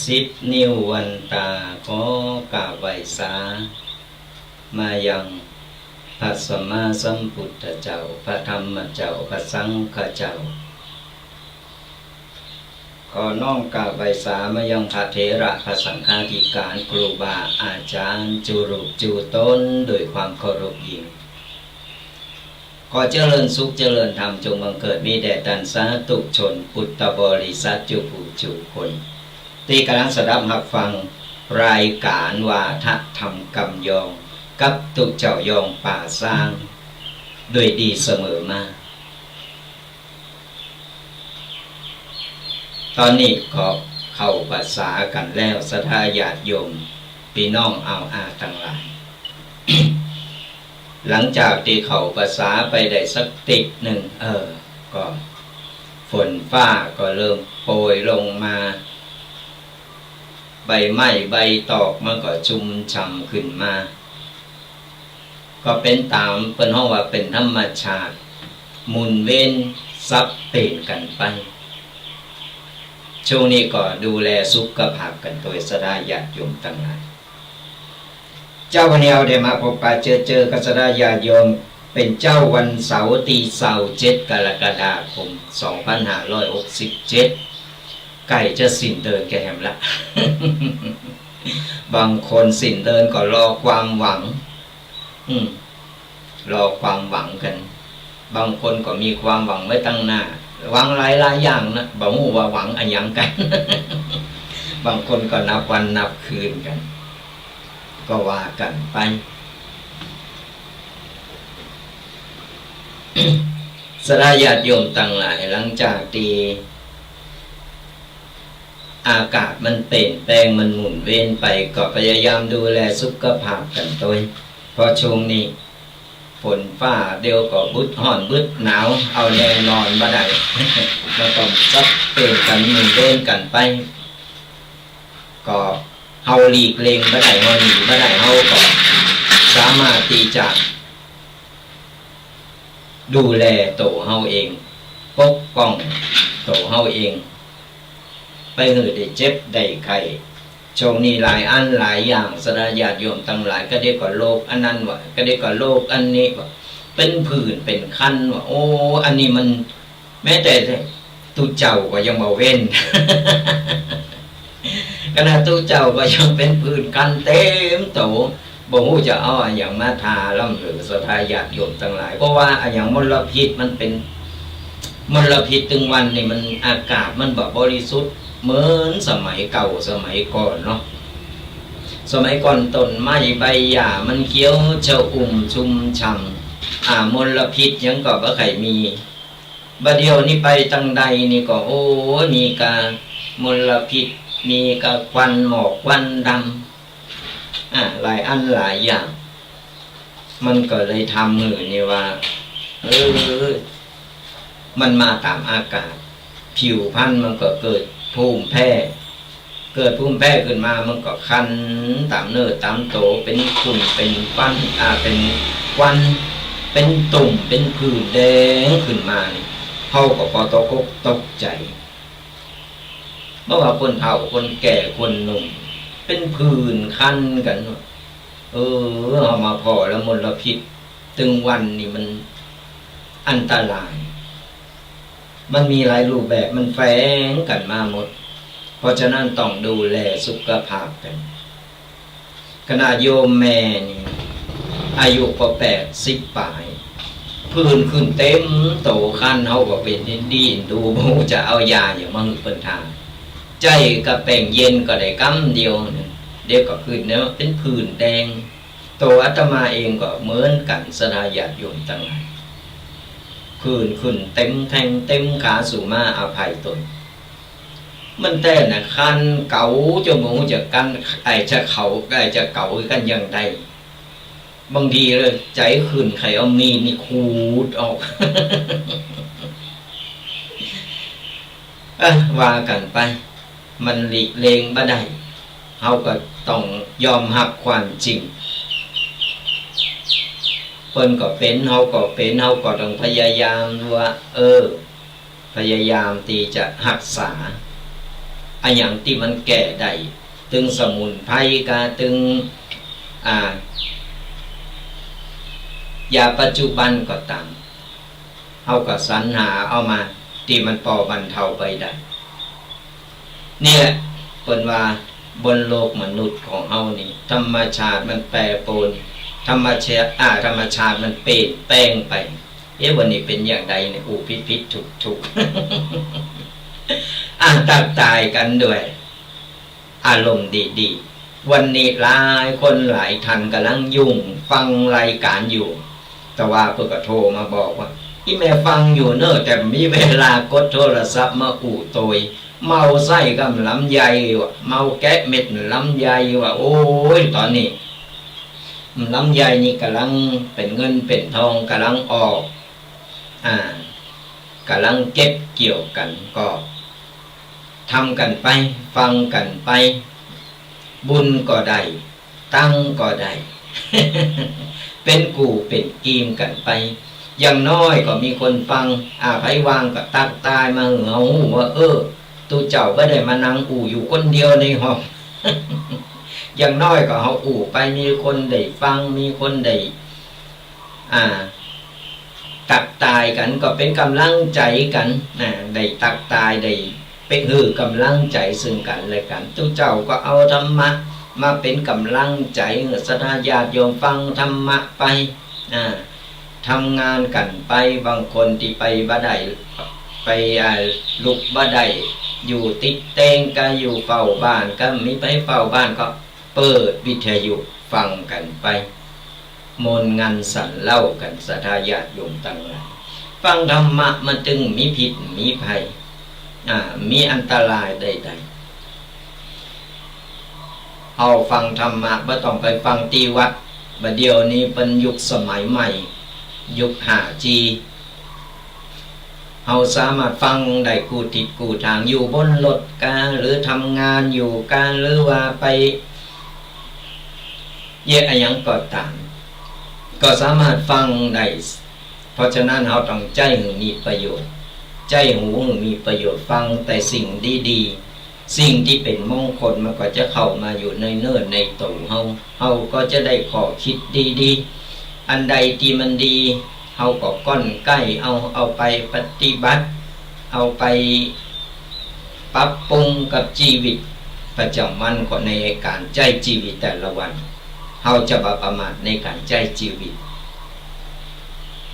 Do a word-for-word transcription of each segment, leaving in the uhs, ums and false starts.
สิบ นิ้ววันตา ขอกราบไหว้สา มายังพระสัมมาสัมพุทธเจ้า พระธรรมเจ้า พระสังฆเจ้า ขอน้อมกราบไหว้สามายังพระเถระ พระสังฆาธิการ ครูบาอาจารย์ จู๋รูปจู๋ต๋น ด้วยความเคารพยิ่ง ขอเจริญสุขเจริญธรรมจงบังเกิดมีแด่ต้านสาธุชนพุทธบริษัทจุผู้จุคน ตี้ก่ำลังสดับฮับฟังรายก๋านวาทะธรรมกำยอง กับตุ๊เจ้ายองป่าซ้าง ด้วยดีเสมอมา ต๋อนนี้ก็เข้าพรรษากั๋นแล้ว ศรัทธาญาติโยม ปี้น้องอ่าวอาตังหลาย หลังจากตี้เข้าพรรษาไปได้สักติ๊กนึ่ง เออ ก็ฝนฟ้าก็เริ่มโปรยลงมา ใบไม้ใบตอกมันก็ชุ่มฉ่ำขึ้นมา ก็เป๋นต๋ามเปิ้นฮ้องว่าเป๋นธรรมชาติ หมุนเวียนสับเปลี่ยนกั๋นไป ช่วงนี้ก็ดูแลสุขภาพกั๋นตวย ศรัทธาญาติโยมตังหลาย เจ๊าวันนี้เฮาได้มาพบปะเจอเจอกับศรัทธาญาติโยม เป๋นเจ๊าวันเสาร์ตี้ซาวเจ็ด กรกฎาคม สองพันห้าร้อยหกสิบเจ็ด ใก้จะสิ้นเดือนแก่แหมละ บางคนสิ้นเดือนก็รอความหวัง อืม รอความหวังกั๋น บางคนก็มีความหวังไว้ตังหน้า หวังหลายๆ อย่างนะ บ่ฮู้ว่าหวังอะหยังกั๋น บางคนก็นับวันนับคืนกั๋น ก็ว่ากั๋นไป ศรัทธาญาติโยมตังหลาย หลังจากตี้อากาศมันเปลี่ยนแปลง มันหมุนเวียนไป ก็พยายามดูแลสุขภาพกั๋นตวย เพราะช่วงนี้ ฝนฟ้าเดี๋ยวก็บึดฮ้อนบึดหนาว เอาแน่นอนบ่ได้ มันก็สับเปลี่ยนกั๋น หมุนเวียนกั๋นไป ก็เฮาหลีกเลี่ยงบ่ได้ เฮาหนีบ่ได้ เฮาก็สามารถตี้จะดูแลตั๋วเฮาเอง ปกป้องตั๋วเฮาเอง ไปหื้อได้เจ็บได้ไข้ ช่วงนี้หลายอันหลายอย่าง ศรัทธาญาติโยมตังหลาย กะเดียวก็โรคอันนั้นวะ กะเดียวก็โรคอันนี้วะ เป๋นผื่นเป๋นคันวะ โอ้ อันนี้มัน แม้แต่ตุ๊เจ้าก็ยังบ่เว้น ขนาดตุ๊เจ้าก็ยังเป๋นผื่นคันเต็มตั๋ว บ่ฮู้จะเอาอะหยังมาทาลำเหลือ ศรัทธาญาติโยมตังหลาย เพราะว่าอะหยังมลพิษมันเป๋น มลพิษตึงวันนี่มันอากาศมันบ่บริสุทธิ์เหมือนสมัยเก่าสมัยก่อนเนาะ สมัยก่อนต้นไม้ใบหญ้ามันเขียวชอุ่มชุ่มฉ่ำ อ่า มลพิษหยังก็บ่ค่อยมี บ่าเดี่ยวนี้ไปตังใดนี่ก็ โอ้ย มีกะมลพิษ มีกะควันหมอกควันดำ อ่า หลายอันหลายอย่าง มันก็เลยทำหื้อนี่ว่า เออ มันมาต๋ามอากาศ ผิวพรรณมันก็เกิดภูมิแพ้ เกิดภูมิแพ้ขึ้นมา มันก็คันต๋ามเนื้อต๋ามตั๋ว เป๋นขุ่นเป๋นฟัน อ่า เป๋นควัน เป๋นตุ่ม เป๋นผื่นแดงขึ้นมานี่ เฮาก็ปอตกอกตกใจ๋ บ่ว่าคนเฒ่าคนแก่คนหนุ่ม เป๋นผื่นคันกั๋น เออ เฮามาผ่อแล้วมลพิษตึงวันนี่มันอันตราย มันมีหลายรูปแบบ มันแฝงกั๋นมาหมด เพราะฉะนั้นต้องดูแลสุขภาพกั๋น ขนาดโยมแม่นี่ อายุก็แปดสิบป๋าย ผื่นขึ้นเต็มตั๋ว คัน เฮาก็เป๋นดีๆ ดู บ่ฮู้จะเอายาหยังมาหื้อเปิ้นทา ใจ๊กะแป้งเย็นก็ได้กำเดียวนึ่ง เดี๋ยวก็ขึ้นแล้วเป๋นผื่นแดง ตั๋วอาตมาเองก็เหมือนกั๋น ศรัทธาญาติโยมตังหลาย ผื่นขึ้นเต็มแข้งเต็มขา สุมาอภัยตน มันแต๊นะ คันเก๋าจ๋นบ่ฮู้จะกั๋น ไอ้จะเก๋า ไอ้จะเก๋ากั๋นอย่างใด บางทีเลยใจ๋ขึ้น ใค่เอามีดนี่ขูดออก เอ้อ ว่ากั๋นไป มันหลีกเลี่ยงบ่ได้ เฮาก็ต้องยอมฮับความจริง เปิ้นก็เป๋น เฮาก็เป๋น เฮาก็ต้องพยายามว่า เออ พยายามตี้จะฮักษา อะหยังตี้มันแก้ได้ ตึงสมุนไพรกา ตึง อ่า ยาปัจจุบันก็ต๋าม เฮาก็สรรหาเอามาตี้มันปอบรรเทาไปได้ นี่แหละ เปิ้นว่าบนโลกมนุษย์ของเฮานี่ ธรรมชาติมันแปรปรวน ธรรมชาติ อ่า ธรรมชาติมันเปลี่ยนแปลงไป เอ๊ะ วันนี้เป๋นอย่างใดเนี่ย อู้ผิดๆ ถูกๆ อ่ะ ตั๊กตายกั๋นด้วย อารมณ์ดีๆ วันนี้หลายคนหลายท่านก่ำลังยุ่งฟังรายก๋านอยู่ แต่ว่าเปิ้นก็โทรมาบอกว่า อี่แม่ฟังอยู่เน่อ แต่บ่มีเวลากดโทรศัพท์มาอู้ตวย เมาไส้กำลำใหญ่ว่ะ เมาแกะเม็ดลำใหญ่ว่ะ โอ้ย ต๋อนนี้ลำใหญ่นี่ก่ำลังเป๋นเงินเป๋นทองก่ำลังออก อ่า ก่ำลังเก็บเกี่ยวกั๋น ก็ ทำกั๋นไป ฟังกั๋นไป บุญก็ได้ ตังค์ก็ได้ เป๋นกู้เป๋นกี๋กั๋นไป อย่างน้อยก็มีคนฟัง อ่า ใผว่างก็ตั๊กตายมาหื้อเฮาฮู้ว่า เออ ตุ๊เจ้าบ่ได้มานั่งอู้อยู่คนเดียวในห้อง อย่างน้อยก็เฮาอู้ไป มีคนได้ฟัง มีคนได้ อ่า ตั๊กตายกั๋น ก็เป๋นก๋ำลังใจ๋กั๋น นะ ได้ตั๊กตาย ได้ไปหื้อก๋ำลังใจ๋ซึ่งกั๋นและกั๋น ตุ๊เจ้าก็เอาธรรมะมาเป๋นก๋ำลังใจ๋หื้อศรัทธาญาติโยมฟังธรรมะไป อ่า ทำงานกั๋นไป บางคนตี้ไปบ่ได้ ไป อ่า ลุกบ่ได้ อยู่ติดเตียงกา อยู่เฝ้าบ้านกา มีใผเฝ้าบ้านก็ เปิดวิทยุฟังกั๋นไป ม่วนงันสันเล่ากั๋น ศรัทธาญาติโยมตังหลาย ฟังธรรมะมันจึงบ่มีพิษบ่มีภัย อ่า บ่มีอันตรายใดๆ เฮาฟังธรรมะบ่ต้องไปฟังตี้วัด บ่าเดี่ยวนี้เป๋นยุคสมัยใหม่ ยุคห้าจี เฮาสามารถฟังได้กู้ทิศกู้ตาง อยู่บนรถกา หรือทำงานอยู่กา หรือว่าไปเยียะอะหยังก็ต๋าม ก็สามารถฟังได้ เพราะฉะนั้นเฮาต้องใจ๊หื้อมีประโยชน์ ใจ๊หูหื้อมีประโยชน์ ฟังแต่สิ่งดีๆ สิ่งตี้เป๋นมงคลมันก็จะเข้ามาอยู่ในเนื้อในตั๋วเฮา เฮาก็จะได้ข้อคิดดีๆ อันใดตี้มันดี เฮาก็ก้อนใก้เอา เอาไปปฏิบัติ เอาไปปรับปรุงกับจีวิตประจ๋ำวันของ ในก๋านใจ๊จีวิตแต่ละวัน เฮาจะบ่ประมาทในก๋านใจ๊จีวิต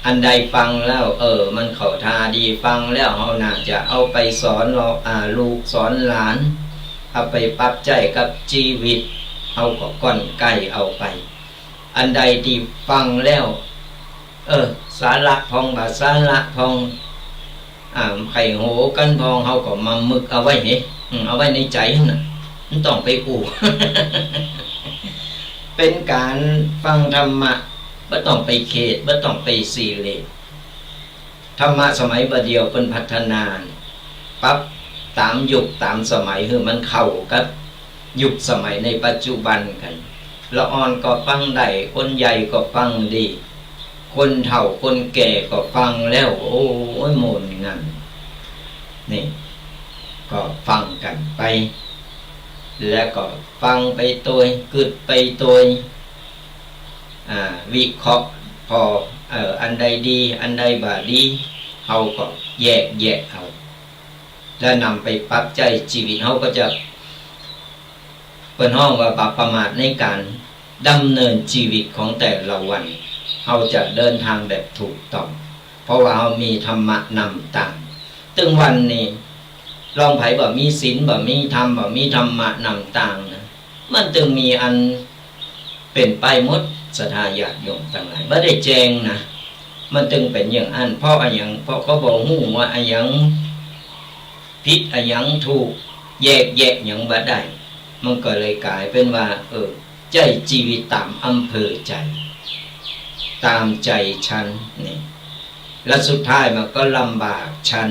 อันใดฟังแล้ว เออ มันเข้าท่าดี ฟังแล้วเฮาน่าจะเอาไปสอนเรา อ่า ลูกสอนหลาน เอาไปปรับใจ๊กับจีวิต เฮาก็ก้อนใก้เอาไป อันใดตี้ฟังแล้ว เออ สาระพ่อง บ่สาระพ่อง อ่า ใค่หัวกั๋นพ่อง เฮาก็มาหมึกเอาไว้เห อืม เอาไว้ในใจ๋หั้นน่ะ บ่ต้องไปอู้ เป๋นก๋านฟังธรรมะ บ่ต้องไปเขต บ่ต้องไปซีเรียส ธรรมะสมัยบ่าเดี่ยวเปิ้นพัฒนา ปรับต๋ามยุคต๋ามสมัย หื้อมันเข้ากับยุคสมัยในปัจจุบันกั๋น ละอ่อนก็ฟังได้ คนใหญ่ก็ฟังดี คนเฒ่าคนแก่ก็ฟังแล้ว โอ้ย ม่วนงัน นี่ ก็ฟังกั๋นไป แล้วก็ฟังไปตวย กึ๊ดไปตวย อ่า วิเคราะห์ ผ่อ เอ่อ อันใดดี อันใดบ่ดี เฮาก็แยกแยะเอา แล้วนำไปปรับใจ๊จีวิต เฮาก็จะ เปิ้นฮ้องว่าบ่ประมาทในก๋านดำเนินจีวิตของแต่ละวัน เฮาจะเดินทางแบบถูกต้อง เพราะว่าเฮามีธรรมะนำตาง ตึงวันนี้ ลองใผบ่มีศีล บ่มีธรรม บ่มีธรรมะนำตางนะ มันตึงมีอันเป๋นไปหมด ศรัทธาญาติโยมตังหลาย บ่ได้แจ้งนะ มันตึงเป๋นอย่างอั้น เพราะอะหยัง เพราะเขาบ่ฮู้ว่าอะหยังผิดอะหยังถูก แยกแยะหยังบ่ได้ มันก็เลยก๋ายเป๋นว่า เออ ใจ๊จีวิตต๋ามอำเภอใจ๋ ต๋ามใจ๋ฉันนี่ แล้วสุดท้ายมันก็ลำบากฉัน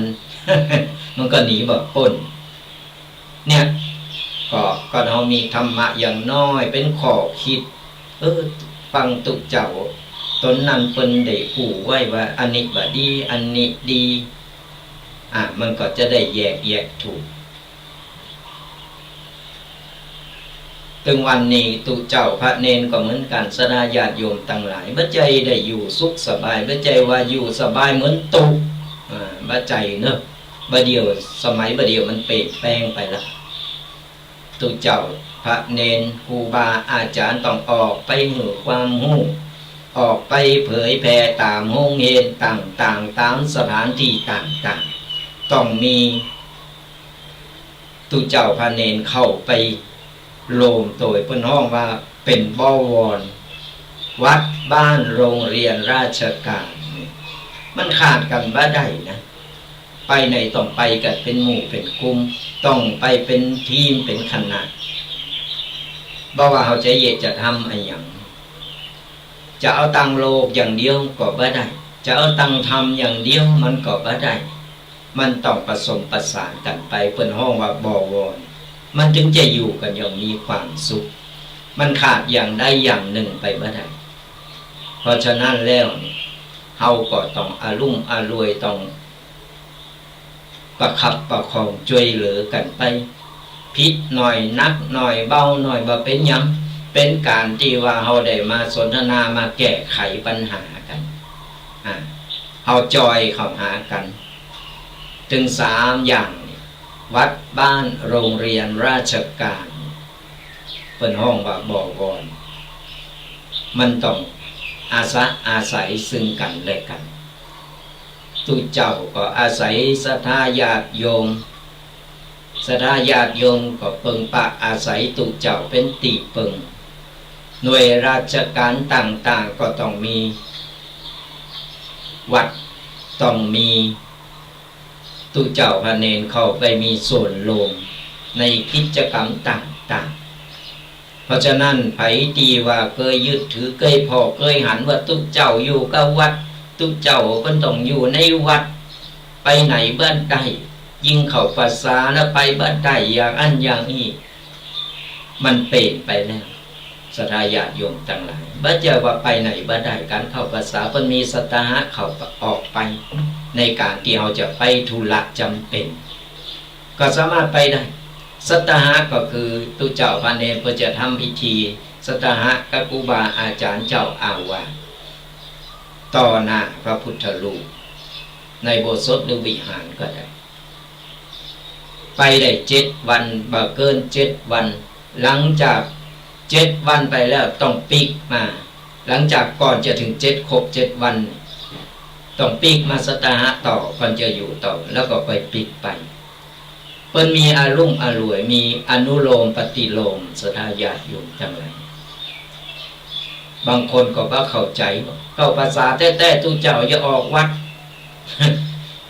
มันก็หนีบ่ป๊น เนี่ย ก็ ก็เฮามีธรรมะอย่างน้อยเป๋นข้อคิด เออ ฟังตุ๊เจ้าต๋นนั้นเปิ้นได้อู้ไว้ว่า อันนี้บ่ดี อันนี้ดี อ่ะ มันก็จะได้แยกแยะถูก ตึงวันนี้ตุ๊เจ้าพระเณรก็เหมือนกั๋น ศรัทธาญาติโยมตังหลาย บ่ใจ้ได้อยู่สุขสบาย บ่ใจ้ว่าอยู่สบายเหมือนตุ๊ อ่า บ่ใจ้เนาะ บ่าเดี่ยว สมัยบ่าเดี่ยวมันเปลี่ยนแปลงไปละ ตุ๊เจ้าพระเณรครูบาอาจ๋ารย์ต้องออกไปหื้อความฮู้ ออกไปเผยแผ่ต๋ามโฮงเฮียนต่างๆ ต๋ามสถานตี้ต่างๆ ต้องมีตุ๊เจ้าพระเณรเข้าไปโฮมโตย เปิ้นฮ้องว่าเป๋นบวร วัดบ้านโรงเรียนราชการ มันขาดกั๋นบ่ได้นะ ไปไหนต้องไปกั๋นเป๋นหมู่เป๋นกลุ่ม ต้องไปเป๋นทีมเป๋นคณะ บ่ว่าเฮาจะเยียะจะทำอะหยัง จะเอาตังโลกอย่างเดียวก็บ่ได้ จะเอาตังธรรมอย่างเดียวมันก็บ่ได้ มันต้องผสมประสานกั๋นไป เปิ้นฮ้องว่าบวร มันจึงจะอยู่กั๋นอย่างมีความสุข มันขาดอย่างใดอย่างนึ่งไปบ่ได้ เพราะฉะนั้นแล้วนี่ เฮาก็ต้องอะลุ่มอล่วย ต้อง ประคับประคองจ้วยเหลือกั๋นไป ผิดหน่อยหนักหน่อยเบาหน่อยบ่เป๋นหยัง เป๋นก๋านตี้ว่าเฮาได้มาสนทนามาแก้ไขปัญหากั๋น อ่า เฮาจอยเข้าหากั๋น ตึงสามอย่างนี่ วัดบ้านโรงเรียนราชการ เปิ้นฮ้องว่าบวร มันต้องอาสะอาศัยซึ่งกั๋นและกั๋น ตุ๊เจ้าก็อาศัยศรัทธาญาติโยม ศรัทธาญาติโยมก็เปิงปะอาศัยตุ๊เจ้าเป๋นตี้เปิง หน่วยราชการต่างๆ ก็ต้องมีวัด ต้องมีตุ๊เจ้าพระเณรเข้าไปมีส่วนร่วมในกิจกรรมต่างๆ เพราะฉะนั้นใผตี้ว่าเกยยึดถือ เกยผ่อ เกยหันว่าตุ๊เจ้าอยู่กับวัด ตุ๊เจ้าเปิ้นต้องอยู่ในวัด ไปไหนบ่ได้ ยิ่งเข้าพรรษาแล้วไปบ่ได้ อย่างอั้นอย่างอี้ มันเป๋นไปแล้ว ศรัทธาญาติโยมตังหลาย บ่ใจ้ว่าไปไหนบ่ได้ ก๋านเข้าพรรษาเปิ้นมีศรัทธาหะเข้าออกไป ในก๋านตี้เฮาจะไปธุระจ๋ำเป๋น ก็สามารถไปได้ ศรัทธาหะก็คือตุ๊เจ้าพระเณรเปิ้นจะทำพิธีศรัทธาหะกับครูบาอาจ๋ารย์เจ้าอาวาส ต่อหน้าพระพุทธรูป ในอุโบสถหรือวิหารก็ได้ ไปได้เจ็ดวัน บ่เกินเจ็ดวัน หลังจากเจ็ดวันไปแล้วต้องปิ๊กมา หลังจากก่อนจะถึงเจ็ด ครบเจ็ดวัน ต้องปิ๊กมาศรัทธาหะต่อ ก่อนจะอยู่ต่อ แล้วก็ค่อยปิ๊กไป เปิ้นมีอะลุ่มอล่วย มีอนุโลมปฏิโลม ศรัทธาญาติโยมตังหลาย บางคนก็บ่เข้าใจ๋ เข้าพรรษาแต๊ๆ ตุ๊เจ้าอย่าออกวัด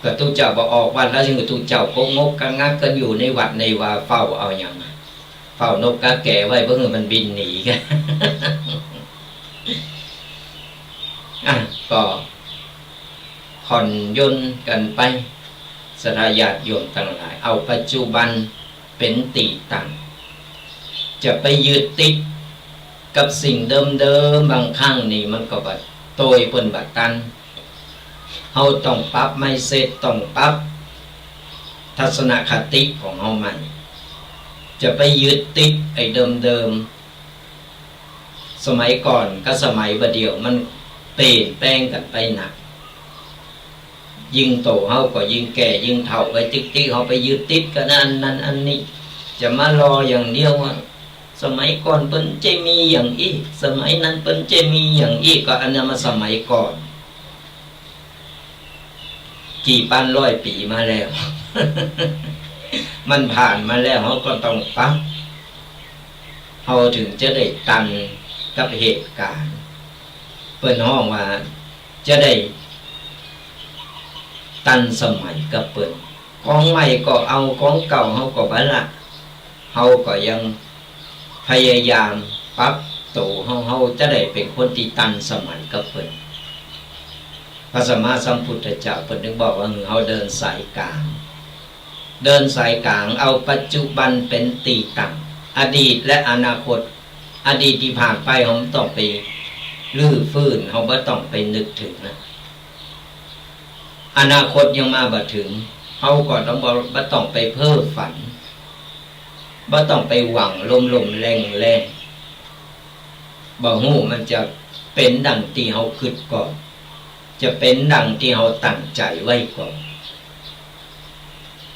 ก็ตุ๊เจ้าบ่ออกวัดแล้ว จึงตุ๊เจ้าก็งกกะงักกั๋นอยู่ในวัดในวา เฝ้าเอาหยัง เฝ้านกกาแก๋ไว้ บ่หื้อมันบินหนีกั๋น อ่ะ ก็ผ่อนหย่อนกั๋นไป ศรัทธาญาติโยมตังหลาย เอาปัจจุบันเป๋นตี้ตั้ง จะไปยึดติดกับสิ่งเดิมๆ บางครั้งนี่มันก็บ่ โตยเปิ้นบ่ตัน เฮาต้องปรับ mindset ต้องปรับทัศนคติของเฮาใหม่ จะไปยึดติดไอ้เดิมๆ สมัยก่อนกับสมัยบ่าเดี่ยวมันเปลี่ยนแปลงกั๋นไปนัก ยิ่งโตเฮาก็ยิ่งแก่ยิ่งเฒ่าไปติ๊กๆ เฮาไปยึดติดกับอันนั้นอันนี้ จะมารออย่างเดียวว่า สมัยก่อนเปิ้นจะมีอย่างอี้ สมัยนั้นเปิ้นจะมีอย่างอี้ ก็อันนั้นมาสมัยก่อน กี่ปันร้อยปี๋มาแล้ว มันผ่านมาแล้ว เฮาก็ต้องปรับ เฮาถึงจะได้ตันกับเหตุก๋ารณ์ เปิ้นฮ้องว่าจะได้ตันสมัยกับเปิ้น ของใหม่ก็เอา ของเก่าเฮาก็บ่ละ เฮาก็ยังพยายามปรับตั๋วเฮา เฮาจะได้เป๋นคนตี้ตันสมัยกับเปิ้น พระสัมมาสัมพุทธเจ้าเปิ้นจึงบอกว่าหื้อเฮาเดินสายก๋าง เดินสายก๋าง เอาปัจจุบันเป๋นตี้ตั้ง อดีตและอนาคต อดีตตี้ผ่านไปเฮาบ่ต้องไปรื้อฟื้น เฮาบ่ต้องไปนึกถึงนะ อนาคตยังมาบ่เถิง เฮาก็ต้องบ่ บ่ต้องไปเพ้อฝัน บ่ต้องไปหวังลมๆแรงๆ บ่ฮู้มันจะเป๋นดังตี้เฮาคิดก่อ จะเป๋นดังตี้เฮาตั้งใจ๋ไว้ก่อ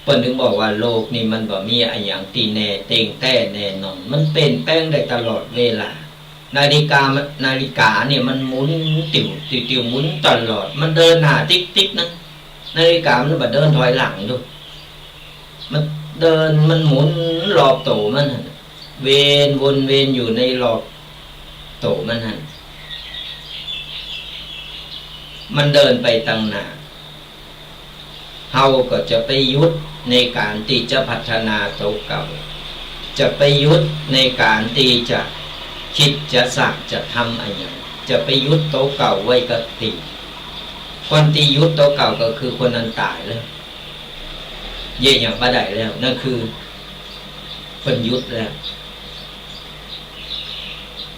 เปิ้นถึงบอกว่าโลกนี้มันบ่มีอะหยังตี้แน่เต็งแต๊แน่นอน มันเปลี่ยนแปลงได้ตลอดเวลา นาฬิกามัน นาฬิกาเนี่ยมันหมุนติ้วๆๆ หมุนตลอด มันเดินหน้าติ๊กๆ นะ นาฬิกามันบ่เดินถอยหลังดู มันเดิน มันหมุนรอบตั๋วมันหั้น เวียนวนเวียนอยู่ในรอบตั๋วมันหั้น มันเดินไปตังหน้า เฮาก็จะไปหยุดในก๋านตี้จะพัฒนาตั๋วเก่า จะไปหยุดในก๋านตี้จะกึ๊ดจะสร้างจะทำอะหยัง จะไปหยุดตั๋วเก่าไว้ก็ดี คนตี้หยุดตั๋วเก่าก็คือคนอันต๋ายแล้ว เยียะหยังบ่ได้แล้ว นั่นคือเปิ้นหยุดแล้ว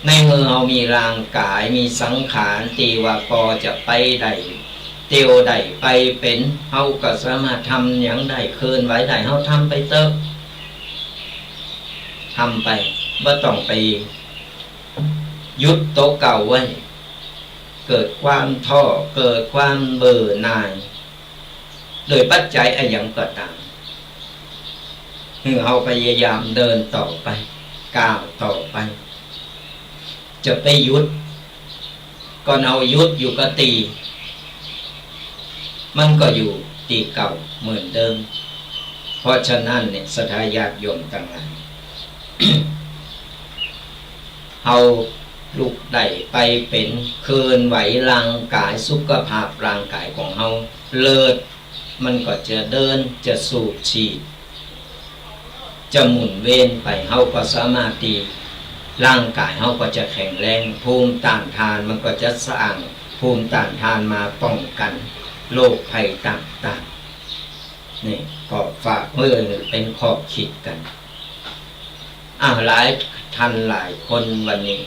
ในเมื่อเฮามีร่างก๋าย มีสังขารตี้ว่าปอจะไปได้ เตียวได้ ไปเป๋น เฮาก็สามารถทำหยังได้ เคลื่อนไหวได้ เฮาทำไปเต๊อะ ทำไป บ่ต้องไปหยุดตั๋วเก่าไว้ เกิดความท้อ เกิดความเบื่อหน่าย โดยปัจจัยอะหยังก็ต๋าม หื้อเฮาพยายามเดินต่อไป ก้าวต่อไป จะไปหยุด ก่อนเฮาหยุดอยู่กับตี้ มันก็อยู่ตี้เก่าเหมือนเดิม เพราะฉะนั้นเนี่ย ศรัทธาญาติโยมตังหลาย เฮาลุกได้ ไปเป๋น เคลื่อนไหวร่างก๋าย สุขภาพร่างก๋ายของเฮาเลิศ มันก็จะเดิน จะสูบฉีด จะหมุนเวียนไป เฮาก็สามารถตี้ ร่างก๋ายเฮาก็จะแข็งแรง ภูมิต้านทานมันก็จะสร้างภูมิต้านทานมาป้องกั๋นโรคภัยต่างๆ นี่ก็ฝากไว้เป๋นข้อคิดกั๋น อ่ะ หลายต้านหลายคนวันนี้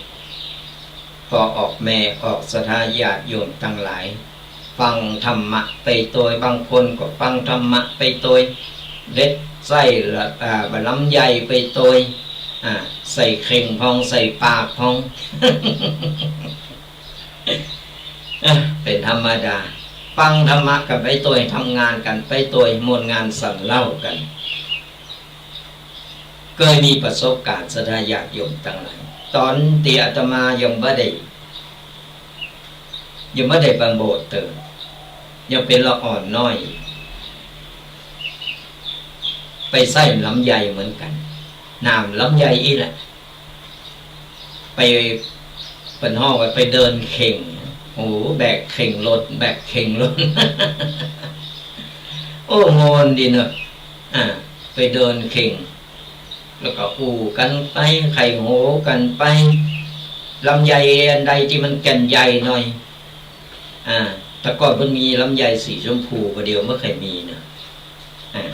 ปอออกแม่ออกศรัทธาญาติโยมตังหลาย ฟังธรรมะไปตวย บางคนก็ฟังธรรมะไปตวย เด็ดไส้ละ อ่า บ่าลำไยไปตวย อ่า ใส่เข่งพ่อง ใส่ปากพ่อง เอ้อ เป๋นธรรมดา ฟังธรรมะกั๋นไปตวย ทำงานกั๋นไปตวย ม่วนงานสันเล่ากั๋น เกยมีประสบก๋ารณ์ ศรัทธาญาติโยมตังหลาย ต๋อนตี้อาตมายังบ่ได้ ยังบ่ได้บำโบชเตอ ยังเป๋นละอ่อนน้อย ไปใส้ลำไยเหมือนกั๋น หนามลำไยอี้แหละ ไป เปิ้นฮ้องว่าไปเดินเข่ง โอ้ แบกเข่งรถ แบกเข่งรถ โอ้ ม่วนดีเนาะ อ่า ไปเดินเข่ง แล้วก็อู้กั๋นไป ไขว่โหกั๋นไป ลำไยอันใดตี้มันแก่นใหญ่หน่อย อ่า แต่ก่อนเปิ้นมีลำไยสีชมพู บ่าเดี่ยวบ่ใค่อยมีนะ อ่า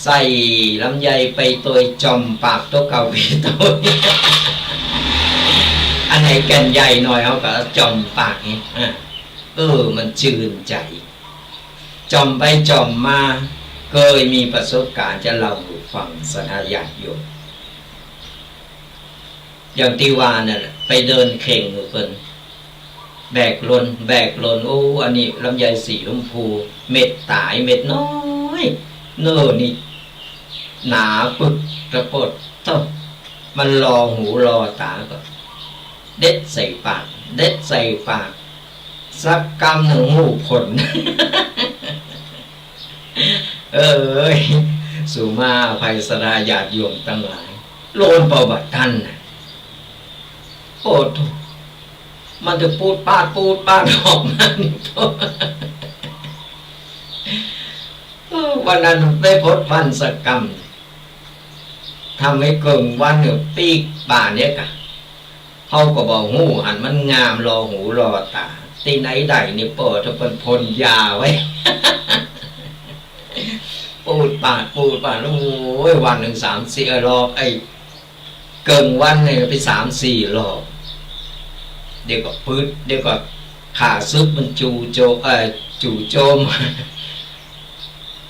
ใส่ลำไยไปตวย จ่อมปากตั๋วเก่าไปตวย อันไหนแก่นใหญ่หน่อย เฮาก็จ่อมปากนี่ อ่า เออ มันจื้นใจ๋ จ่อมไปจ่อมมา เกยมีประสบก๋ารณ์จะเล่าหื้อฟัง ศรัทธาญาติโยม อย่างตี้ว่านั่นแหละ ไปเดินเข่งหื้อเปิ้น แบกลน แบกลน โอ้ อันนี้ลำไยสีชมพู เม็ดต๋าย เม็ดน้อย เน่อนี่ หนาปึก ตะโปดโต้ มันลอหูลอต๋า ก็เด็ดใส่ปาก เด็ดใส่ปาก สักกำนึ่งฮู้ผล เอ้ย สูมาอภัยศรัทธาญาติโยมตังหลาย โลนเป่าบ่าตันน่ะ โอ้โธ่ มันจะปูดปาดปูดปาดออกมานี่ โธ่ เออ วันนั้นได้พดวันสักกำ ทำหื้อเกิ่งวันเนี่ย ปีกบ่าเนี่ยกะ เฮาก็บ่ฮู้หันมันงามลอหูลอต๋า ตี้ไหนได้นี่ เปิ้น ถ้าเปิ้นพ่นยาไว้ ปูดปาด ปูดปาด โอ้ย วันนึ่งสามสี่รอบ ไอ้เกิ่งวันนี่ไปสามสี่รอบ เดี๋ยวก็ปึด เดี๋ยวก็ข้าศึกมันจู่โจม เอ่อ จู่โจม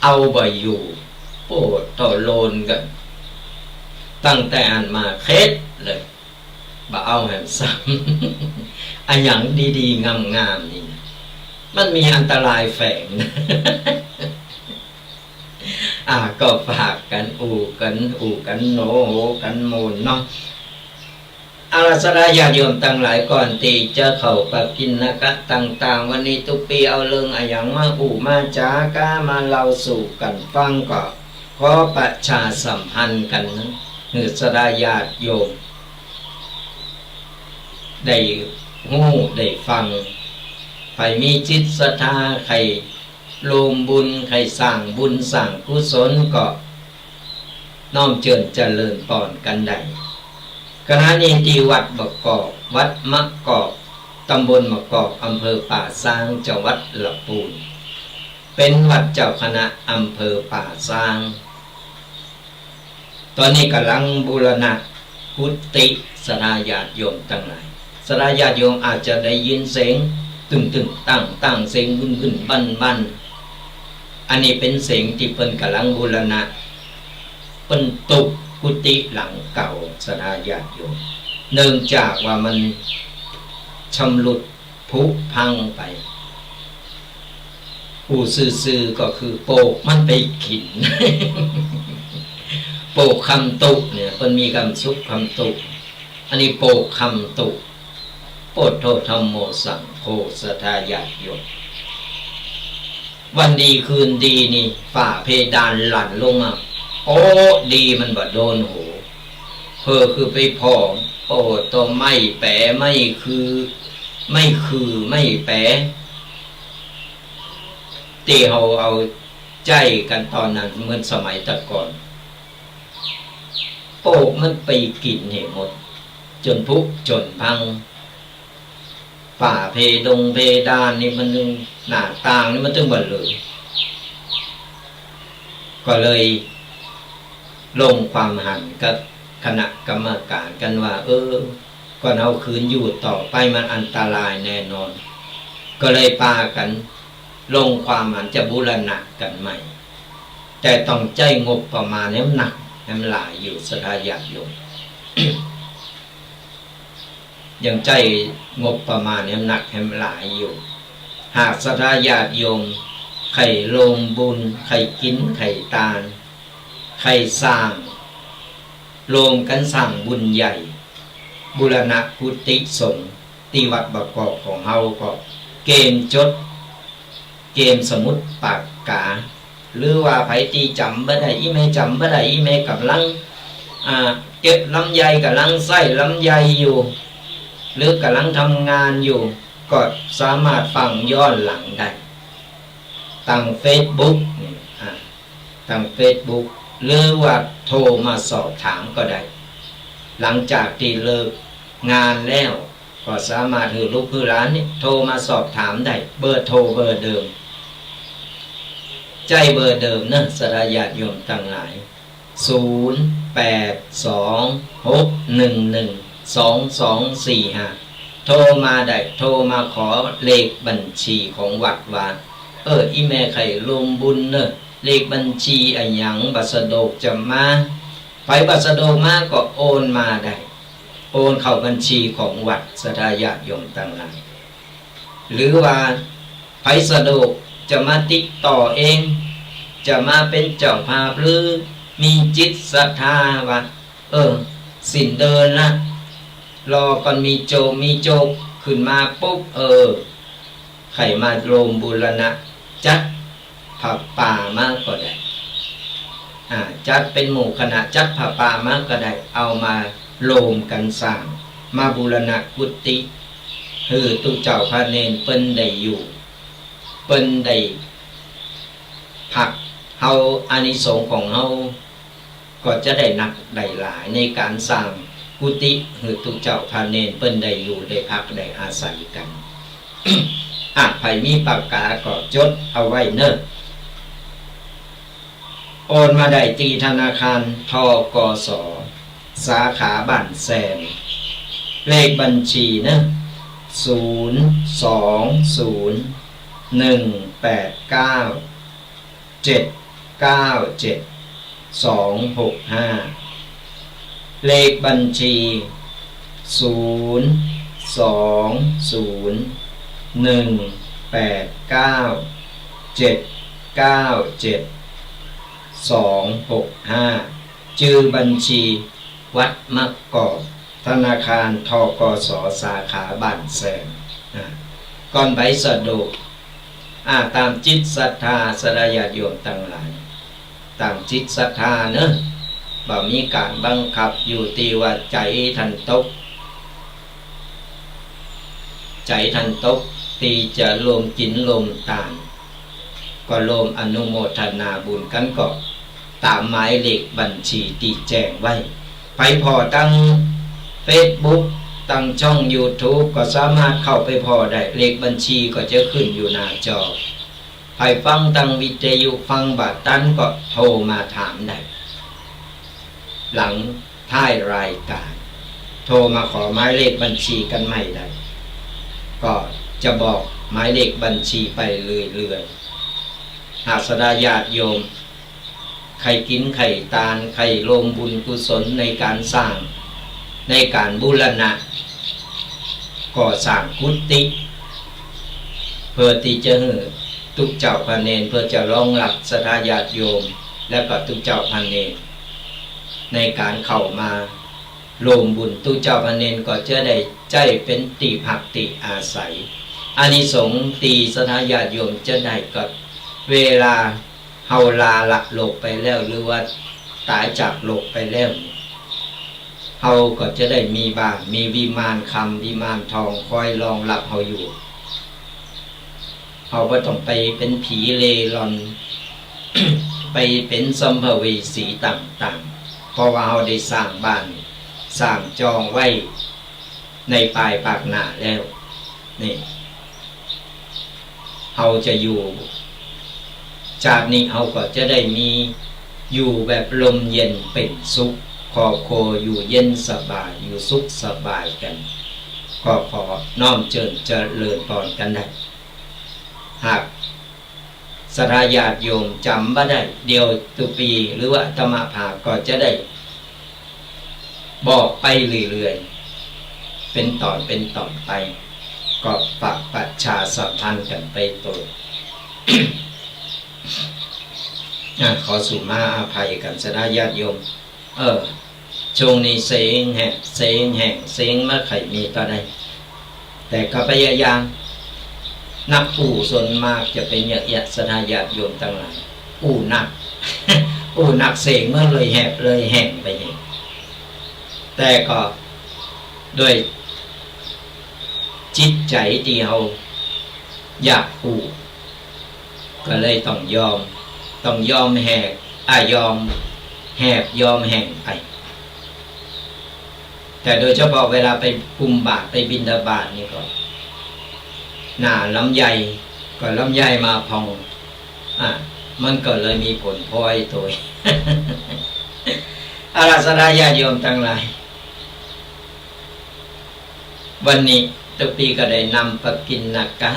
เอาบ่อยู่ โอ้ ต่อโลนกั๋น ตั้งแต่หั้นมาเข็ดเลย บ่เอาแหมซ้ำ อะหยังดีๆ งามๆ นี่นะ มันมีอันตรายแฝง อ่า ก็ฝากกั๋น อู้กั๋น อู้กั๋นโหน โหกั๋นโหมนเนาะ เอาล่ะ ศรัทธาญาติโยมตังหลาย ก่อนตี้จะเข้าปกิณกะต่างๆ วันนี้ตุ๊กปี้เอาเรื่องอะหยังมาอู้มาจ๋าก้ามาเล่าสู่กั๋นฟัง ก็ขอประชาสัมพันธ์กั๋นนะ หื้อศรัทธาญาติโยม ได้ฮู้ได้ฟัง ใผมีจิตศรัทธา ใค่โฮมบุญ ใค่สร้างบุญสร้างกุศล ก็น้อมเจิญเจริญปอนกั๋นได้ ขณะนี้ตี้วัดบ่อกอก วัดมะกอก ตำบลมะกอก อำเภอป่าซาง จังหวัดละปูน เป๋นวัดเจ้าคณะอำเภอป่าซาง ต๋อนนี้ก่ำลังบูรณะกุฏิ ศรัทธาญาติโยมตังหลาย ศรัทธาญาติโยมอาจจะได้ยินเสียงตึงๆ ตังๆ เสียงบึ้นๆ บั้นๆ อันนี้เป๋นเสียงตี้เปิ้นก่ำลังบูรณะ เปิ้นตุ๊บกุฏิหลังเก่า ศรัทธาญาติโยม เนื่องจากว่ามันชำรุดผุพังไป อู้ซื่อๆ ก็คือโปกมันไปกิ๋น โปกคำตุ๊เนี่ย เปิ้นมีกำสุบคำตุ๊ อันนี้โปกคำตุ๊ โพธิโทธัมโมสังโฆ ศรัทธาญาติโยม วันดีคืนดีนี่ ฝ้าเพดานหลั่นลงมา โป๊ะดีมันบ่โดนหู เผลอคือไปผ่อ โอ้ ตอไม้แป๋ ไม้คือ ไม้คือ ไม้แป๋ ตี้เฮาเอาใจ๊กั๋นต๋อนนั้น เหมือนสมัยแต่ก่อน โปกมันไปกิ๋นหื้อหมด จ๋นผุจ๋นพัง ฝ้าเพดงเพดานนี่มันตึง หน้าต่างนี่มันตึงบ่เหลือ ก็เลยลงความหันกับคณะกรรมการกั๋นว่า เออ ก่อนเฮาขืนอยู่ต่อไปมันอันตรายแน่นอน ก็เลยปากั๋นลงความหันจะบูรณะกั๋นใหม่ แต่ต้องใจ๊งบประมาณแหมหนักแหมหลายอยู่ ศรัทธาญาติโยม ยังใจ๊งบประมาณแหมหนักแหมหลายอยู่ หากศรัทธาญาติโยมใค่โฮมบุญ ใค่กิ๋น ใค่ตาน ใค่สร้าง โฮมกั๋นสร้างบุญใหญ่ บูรณะกุฏิสงฆ์ ตี้วัดบ่อกอกของเฮาก็เกียมจด เกียมสมุดปากกา หรือว่าใผตี้จ๋ำบ่ได้ อี่แม่จ๋ำบ่ได้ อี่แม่ก่ำลัง อ่า เก็บลำไย ก่ำลังใส้ลำไยอยู่ หรือก่ำลังทำงานอยู่ ก็สามารถฟังย้อนหลังได้ ตางเฟซบุ๊กนี่ อ่า ตางเฟซบุ๊ก หรือว่าโทรมาสอบถามก็ได้ หลังจากตี้เลิกงานแล้ว ก็สามารถหื้อลูกหื้อหลานนี่โทรมาสอบถามได้ เบอร์โทรเบอร์เดิม ใจ๊เบอร์เดิมเนาะ ศรัทธาญาติโยมตังหลาย ศูนย์แปดสองหกหนึ่งหนึ่งสองสองสี่ห้า โทรมาได้ โทรมาขอเลขบัญชีของวัดว่า เออ อี่แม่ใค่โฮมบุญเนาะ เลขบัญชีอะหยัง บ่สะดวกจะมา ใผบ่สะดวกมาก็โอนมาได้ โอนเข้าบัญชีของวัด ศรัทธาญาติโยมตังหลาย หรือว่าใผสะดวกจะมาติดต่อเอง จะมาเป๋นเจ้าภาพ หรือมีจิตศรัทธาว่า เออ สิ้นเดือนละ รอก่อนมีโจก มีโจกขึ้นมาปุ๊บ เออ ใค่มาโฮมบูรณะ จัดผ้าป่ามาก็ได้ อ่า จัดเป๋นหมู่คณะ จัดผ้าป่ามาก็ได้ เอามาโฮมกั๋นสร้าง มาบูรณะกุฏิ หื้อตุ๊เจ้าพระเณรเปิ้นได้อยู่ เปิ้นได้พัก เฮา อานิสงส์ของเฮา ก็จะได้นักได้หลายในก๋านสร้างกุฏิหื้อตุ๊เจ้าพระเณรเปิ้นได้อยู่ได้พักได้อาศัยกั๋น อ่ะ ใผมีปากกาก็จดเอาไว้เนาะ โอนมาได้ตี้ธนาคาร ธ.ก.ส. สาขาบ้านแซม เลขบัญชีเนาะ ศูนย์สองศูนย์หนึ่งแปดเก้า เจ็ดเก้าเจ็ดสองหกห้า เลขบัญชี ศูนย์ สอง ศูนย์ หนึ่ง แปด เก้า เจ็ด เก้า เจ็ด สอง หก ห้า จื้อบัญชี วัดมะกอก ธนาคาร ธ.ก.ส. สาขาบ้านแซง อ่า ก่อนไปสะดวก อ่า ต๋ามจิตศรัทธา ศรัทธาญาติโยมตังหลาย ต๋ามจิตศรัทธาเนาะ บ่มีก๋านบังคับ อยู่ตี้ว่าใจ๋ต้านตก ใจ๋ต้านตกตี้จะร่วมกิ๋นร่วมตาน ก็ร่วมอนุโมทนาบุญกั๋น ก็ต๋ามหมายเลขบัญชีตี้แจ้งไว้ ไปผ่อตางเฟซบุ๊ก ตางช่องยูทูบ ก็สามารถเข้าไปผ่อได้ เลขบัญชีก็จะขึ้นอยู่หน้าจอ ไปฟังตางวิทยุฟังบ่ตันก็โทรมาถามได้ หลังท้ายรายก๋าน โทรมาขอหมายเลขบัญชีกั๋นใหม่ได้ ก็จะบอกหมายเลขบัญชีไปเรื่อยๆ หากศรัทธาญาติโยม ใค่กิ๋นใค่ตาน ใค่ร่วมบุญกุศลในก๋านสร้าง ในก๋านบูรณะก่อสร้างกุฏิ เปื้อตี้จะหื้อตุ๊เจ้าพระเณร เปื้อจะรองฮับศรัทธาญาติโยม และก็ตุ๊เจ้าพระเณร ในก๋านเข้ามาร่วมบุญ ตุ๊เจ้าพระเณรก็จะได้ใจ๊เป๋นตี้พักตี้อาศัย อานิสงส์ตี้ศรัทธาญาติโยมจะได้ก็ เวลา เฮาลาละโลกไปแล้ว หรือว่าต๋ายจากโลกไปแล้วเนี่ย เฮาก็จะได้มีบ้าน มีวิมานคำ วิมานทอง คอยรองฮับเฮาอยู่ เฮาบ่ต้องไปเป๋นผีเร่ร่อน ไปเป๋นสัมภเวสีต่างๆ เพราะว่าเฮาได้สร้างบ้าน สร้างจองไว้ ในปายปากหน้าแล้ว นี่ เฮาจะอยู่ จาตินี้เฮาก็จะได้มี อยู่แบบร่มเย็นเป๋นสุข ครอบครัวอยู่เย็นสบาย อยู่สุขสบายกั๋น ก็ขอน้อมเจิญเจริญพรกั๋นได้ หาก ศรัทธาญาติโยมจ๋ำบ่ได้ เดี๋ยวตุ๊ปี หรือว่าอาตมาภาพก็จะได้บอกไปเรื่อยๆ เป๋นต๋อนเป๋นต๋อนไป ก็ฝากประชาสัมพันธ์กั๋นไปโต อ่ะ ขอสูมาอภัยกั๋น ศรัทธาญาติโยม เออ ช่วงนี้เสียงแหบ เสียงแห้ง เสียงบ่ค่อยมีเต้าใด แต่ก็พยายาม นักอู้ส่วนมากจะเป๋นอย่างเอี้ย ศรัทธาญาติโยมตังหลาย อู้นัก อู้นัก เสียงมันเลยแหบเลยแห้งไปเอง แต่ก็ด้วยจิตใจ๋ตี้เฮาอยากอู้ ก็เลยต้องยอม ต้องยอมแหบ อ่ะ ยอมแหบ ยอมแห้งไป แต่โดยเฉพาะเวลาไปกุมบาตร ไปบิณฑบาตนี่ก็ หน้าลำไย ก็ลำไยมาผ่อง อ่ะ มันก็เลยมีผลพลอยโตย เอาล่ะ ศรัทธาญาติโยมตังหลาย วันนี้ตุ๊ปีก็ได้นำปกิณกะ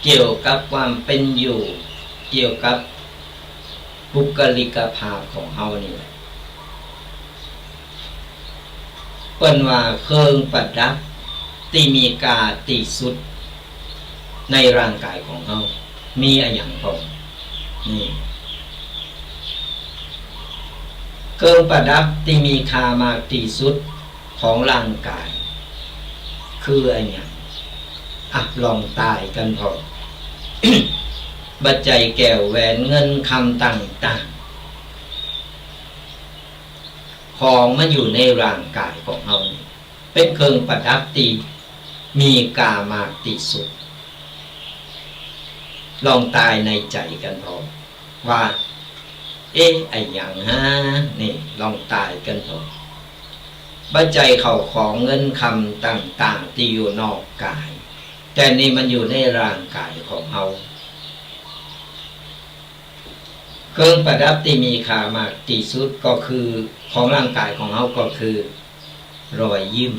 เกี่ยวกับความเป๋นอยู่ เกี่ยวกับบุคลิกภาพของเฮานี่แหละ เปิ้นว่าเครื่องประดับตี้มีค่าตี้สุดในร่างก๋ายของเฮา มีอะหยังพ่อง นี่ เครื่องประดับตี้มีค่ามากตี้สุดของร่างก๋าย คืออะหยัง อ่ะ ลองตายกั๋นพ่อง ปัจจัยแก้วแหวนเงินคำต่างๆ ของมันอยู่ในร่างก๋ายของเฮานี่ เป๋นเครื่องประดับตี้มีค่ามากตี้สุด ลองตายในใจ๋กั๋นพ่อง ว่า เอ๊ะ อะหยังฮะ นี่ ลองตายกั๋นพ่อง ปัจจัยเข้าของเงินคำต่างๆ ตี้อยู่นอกก๋าย แต่นี่มันอยู่ในร่างก๋ายของเฮา เครื่องประดับตี้มีค่ามากตี้สุดก็คือ ของร่างก๋ายของเฮาก็คือ รอยยิ้ม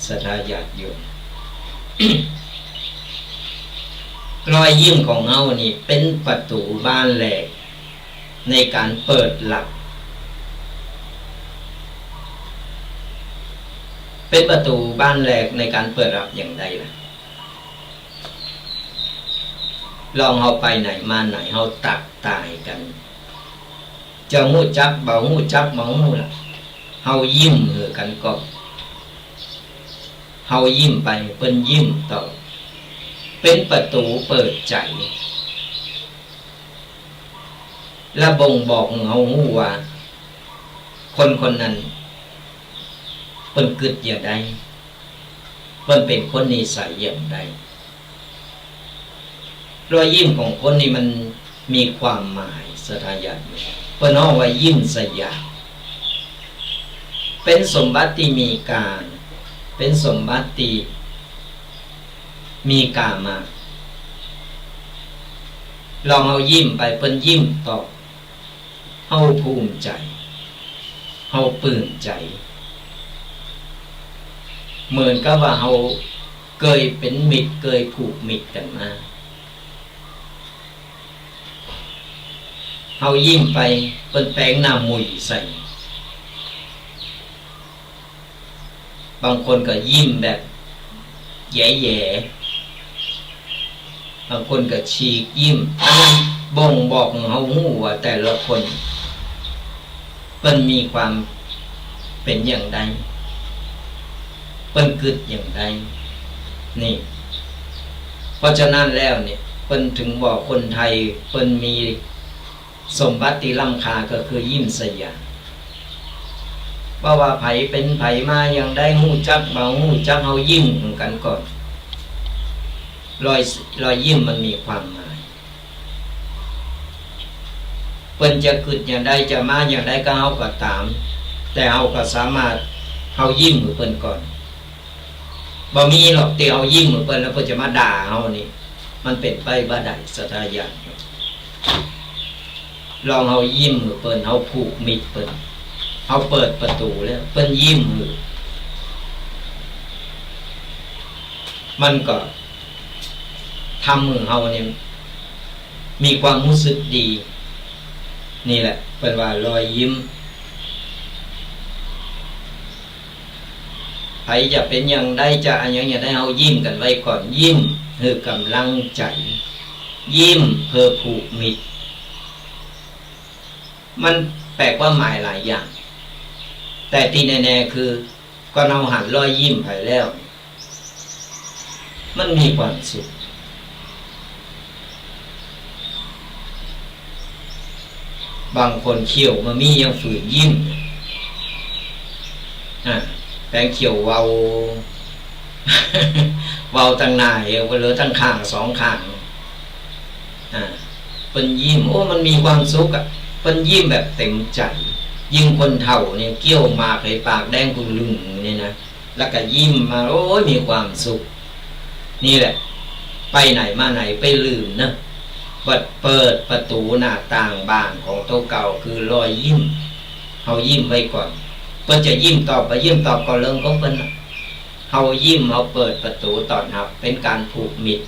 ศรัทธาญาติโยม รอยยิ้มของเฮานี่เป๋นประตู๋บานแรกในก๋านเปิดฮับ เป๋นประตู๋บานแรกในก๋านเปิดฮับอย่างใดล่ะ ลองเฮาไปไหนมาไหน เฮาตั๊กตายกั๋น จะฮู้จักบ่ฮู้จักบ่ฮู้ล่ะ เฮายิ้มหื้อกั๋นก่อ เฮายิ้มไป เปิ้นยิ้มตอบ เป๋นประตู๋เปิดใจ๋ และบ่งบอกหื้อเฮาฮู้ว่า คนคนนั้น เปิ้นกึ๊ดอย่างใด เปิ้นเป๋นคนนิสัยอย่างใด รอยยิ้มของคนนี่มันมีความหมาย ศรัทธาญาติโยม เปิ้นฮ้องว่ายิ้มสยาม เป๋นสมบัติตี้มีค่า เป๋นสมบัติตี้มีค่ามาก ลองเฮายิ้มไป เปิ้นยิ้มตอบ เฮาภูมิใจ๋ เฮาปลื้มใจ๋ เหมือนกับว่าเฮาเกยเป๋นมิตร เกยผูกมิตรกั๋นมา เฮายิ้มไป เปิ้นแป๋งหน้าหมุ่ยใส่ บางคนก็ยิ้มแบบแหย่ๆ บางคนก็ฉีกยิ้ม อันนั้นบ่งบอกหื้อเฮาฮู้ว่าแต่ละคน เปิ้นมีความเป๋นอย่างใด เปิ้นกึ๊ดอย่างใด นี่ เพราะฉะนั้นแล้วเนี่ย เปิ้นถึงบอกคนไทย เปิ้นมี สมบัติตี้ล้ำค่าก็คือยิ้มสยาม บ่ว่าใผเป๋นใผมาอย่างใด ฮู้จักบ่ฮู้จัก เฮายิ้มหื้อกั๋นก่อน รอย รอยยิ้มมันมีความหมาย เปิ้นจะกึ๊ดอย่างใด จะมาอย่างใดกับเฮาก็ต๋าม แต่เฮาก็สามารถ เฮายิ้มหื้อเปิ้นก่อน บ่มีหรอกตี้เฮายิ้มหื้อเปิ้นแล้วเปิ้นจะมาด่าเฮานี่ มันเป๋นไปบ่ได้ ศรัทธาญาติโยม ลองเฮายิ้มหื้อเปิ้น เฮาผูกมิตรเปิ้น เฮาเปิดประตู๋แล้ว เปิ้นยิ้มหื้อ มันก็ทำหื้อเฮาเนี่ย มีความฮู้สึกดี นี่แหละ เปิ้นว่ารอยยิ้ม ใผจะเป๋นอย่างใด จะอะหยังอย่างใด เฮายิ้มกั๋นไว้ก่อน ยิ้มหื้อก๋ำลังใจ๋ ยิ้มเพื่อผูกมิตร มันแป๋ความหมายหลายอย่าง แต่ตี้แน่ๆ คือ ก่อนเฮาหันรอยยิ้มใผแล้ว มันมีความสุข บางคนเขี้ยวบ่มียังฝืนยิ้ม อ่า แป๋งเขี้ยวเว้า เว้าตังหน้า เหลือตังข้างสองข้าง อ่า เปิ้นยิ้ม โอ้ มันมีความสุขอะ เปิ้นยิ้มแบบเต๋มใจ๋ ยิ่งคนเฒ่าเนี่ย เกี้ยวหมากไอ้ปากแดงปึ่งลึงเนี่ยนะ แล้วก็ยิ้มมา โอ้ย มีความสุข นี่แหละ ไปไหนมาไหนไปลืมนะ ว่าเปิดประตู๋หน้าต่างบ้านของตั๋วเก่าคือรอยยิ้ม เฮายิ้มไว้ก่อน เปิ้นจะยิ้มตอบบ่ยิ้มตอบก็เรื่องของเปิ้นนะ เฮายิ้ม เฮาเปิดประตู๋ต้อนฮับ เป๋นก๋านผูกมิตร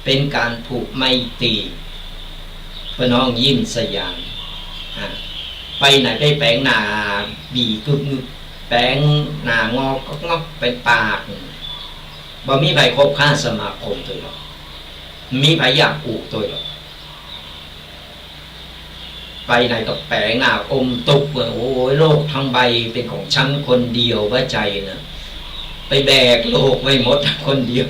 เป๋นก๋านผูกไมตรี เปิ้นฮ้องยิ้มสยาม อ่า ไปไหนไปแป๋งหน้าbiiกึ๊กงึก แป๋งหน้างอกงอกไปปาก บ่มีใผคบค้าสมาคมตวยหรอก บ่มีใผอยากอู้ตวยหรอก ไปไหนก็แป๋งหน้าอมตุ๊กว่า โอ้ย โลกทั้งใบเป๋นของฉันคนเดียว ว่าใจ๋นะ ไปแบกโลกไว้หมดคนเดียว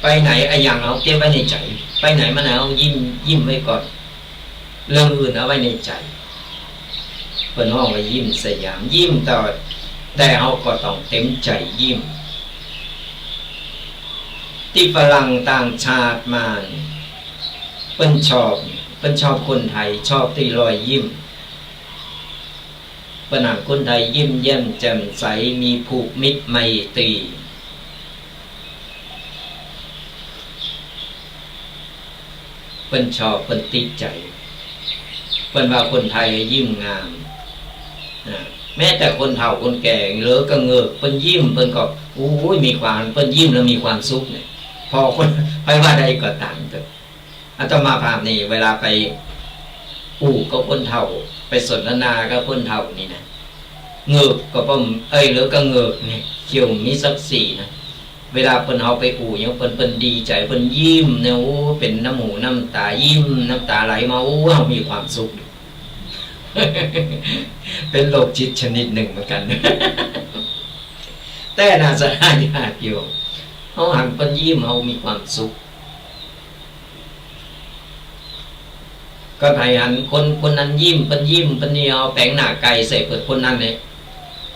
ไปไหนอะหยังเฮาเก็บไว้ในใจ๋ ไปไหนมาไหนเฮายิ้ม ยิ้มไว้ก่อน เรื่องอื่นเอาไว้ในใจ๋ เปิ้นฮ้องว่ายิ้มสยาม ยิ้มตลอด แต่เฮาก็ต้องเต๋มใจ๋ยิ้ม ตี้ฝรั่งต่างชาติมานี่ เปิ้นชอบ เปิ้นชอบคนไทย ชอบตี้รอยยิ้ม เปิ้นหันคนไทยยิ้มแย้มแจ่มใส มีผูกมิตรไมตรี เปิ้นชอบ เปิ้นติดใจ๋ เปิ้นว่าคนไทยยิ้มงาม อ่า แม้แต่คนเฒ่าคนแก่เหลือกะเงิก เปิ้นยิ้ม เปิ้นก็ อู้ย มีความ เปิ้นยิ้มแล้วมีความสุขเนี่ย พอคน ใผว่าใดก็ต๋ามเต๊อะ อาตมาภาพนี่เวลาไปอู้กับคนเฒ่า ไปสนทนากับคนเฒ่านี่นะ เหงือกก็บ่ เอ้ย เหลือก็เหงือกนี่ เขี้ยวมีสักสีนะ เวลาเปิ้นเฮาไปอู้หยังเปิ้น เปิ้นดีใจ๋ เปิ้นยิ้มเนี่ย โอ้ เป๋นน้ำหูน้ำต๋า ยิ้ม น้ำต๋าไหลมา โอ้ เฮามีความสุข เป๋นโรคจิตชนิดนึ่งเหมือนกั๋น แต่น่าสงสารญาติโยม เฮาหันเปิ้นยิ้ม เฮามีความสุข ก็ใผหันคน คนนั้นยิ้ม เปิ้นยิ้ม เปิ้นนี่เอาแป๋งหน้าไก่ใส่เปิ้นคนนั้นเนี่ย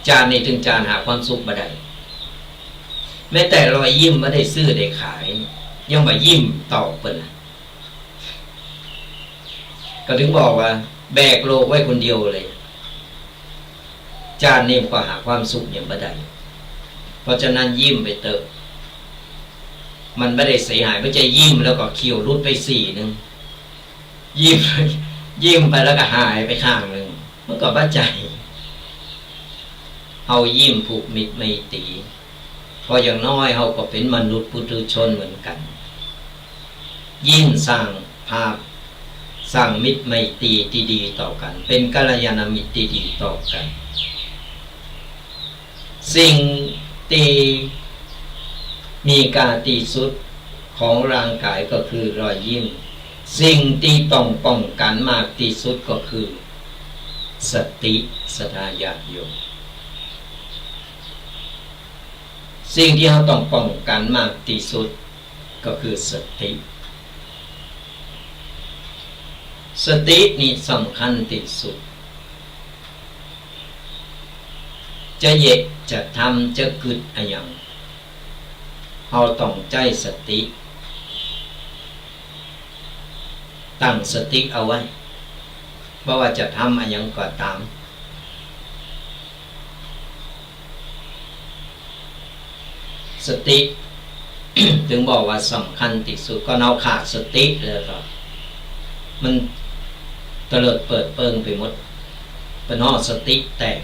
จาตินี้เถิงจาติหาความสุขบ่ได้ แม้แต่รอยยิ้มบ่ได้ซื้อได้ขาย ยังบ่ายิ้มตอบเปิ้นล่ะ ก็เถิงบอกว่าแบกโลกไว้คนเดียวเลย จาตินี้มันก็หาความสุขหยังบ่ได้ เพราะฉะนั้นยิ้มไปเต๊อะ มันบ่ได้เสียหาย บ่ใจ้ยิ้มแล้วก็เขี้ยวหลุดไปสี่นึ่ง ยิ้ม ยิ้มไปแล้วก็หายไปข้างนึ่ง มันก็บ่ใจ้ เฮายิ้มผูกมิตรไมตรี เพราะอย่างน้อยเฮาก็เป๋นมนุษย์ปุถุชนเหมือนกั๋น ยิ้มสร้างภาพ สร้างมิตรไมตรีตี้ดีต่อกั๋น เป๋นกัลยาณมิตรตี้ดีต่อกั๋น สิ่งตี้มีค่าตี้สุดของร่างก๋ายก็คือรอยยิ้ม สิ่งตี้ต้องป้องกั๋นมากตี้สุดก็คือสติ ศรัทธาญาติโยม สิ่งตี้เฮาต้องป้องกั๋นมากตี้สุดก็คือสติ สตินี่สำคัญตี้สุด จะเยียะ จะทำ จะกึ๊ดอะหยัง เฮาต้องใจ๊สติ ตั้งสติเอาไว้ บ่ว่าจะทำอะหยังก็ต๋าม สติ เถิงบอกว่าสำคัญตี้สุด ก็เฮาขาดสติแล้วก็ มันเตลิดเปิดเปิงไปหมด เปิ้นฮ้องสติแตก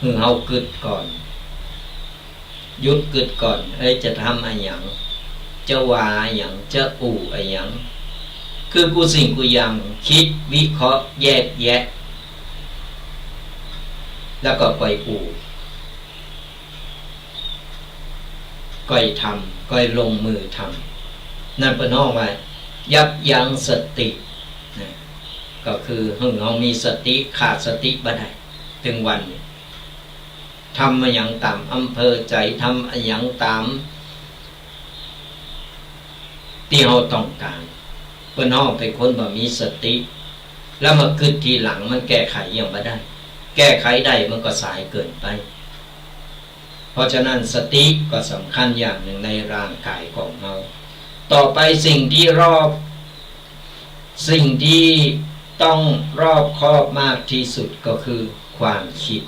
หื้อเฮากึ๊ดก่อน หยุดกึ๊ดก่อน เอ้ย จะทำอะหยัง จะว่าอะหยัง จะอู้อะหยัง คือกู้สิ่งกู้อย่าง กึ๊ดวิเคราะห์แยกแยะ แล้วก็ก่อยอู้ ก่อยทำ ก่อยลงมือทำ นั่นเปิ้นฮ้องว่ายับยั้งสติ นะ ก็คือหื้อเฮามีสติ ขาดสติบ่ได้ เถิงวันนี้ ทำอะหยังต๋ามอำเภอใจ๋ ทำอะหยังต๋ามตี้เฮาต้องก๋าน เปิ้นฮ้องเป๋นคนบ่มีสติ แล้วมากึ๊ดทีหลังมันแก้ไขหยังบ่ได้ แก้ไขได้มันก็สายเกินไป เพราะฉะนั้นสติก็สำคัญอย่างนึ่งในร่างก๋ายของเฮา ต่อไปสิ่งตี้รอบ สิ่งตี้ต้องรอบคอบมากตี้สุดก็คือความกึ๊ด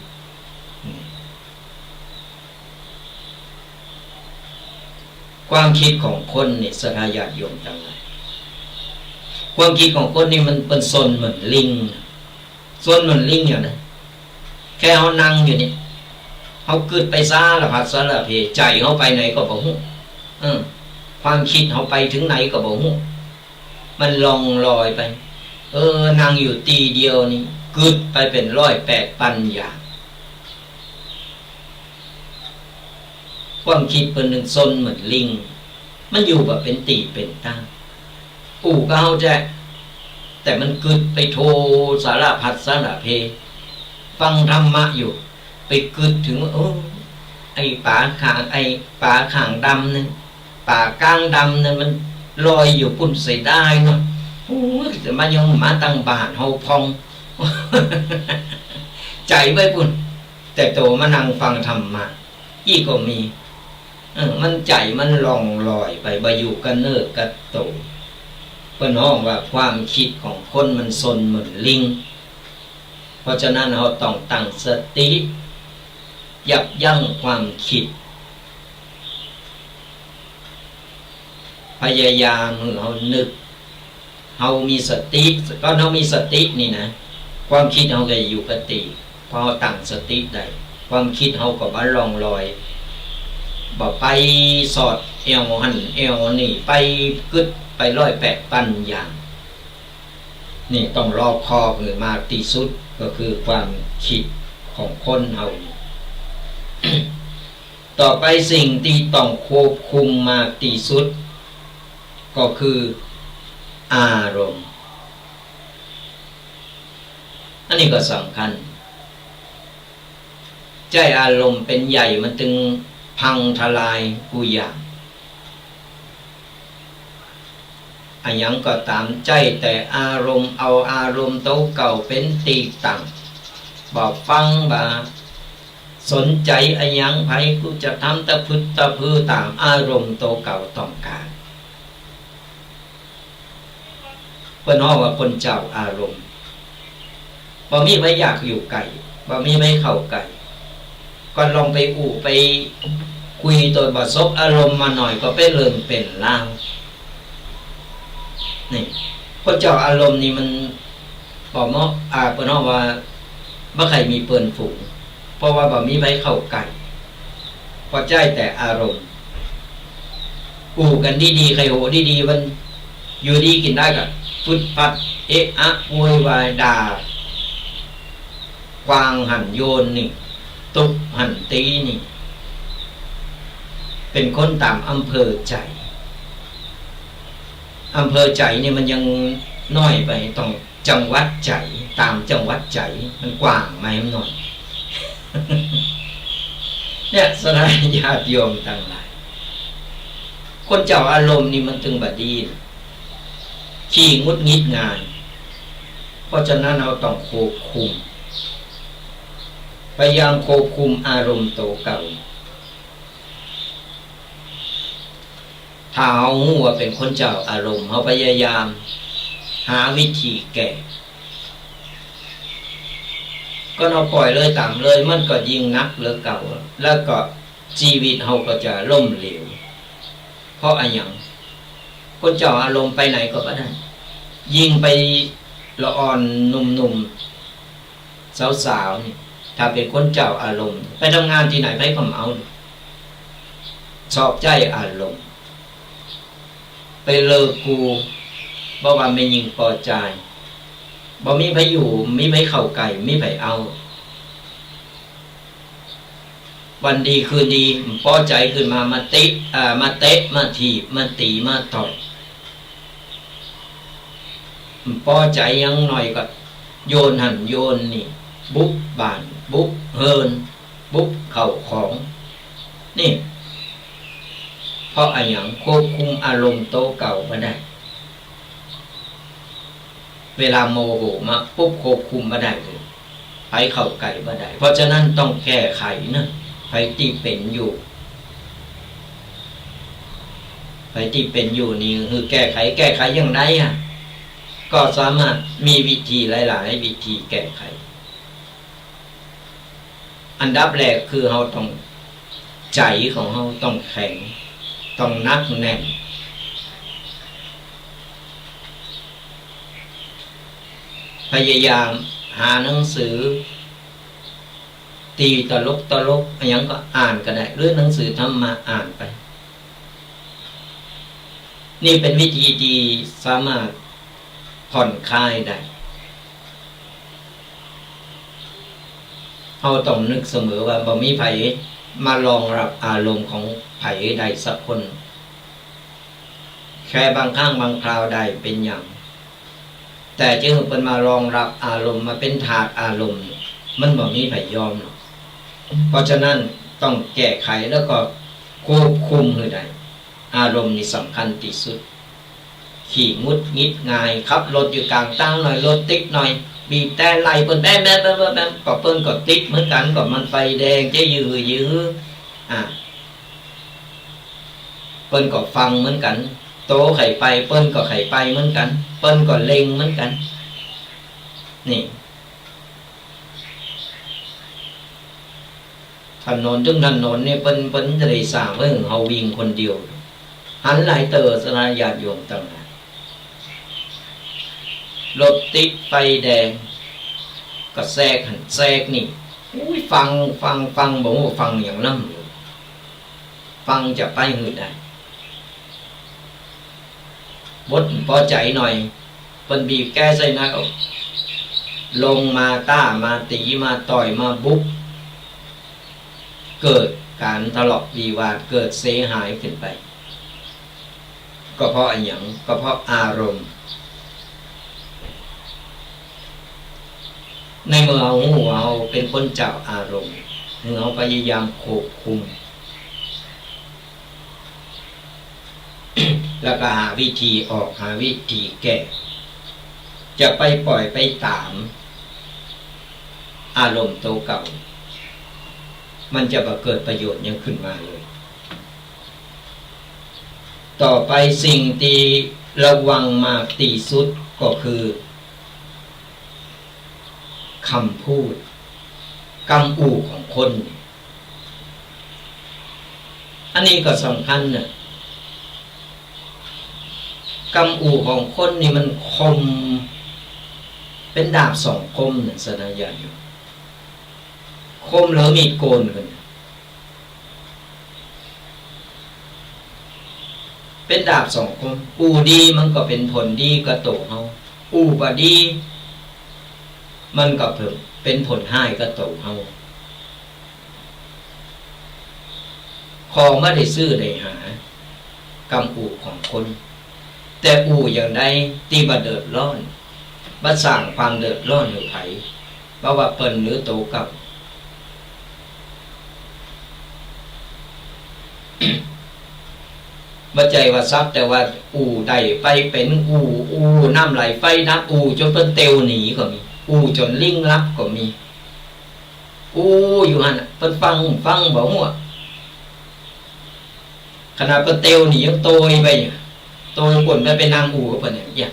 ความกึ๊ดของคนนี่ ศรัทธาญาติโยมตังหลาย ความกึ๊ดของคนนี่มันเป๋นซนเหมือนลิง ซนเหมือนลิงอย่างนั้น แค่เฮานั่งอยู่นี่ เฮากึ๊ดไปสารพัดสารเพ ใจ๋เฮาไปไหนก็บ่ฮู้ เออ ความกึ๊ดเฮาไปเถิงไหนก็บ่ฮู้ มันล่องลอยไป เออ นั่งอยู่ตี้เดียวนี่ กึ๊ดไปเป๋นร้อยแปดปันอย่าง ความกึ๊ดเปิ้นนึ่งซนเหมือนลิง มันอยู่บ่เป๋นตี้เป๋นตาง อู้ก็เฮาแต๊ แต่มันกึ๊ดไปโทสารพัดสารเพ ฟังธรรมะอยู่ ไปกึ๊ดเถิงว่า โอ้ ไอ้ป๋าข้าง ไอ้ป๋าข้างดำนั่น ป๋าก้างดำนั่นมันลอยอยู่ปุ้นเสียดายเนาะ โอ้ย แต่มันยังมาตังบ้านเฮาพ่อง ใจ๋ไปปุ้น แต่โตมานั่งฟังธรรมะ อี้ก็มี เออ มันใจ๋มันล่องลอยไป บ่อยู่กะเนิดกะโต เปิ้นฮ้องว่าความกึ๊ดของคนมันซนเหมือนลิง เพราะฉะนั้นเฮาต้องตั้งสติ ยับยั้งความกึ๊ด พยายามหื้อเฮานึก เฮามีสติ ก็เฮามีสตินี่นะ ความกึ๊ดเฮาก็อยู่กะตี้ พอเฮาตั้งสติได้ ความกึ๊ดเฮาก็บ่ล่องลอย บ่ไปสอดแอ่วหั้นแอ่วนี่ ไปกึ๊ดไปร้อยแปดปันอย่าง นี่ต้องรอบคอบหื้อมากตี้สุด ก็คือความกึ๊ดของคนเฮานี่ ต่อไปสิ่งตี้ต้องควบคุมมากตี้สุด ก็คืออารมณ์ อันนี้ก็สำคัญ ใจ๊อารมณ์เป๋นใหญ่ มันตึงพังทลายกู้อย่าง อะหยังก็ต๋าม ใจ๊แต่อารมณ์ เอาอารมณ์โตเก่าเป๋นตี้ตั้ง บ่ฟัง บ่สนใจ๋อะหยังใผ กูจะทำตะพึดตะพือต๋ามอารมณ์โตเก่าต้องก๋าน เปิ้นฮ้องว่าคนเจ้าอารมณ์ บ่มีใผอยากอยู่ใก้ บ่มีใผเข้าใก้ ก็ลองไปอู้ไปคุย ต๋อนบ่สบอารมณ์มาหน่อยก็เป๋นเรื่องเป๋นราว นี่ คนเจ้าอารมณ์นี่มันบ่เหมาะ อ่า เปิ้นฮ้องว่าบ่ใค่มีเปิ้นฝูง เพราะว่าบ่มีใผเข้าใก้ เพราะใจ๊แต่อารมณ์ อู้กั๋นดีๆ ใค่โหดีๆ มันอยู่ดีกิ๋นได้ก็ฟึดฟัด เอะอะโวยวายด่า กวางหั้นโยนนี่ ตุ๊บหั้นตี๋นี่ เป๋นคนต๋ามอำเภอใจ๋ อำเภอใจ๋นี่มันยังน้อยไป ต้องจังหวัดใจ๋ ต๋ามจังหวัดใจ๋ มันกว้างไหมมันน้อย เนี่ย สหายญาติโยมตังหลาย คนเจ้าอารมณ์นี่มันตึงบ่ดีนะ ขี้หงุดหงิดง่าย เพราะฉะนั้นเฮาต้องควบคุม พยายามควบคุมอารมณ์โตเก่า ถ้าเฮาฮู้ว่าเป๋นคนเจ้าอารมณ์ เฮาพยายามหาวิธีแก้ ก็เฮาปล่อยเลยต๋ามเลย มันก็ยิ่งหนักเหลือเก่า แล้วก็ จีวิตเฮาก็จะล้มเหลว เพราะอะหยัง คนเจ้าอารมณ์ไปไหนก็บ่ได้ ยิ่งไปละอ่อนหนุ่มๆ สาวๆ นี่ ถ้าเป๋นคนเจ้าอารมณ์ ไปทำงานตี้ไหนใผก็บ่เอา ชอบใจ๊อารมณ์ ไปเลิกกู้ บ่ว่าแม่ญิงป้อจาย บ่มีใผอยู่ บ่มีใผเข้าใก้ บ่มีใผเอา วันดีคืนดี บ่ปอใจ๋ขึ้นมา มาติ อ่า มาเตะ มาถีบ มาตี๋ มาต่อย บ่ปอใจ๋หยังหน่อยก็โยนหั้นโยนนี่ บุกบ้าน บุกเฮือน บุกเข้าของ นี่ เพราะอะหยัง ควบคุมอารมณ์โตเก่าบ่ได้ เวลาโมโหมาปุ๊บ ควบคุมบ่ได้เลย ใผเข้าใก้บ่ได้ เพราะฉะนั้นต้องแก้ไขเนาะ ใผตี้เป๋นอยู่ ใผตี้เป๋นอยู่นี่หื้อแก้ไข แก้ไขอย่างใดอะ ก็สามารถมีวิธีหลายๆ วิธีแก้ไข อันดับแรกคือเฮาต้อง ใจ๋ของเฮาต้องแข็ง ต้องหนักแน่น พยายามหาหนังสือ ตี้ตลกตลก อะหยังก็อ่านก็ได้ หรือหนังสือธรรมะอ่านไป นี่เป๋นวิธีตี้สามารถผ่อนคลายได้ เฮาต้องนึกเสมอว่าบ่มีใผมารองรับอารมณ์ของใผได้สักคน แค่บางครั้งบางคราวได้เป๋นหยัง แต่จะหื้อเปิ้นมารองรับอารมณ์ มาเป๋นทาสอารมณ์ มันบ่มีใผยอมหรอก เพราะฉะนั้นต้องแก้ไขแล้วก็ควบคุมหื้อได้ อารมณ์นี่สำคัญตี้สุด ขี้หงุดหงิดง่าย ขับรถอยู่ก๋างตางหน่อย รถติดหน่อย บีบแตรไล่เปิ้นแป๊บๆๆๆ ก็เปิ้นก็ติดเหมือนกั๋น ก็มันไฟแดง จะยื้อหื้อ อ่า เปิ้นก็ฟังเหมือนกั๋น โตใค่ไป เปิ้นก็ใค่ไปเหมือนกั๋น เปิ้นก็เร่งเหมือนกั๋น นี่ ถนนตึงถนนนี่เปิ้น เปิ้นจะได้สร้างไว้หื้อเฮาวิ่งคนเดียว หันหลายเตื้อสหายญาติโยมตังหลาย รถติดไฟแดง ก็แซกหั้นแซกนี่ อุ้ย ฟัง ฟัง ฟัง บ่ฮู้ฟังหยังนำ ฟังจะไปหื้อใด บดปอใจ๋หน่อย เปิ้นบีบแกใส่นัก ลงมาต้า มาตี๋ มาต่อย มาบุก เกิดก๋านทะเลาะวิวาท เกิดเสียหายขึ้นไป ก็เพราะอะหยัง ก็เพราะอารมณ์ ในเมื่อเฮาฮู้ว่าเฮาเป๋นคนเจ้าอารมณ์ เฮาพยายามควบคุม แล้วก็หาวิธีออก หาวิธีแก้ จะไปปล่อยไปต๋ามอารมณ์โตเก่า มันจะบ่เกิดประโยชน์หยังขึ้นมาเลย ต่อไปสิ่งตี้ระวังมากตี้สุดก็คือ กำพูด กำอู้ของคน อันนี้ก็สำคัญนะ กำอู้ของคนนี่มันคม เป๋นดาบสองคมนะ สาธยาย คมเหลือมีดโกนกัน เป๋นดาบสองคม อู้ดีมันก็เป๋นผลดีกับโตเฮา อู้บ่ดี มันก็เป๋น เป๋นผลฮ้ายกับโตเฮา ของบ่ได้ซื้อได้หา กำอู้ของคน แต่อู้อย่างใดตี้บ่เดือดร้อน บ่สร้างความเดือดร้อนหื้อใผ บ่ว่าเปิ้นหรือโตเก่า บ่ใจ้ว่าสักแต่ว่าอู้ได้ไปเป๋นอู้ อู้น้ำไหลไฟดับ อู้จ๋นเปิ้นเตียวหนีก็มี อู้จ๋นลิงลับก็มี อู้อยู่หั้นน่ะ เปิ้นฟัง ฟังบ่ฮู้ ขนาดเปิ้นเตียวหนียังโตยไปเนี่ย โตยป่นไป ไปนั่งอู้กับเปิ้นเนี่ย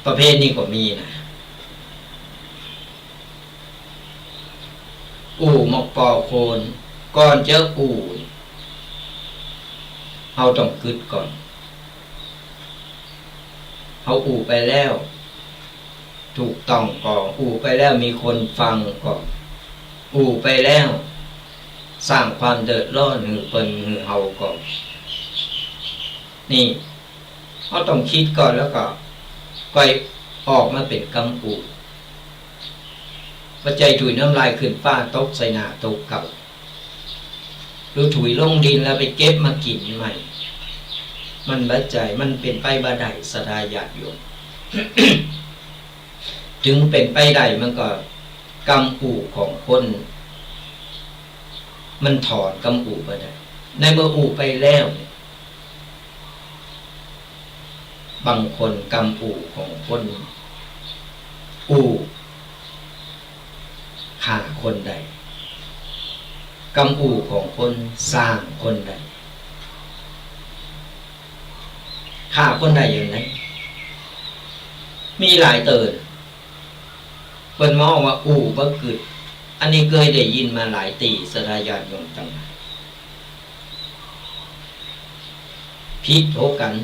ประเภทนี้ก็มีนะ อู้มอกปอโคน ก่อนจะอู้ เฮาต้องกึ๊ดก่อน เฮาอู้ไปแล้ว ถูกต้องก่อ อู้ไปแล้วมีคนฟังก่อ อู้ไปแล้ว สร้างความเดือดร้อนหื้อเปิ้นหื้อเฮาก่อ นี่ เฮาต้องกึ๊ดก่อนแล้วก็ก่อยออกมาเป๋นกำอู้ บ่ใจ้ถุยน้ำลายขึ้นฟ้าตกใส่หน้าโตเก่า หรือถุยลงดินแล้วไปเก็บมากิ๋นใหม่ มันบ่ใจ้ มันเป๋นไปบ่ได้ ศรัทธาญาติโยม ถึงเป๋นไปได้มันก็ กำอู้ของคน มันถอนกำอู้บ่ได้ ในเมื่ออู้ไปแล้วเนี่ย บางคนกำอู้ของคน อู้ฆ่าคนได้ กำอู้ของคนสร้างคนได้ ฆ่าคนได้อย่างใด มีหลายเตื้อ เปิ้นมาฮ้องว่าอู้บ่กึ๊ด อันนี้เกยได้ยินมาหลายตี้ ศรัทธาญาติโยมตังหลาย ผิดโหกั๋น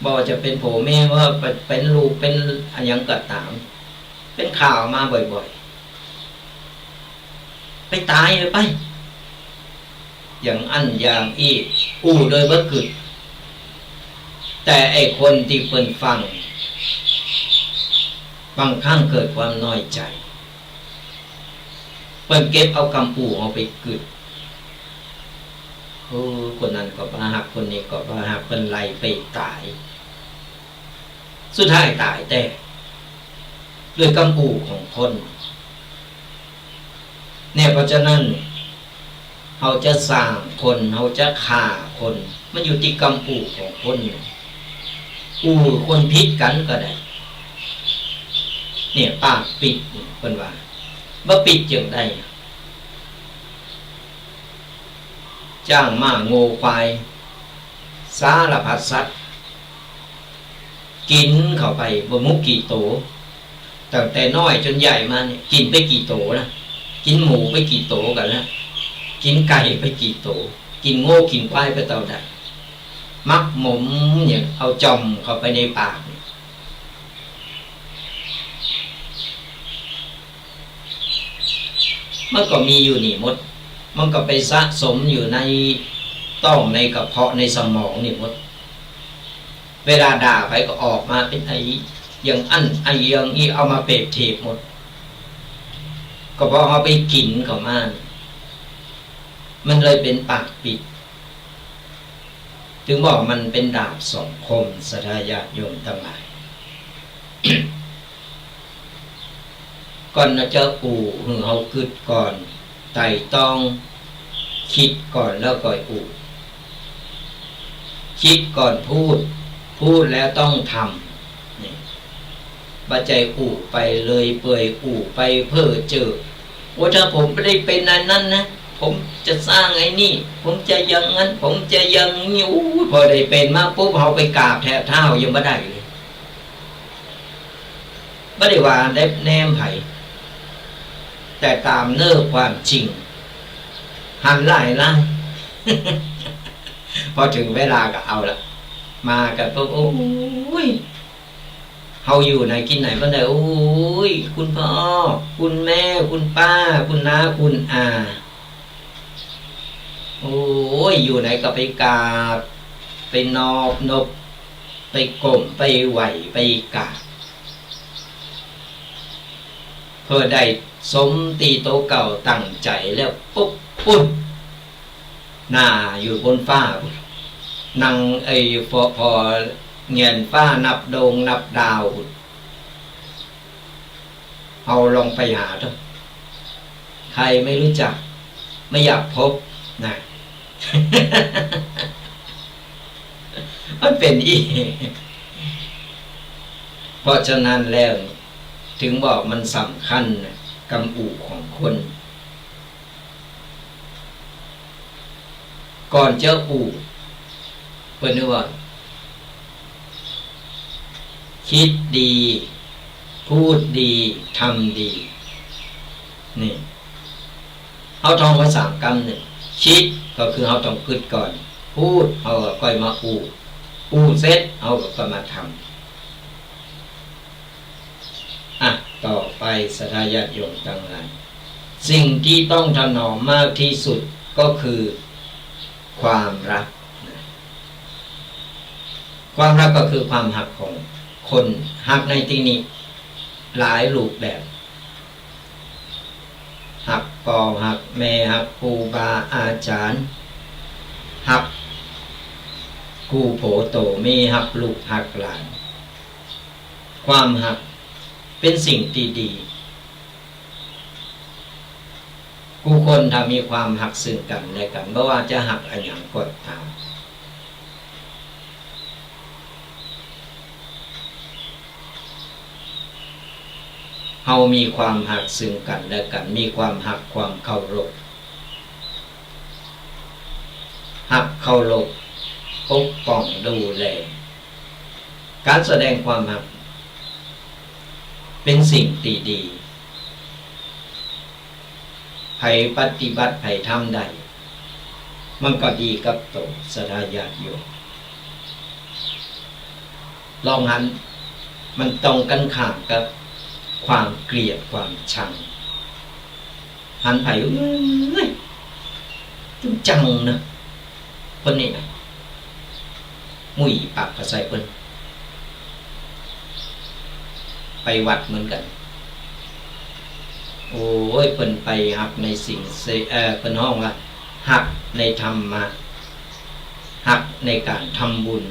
บ่ว่าจะเป๋นผัวเมีย ว่าเป๋นลูก เป๋นอะหยังก็ต๋าม เป๋นข่าวมาบ่อยๆ ไปต๋ายเลยไป อย่างอั้นอย่างอี้ อู้โดยบ่กึ๊ด แต่ไอ้คนตี้เปิ้นฟัง บางครั้งเกิดความน้อยใจ๋ เปิ้นเก็บเอากำอู้เฮาไปกึ๊ด โอ้ คนนั้นก็บ่ฮัก คนนี้ก็บ่ฮัก เปิ้นไล่ไปต๋าย สุดท้ายต๋ายแต๊ ด้วยกำอู้ของคน เนี่ย เพราะฉะนั้น เฮาจะสร้างคน เฮาจะฆ่าคน มันอยู่ตี้กำอู้ของคน อู้คนผิดกั๋นก็ได้ เนี่ย ปากปิด เปิ้นว่า บ่ปิดจั่งใด จ๊าง ม้า งัว ควาย สารพัดสัตว์ กิ๋นเข้าไปบ่ฮู้กี่โต ตั้งแต่น้อยจ๋นใหญ่มาเนี่ย กิ๋นไปกี่โตละ กิ๋นหมูไปกี่โตกั๋นละ กิ๋นไก่ไปกี่โต กิ๋นงัวกิ๋นควายไปเต้าใด หมักหมมเนี่ย เอาจ่อมเข้าไปในปาก มันก็มีอยู่นี่หมด มันก็ไปสะสมอยู่ในต๊อง ในกระเพาะ ในสมองนี่หมด เวลาด่าใผก็ออกมาเป๋นไอ้อย่างอั้นไอ้อย่างอี้ เอามาเปรียบเทียบหมด ก็เพราะเฮาไปกิ๋นเข้ามา มันเลยเป๋นปากปิด จึงบอกมันเป๋นดาบสองคม ศรัทธาญาติโยมตังหลาย ก่อนจะอู้ หื้อเฮากึ๊ดก่อน ไตร่ตรอง กึ๊ดก่อนแล้วก่อยอู้ กึ๊ดก่อนพูด พูดแล้วต้องทำ นี่ บ่ใจ้อู้ไปเลยเปื่อย อู้ไปเพ้อเจ้อ ว่าถ้าผมไม่ได้เป็นอันนั้นนะ ผมจะสร้างไอ้นี่ ผมจะอย่างนั้น ผมจะอย่างนี้ อู้ พอได้เป๋นมาปุ๊บ เฮาไปกราบแทบเท้ายังบ่ได้เลย บ่ได้ว่าแนบแนมใผ แต่ต๋ามเนื้อความจริง หันหลายล่าง พอเถิงเวลาก็เอาละ มากั๋นปุ๊บ โอ้ย เฮาอยู่ไหนกิ๋นไหนบ่ได้ โอ้ย คุณพ่อ คุณแม่ คุณป้า คุณน้า คุณอา โอ้ย อยู่ไหนก็ไปกราบ ไปนอบนบ ไปก้ม ไปไหว้ ไปกราบ เปื้อได้สมตี้โตเก่าตั้งใจ๋แล้วปุ๊บ ปุ้น หน้าอยู่บนฟ้า นั่ง ไอ้ ผ่อ ผ่อแหงนฟ้านับดวงนับดาว เฮาลองไปหาเถอะ ใครไม่รู้จัก ไม่อยากพบนะ มันเป๋นอี้ เพราะฉะนั้นแล้ว เถิงบอกมันสำคัญนะ กำอู้ของคน ก่อนจะอู้ เปิ้นว่า กึ๊ดดี พูดดี ทำดี นี่ เฮาท่องไว้สามกำนึ่ง กึ๊ดก็คือเฮาต้องกึ๊ดก่อน พูดเฮาก็ก่อยมาอู้ อู้เสร็จเฮาก็ก่อยมาทำ อ่ะ ต่อไปศรัทธาญาติโยมตังหลาย สิ่งที่ต้องถนอมมากที่สุดก็คือความฮักนะ ความฮักก็คือความฮักของคน ฮักในตี้นี้หลายรูปแบบ ฮักป้อ ฮักแม่ ฮักครูบาอาจ๋ารย์ ฮักกู้โผโตเม ฮักลูกฮักหลาน ความฮักเป๋นสิ่งตี้ดี กู้คนถ้ามีความฮักซึ่งกั๋นและกั๋น บ่ว่าจะฮักอะหยังก็ต๋าม เฮามีความฮักซึ่งกั๋นและกั๋น มีความฮักความเคารพ ฮักเคารพ ปกป้องดูแล ก๋านแสดงความฮักเป๋นสิ่งตี้ดี ใผปฏิบัติ ใผทำได้ มันก็ดีกับโต ศรัทธาญาติโยม ลองหัน มันตรงกั๋นข้ามกับความเกลียดความชัง หันใผ เอ้ย ตึงจังนะ เปิ้นนี่นะ มุ้ยปากก็ใส่เปิ้น ไปวัดเหมือนกั๋น โอ้ย เปิ้นไปฮักในสิ่งเส เอ่อ เปิ้นฮ้องว่าฮักในธรรมะ ฮักในก๋านทำบุญ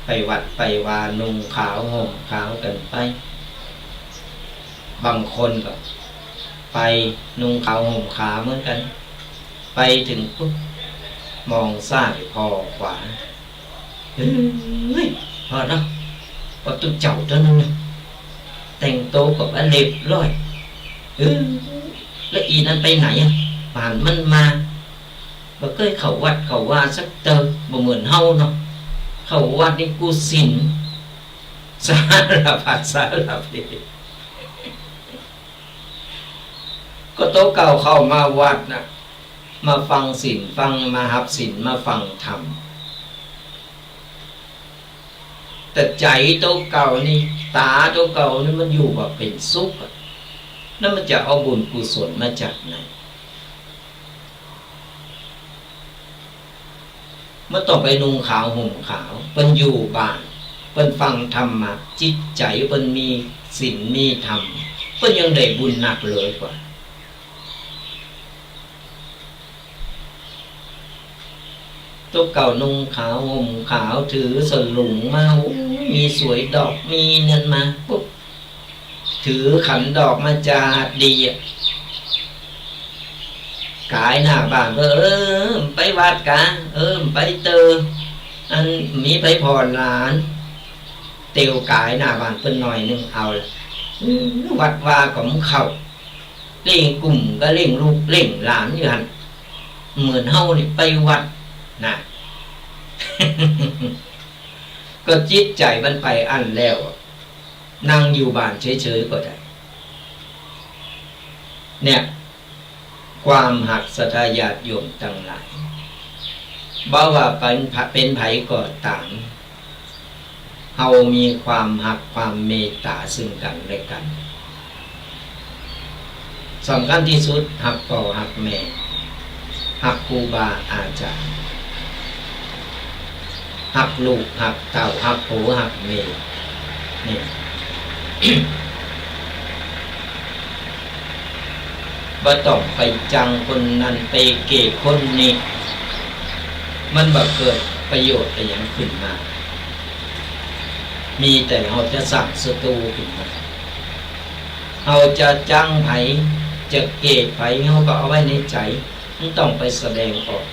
ไปวัดไปวา นุ่งขาวห่มขาวกั๋นไป บางคนก็ไปนุ่งขาวห่มขาวเหมือนกั๋น ไปเถิงปุ๊บ มองซ้ายผ่อขวา เฮ้ย ผ่อเนาะ ผ่อตุ๊เจ้าเต้านั้นนะ แต่งโตก็บ่เรียบร้อย เออ แล้วอีนั้นไปไหนอะ บ่หันมันมา บ่เกยเข้าวัดเข้าวาสักเตื้อ บ่เหมือนเฮาเนาะ เข้าวัดนี่กู้ศีล สารพัดสารเพ ก็โตเก่าเข้ามาวัดน่ะ มาฟังศีล ฟัง มาฮับศีล มาฟังธรรม แต่ใจ๋โตเก่านี่ ต๋าโตเก่านี่มันอยู่บ่เป๋นสุขอะ แล้วมันจะเอาบุญกุศลมาจากไหน บ่ต้องไปนุ่งขาวห่มขาว เปิ้นอยู่บ้าน เปิ้นฟังธรรมะ จิตใจ๋เปิ้นมีศีลมีธรรม เปิ้นยังได้บุญนักเลยกว่า ตุ๊เก่านุ่งขาวห่มขาว ถือสลุงมา โอ้ย มีสวยดอก มีนั่นมา ปุ๊บ ถือขันดอกมาจาดดีอะ ก๋ายหน้าบ้าน เออ ไปวัดกา เออ ไปเต๊อะ อันมีไปผ่อนหลาน เตียวก๋ายหน้าบ้านเปิ้นหน่อยนึ่ง เอาละ เออ วัดวาก็บ่เข้า เล่งกุ้มก็เล่งลูกเล่งหลานอยู่หั้น เหมือนเฮานี่ไปวัดนะ ก็จิตใจ๋มันไปอั้นแล้วอะ นั่งอยู่บ้านเฉยๆ ก็ได้ เนี่ย ความฮักศรัทธาญาติโยมตังหลาย บ่ว่าเป๋น เป๋นใผก็ต๋าม เฮามีความฮักความเมตต๋าซึ่งกั๋นและกั๋น สำคัญตี้สุด ฮักป้อฮักแม่ ฮักครูบาอาจ๋ารย์ ฮักลูกฮักเต้า ฮักผัวฮักเมีย นี่ บ่ต้องไปจังคนนั้น ไปเกลียดคนนี้ มันบ่เกิดประโยชน์อะหยังขึ้นมา มีแต่เฮาจะสร้างศัตรู๋ขึ้นมา เฮาจะจังใผ จะเกลียดใผ เฮาก็เอาไว้ในใจ๋ บ่ต้องไปแสดงออก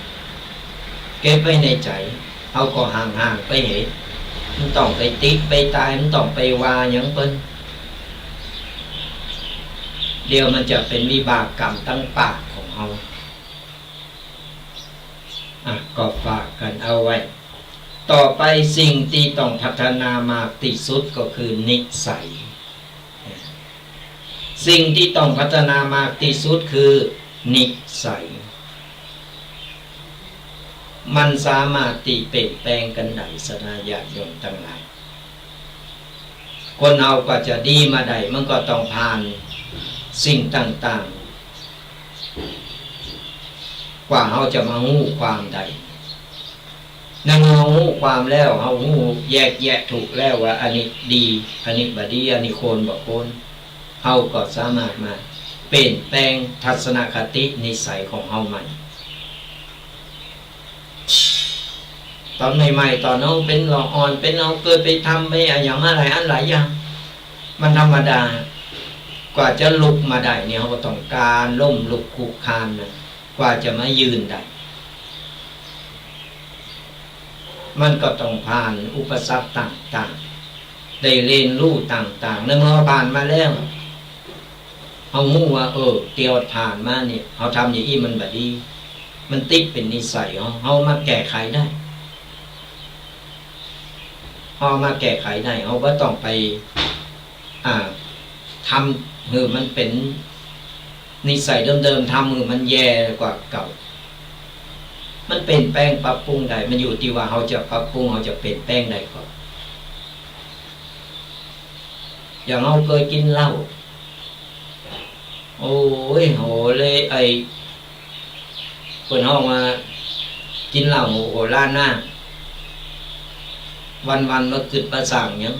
เก็บไว้ในใจ๋ เฮาก็ห่างๆ ไปเหย บ่ต้องไปติ๊งไปตาย บ่ต้องไปว่าหยังเปิ้น เดี๋ยวมันจะเป๋นวิบากกรรมตางปากของเฮา อ่ะ ก็ฝากกั๋นเอาไว้ ต่อไปสิ่งตี้ต้องพัฒนามากตี้สุดก็คือนิสัย สิ่งตี้ต้องพัฒนามากตี้สุดคือนิสัย มันสามารถตี้เปลี่ยนแปลงกั๋นได้ ศรัทธาญาติโยมตังหลาย คนเฮากว่าจะดีมาได้ มันก็ต้องผ่านสิ่งต่างๆ กว่าเฮาจะมาฮู้ความได้ ในเมื่อเฮาฮู้ความแล้ว เฮาฮู้แยกแยะถูกแล้วว่าอันนี้ดี อันนี้บ่ดี อันนี้ควรบ่ควร เฮาก็สามารถมาเปลี่ยนแปลงทัศนคตินิสัยของเฮาใหม่ ต๋อนใหม่ๆ ต๋อนเฮาเป๋นละอ่อน เป๋นเฮาเกยไปทำไปอะหยังมาหลายอันหลายอย่าง มันธรรมดา กว่าจะลุกมาได้เนี่ย เฮาก็ต้องก้านล้มลุกคลุกคลานนะ กว่าจะมายืนได้ มันก็ต้องผ่านอุปสรรคต่างๆ ได้เรียนรู้ต่างๆ ในเมื่อผ่านมาแล้ว เฮาฮู้ว่า เออ ตี้ผ่านมาเนี่ย เฮาทำอย่างอี้มันบ่ดี มันติดเป๋นนิสัยเฮา เฮามาแก้ไขได้ เฮามาแก้ไขได้ เฮาบ่ต้องไป อ่า ทำหื้อมันเป๋นนิสัยเดิมๆ ทำหื้อมันแย่กว่าเก่า มันเปลี่ยนแปลงปรับปรุงได้ มันอยู่ตี้ว่าเฮาจะปรับปรุง เฮาจะเปลี่ยนแปลงได้ก่อ อย่างเฮาเกยกิ๋นเหล้า โอ้ย โหเลย ไอ้ เปิ้นฮ้องว่ากิ๋นเหล้าโหราหน้า วันๆ บ่กึ๊ดบ่สร้างหยัง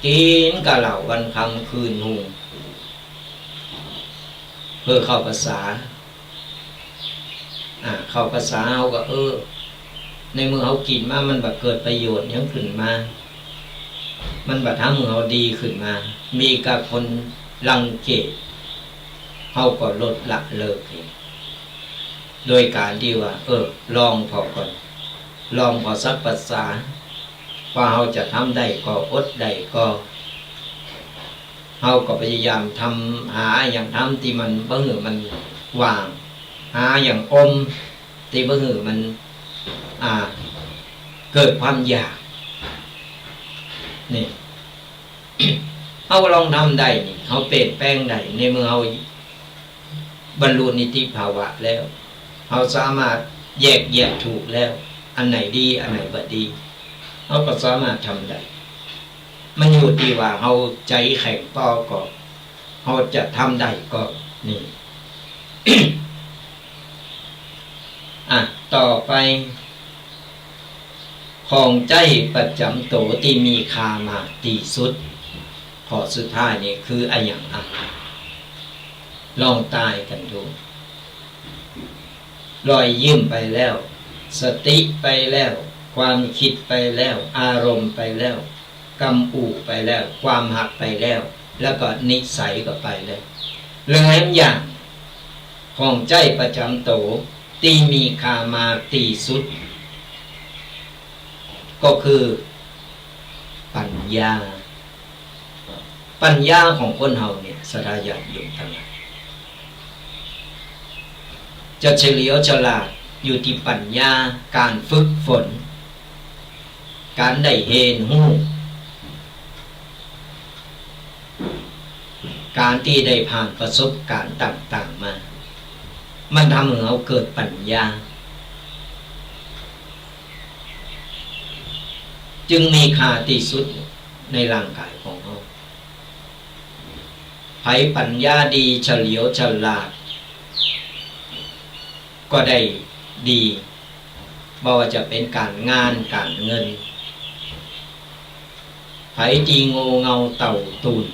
กิ๋นก้าเหล้าวันค่ำคืนฮุง เปื้อเข้าพรรษา อ่า เข้าพรรษาเฮาก็ เออ ในเมื่อเฮากิ๋นมา มันบ่เกิดประโยชน์หยังขึ้นมา มันบ่ทำหื้อเฮาดีขึ้นมา มีก้าคนรังเกียจ เฮาก็ลดละเลิกเอง โดยก๋านตี้ว่า เออ ลองผ่อก่อน ลองผ่อสักพรรษา ว่าเฮาจะทำได้ก่อ อดได้ก่อ เฮาก็พยายามทำ หาอะหยังทำตี้มันบ่หื้อมันว่าง หาอะหยังอมตี้บ่หื้อมัน อ่า เกิดความอยาก นี่ เฮาลองทำได้นี่ เฮาเปลี่ยนแปลงได้ ในเมื่อเฮาบรรลุนิติภาวะแล้ว เฮาสามารถแยกแยะถูกแล้ว อันไหนดี อันไหนบ่ดี เฮาก็สามารถทำได้ มันอยู่ตี้ว่าเฮาใจ๋แข็งปอก่อ เฮาจะทำได้ก่อ นี่ อ่ะ ต่อไป ของใจ๊ประจ๋ำโตตี้มีค่ามากตี้สุด ข้อสุดท้ายนี่คืออะหยังอะ ลองตายกั๋นดู รอยยิ้มไปแล้ว สติไปแล้ว ความกึ๊ดไปแล้ว อารมณ์ไปแล้ว กำอู้ไปแล้ว ความฮักไปแล้ว แล้วก็นิสัยก็ไปแล้ว เหลืออย่าง ของใจ๊ประจ๋ำโตตี้มีค่ามากตี้สุด ก็คือปั๋ญญา ปั๋ญญาของคนเฮาเนี่ย ศรัทธาญาติโยมตังหลาย จะเฉลียวฉลาดอยู่ตี้ปั๋ญญา ก๋านฝึกฝน ก๋านได้เฮียนฮู้ ก๋านตี้ได้ผ่านประสบก๋ารณ์ต่างๆ มา มันทำหื้อเฮาเกิดปั๋ญญา จึงมีค่าตี้สุดในร่างก๋ายของเฮา ใผปั๋ญญาดี เฉลียวฉลาด ก็ได้ดี บ่ว่าจะเป๋นก๋านงานก๋านเงิน ใผตี้โง่เง่าเต่าตุ่น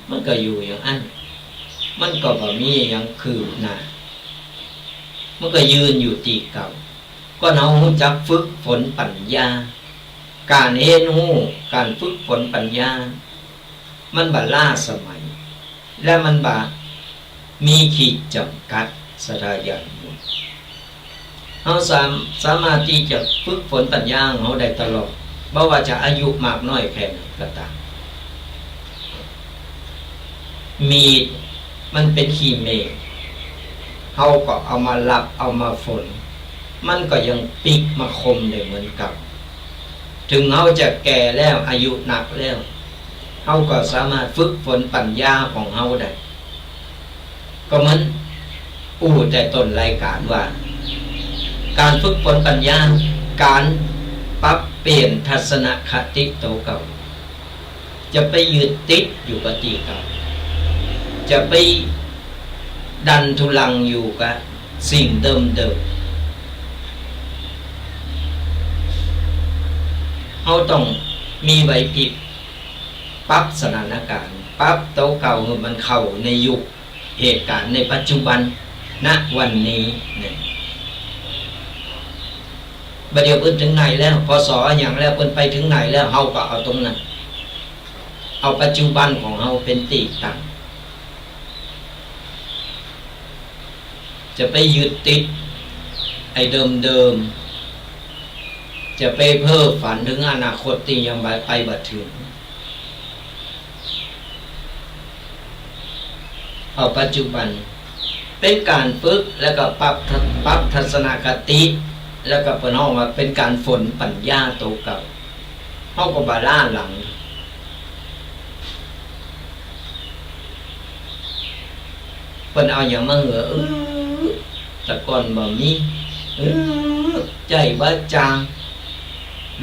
มันก็อยู่อย่างอั้น มันก็บ่มีหยังคืบหน้า มันก็ยืนอยู่ตี้เก่า ก็เฮาฮู้จักฝึกฝนปั๋ญญา ก๋านเฮียนฮู้ ก๋านฝึกฝนปั๋ญญา มันบ่ล้าสมัย และมันบ่มีขีดจ๋ำกัด ศรัทธาญาติโยม เฮาสาม- สามารถตี้จะฝึกฝนปั๋ญญาของเฮาได้ตลอด บ่ว่าจะอายุมากน้อยแค่ไหนก็ต๋าม มีดมันเป๋นขี้เมฆ เฮาก็เอามาลับเอามาฝน มันก็ยังปิ๊กมาคมได้เหมือนเก่า เถิงเฮาจะแก่แล้ว อายุนักแล้ว เฮาก็สามารถฝึกฝนปั๋ญญาของเฮาได้ ก็เหมือนอู้แต่ต้นรายก๋านว่า ก๋านฝึกฝนปั๋ญญา ก๋านปรับเปลี่ยนทัศนคติโตเก่า จะไปยึดติดอยู่กับตี้เก่า จะไปดันทุลังอยู่กับสิ่งเดิมๆ เฮาต้องมีไหวพริบ ปรับสถานก๋ารณ์ ปรับโตเก่าหื้อมันเข้าในยุคเหตุก๋ารณ์ในปัจจุบัน ณ วันนี้เนี่ย บ่าเดี่ยวเปิ้นเถิงไหนแล้ว พ.ศ. อะหยังแล้ว เปิ้นไปเถิงไหนแล้ว เฮาก็เอาตรงนั้น เอาปัจจุบันของเฮาเป๋นตี้ตั้ง จะไปยึดติดไอ้เดิมๆ จะไปเพ้อฝันเถิงอนาคตตี้ยังบ่ไปบ่เถิง เอาปัจจุบันเป๋นก๋านฝึก แล้วก็ปรับท- ปรับทัศนคติ แล้วก็เปิ้นฮ้องว่าเป๋นก๋านฝนปั๋ญญาโตเก่า เฮาก็บ่ล้าหลัง เปิ้นเอาหยังมาหื้อ เออ แต่ก่อนบ่มี เออ ใจ๊บ่จาง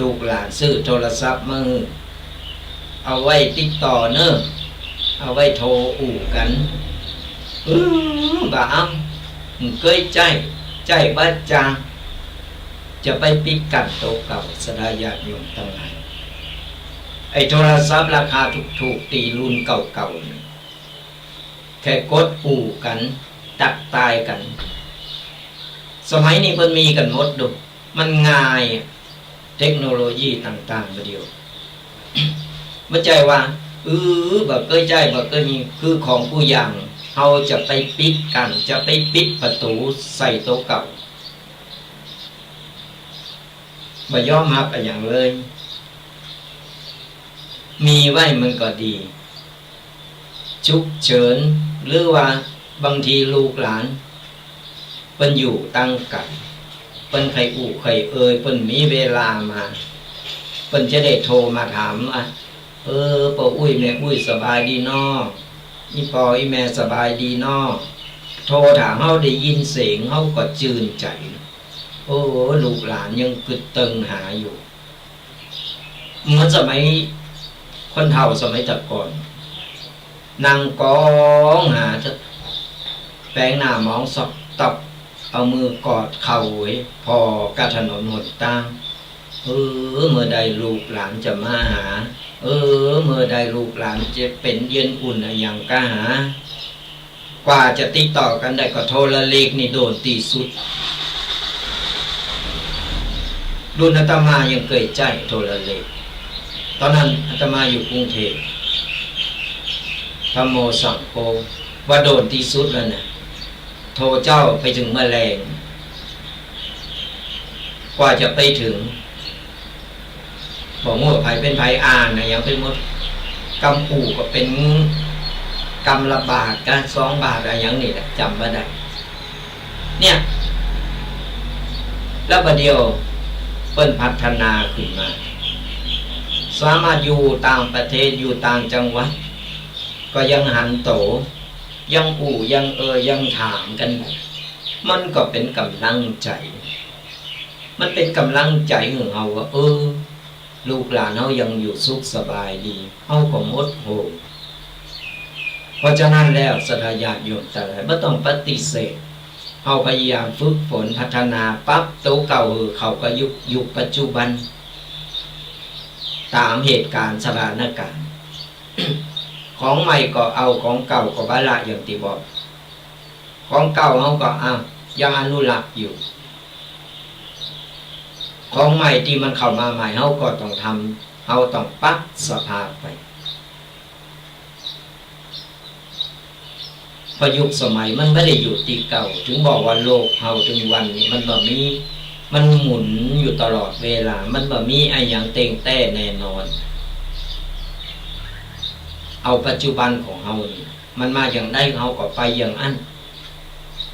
ลูกหลานซื้อโทรศัพท์มาหื้อ เอาไว้ติดต่อเน่อ เอาไว้โทรอู้กั๋น เออ บ่เอา บ่เกยใจ๊ ใจ๊บ่จาง จะไปปิดกั้นโตเก่า ศรัทธาญาติโยมตังหลาย ไอ้โทรศัพท์ราคาถูกๆ ตี้รุ่นเก่าๆ นี่ แค่กดอู้กั๋น ตั๊กตายกั๋น สมัยนี้เปิ้นมีกั๋นหมดดู มันง่าย เทคโนโลยีต่างๆ บ่าเดี่ยว บ่ใจ้ว่า อือ บ่าเกยใจ๊ บ่าเกยมี คือของกู้อย่าง เฮาจะไปปิดกั้น จะไปปิดประตู๋ใส่โตเก่า บ่ยอมฮับอะหยังเลย มีไว้มันก็ดี ฉุกเฉิน หรือว่าบางทีลูกหลาน เปิ้นอยู่ตังไก๋ เปิ้นใค่อู้ใค่เอ่ย เปิ้นมีเวลามา เปิ้นจะได้โทรมาถามว่า เออ ป้ออุ๊ยแม่อุ๊ยสบายดีน้อ อี่ป้ออี่แม่สบายดีน้อ โทรถ้าเฮาได้ยินเสียง เฮาก็จื้นใจ๋ โอ้ ลูกหลานยังกึ๊ดเติงหาอยู่ เหมือนสมัยคนเฒ่าสมัยแต่ก่อน นั่งก๋องหาแป๋งหน้ามองซอกต๊อก เอามือกอดเข่าไว้ ผ่อกับถนนหนตาง เออ เมื่อใดลูกหลานจะมาหา เออ เมื่อใดลูกหลานจะเป๋นเย็นอุ่นอะหยังกาหา กว่าจะติดต่อกั๋นได้ก็โทรเลขนี่โดนตี้สุด รุ่นอาตมายังเกยใจ๊โทรเลข ต๋อนนั้นอาตมาอยู่กรุงเทพฯ ธัมโมสังโฆ ว่าโดนตี้สุดแล้วนะ โทรเจ๊าไปเถิงเมื่อแลง กว่าจะไปเถิง บ่ฮู้ว่าใผเป๋นใผ อ่านอะหยังไปหมด กำอู้ก็เป๋นกำละบาทกาสองบาทอะหยังนี่แหละ จ๋ำบ่ได้ เนี่ย แล้วบ่าเดี่ยวเปิ้นพัฒนาขึ้นมา สามารถอยู่ต่างประเทศ อยู่ต่างจังหวัด ก็ยังหันโต ยังอู้ ยังเอ่ย ยังถามกั๋นได้ มันก็เป๋นก๋ำลังใจ๋ มันเป๋นก๋ำลังใจ๋หื้อเฮาว่า เออ ลูกหลานเฮายังอยู่สุขสบายดี เฮาก็หมดห่วง เพราะฉะนั้นแล้วศรัทธาญาติโยมตังหลายบ่ต้องปฏิเสธ เฮาพยายามฝึกฝนพัฒนาปรับโตเก่าหื้อเข้ากับยุค ยุคปัจจุบัน ต๋ามเหตุก๋ารณ์สถานก๋ารณ์ ของใหม่ก็เอา ของเก่าก็บ่ละ อย่างตี้บอก ของเก่าเฮาก็ อ้าว ยังอนุรักษ์อยู่ ของใหม่ตี้มันเข้ามาใหม่ เฮาก็ต้องทำ เฮาต้องปรับสภาพไป เพราะยุคสมัยมันบ่ได้อยู่ตี้เก่า เถิงบอกว่าโลกเฮาเถิงวันนี้มันบ่มี มันหมุนอยู่ตลอดเวลา มันบ่มีอะหยังเต็งแต๊แน่นอน เอาปัจจุบันของเฮานี่ มันมาอย่างใดเฮาก็ไปอย่างอั้น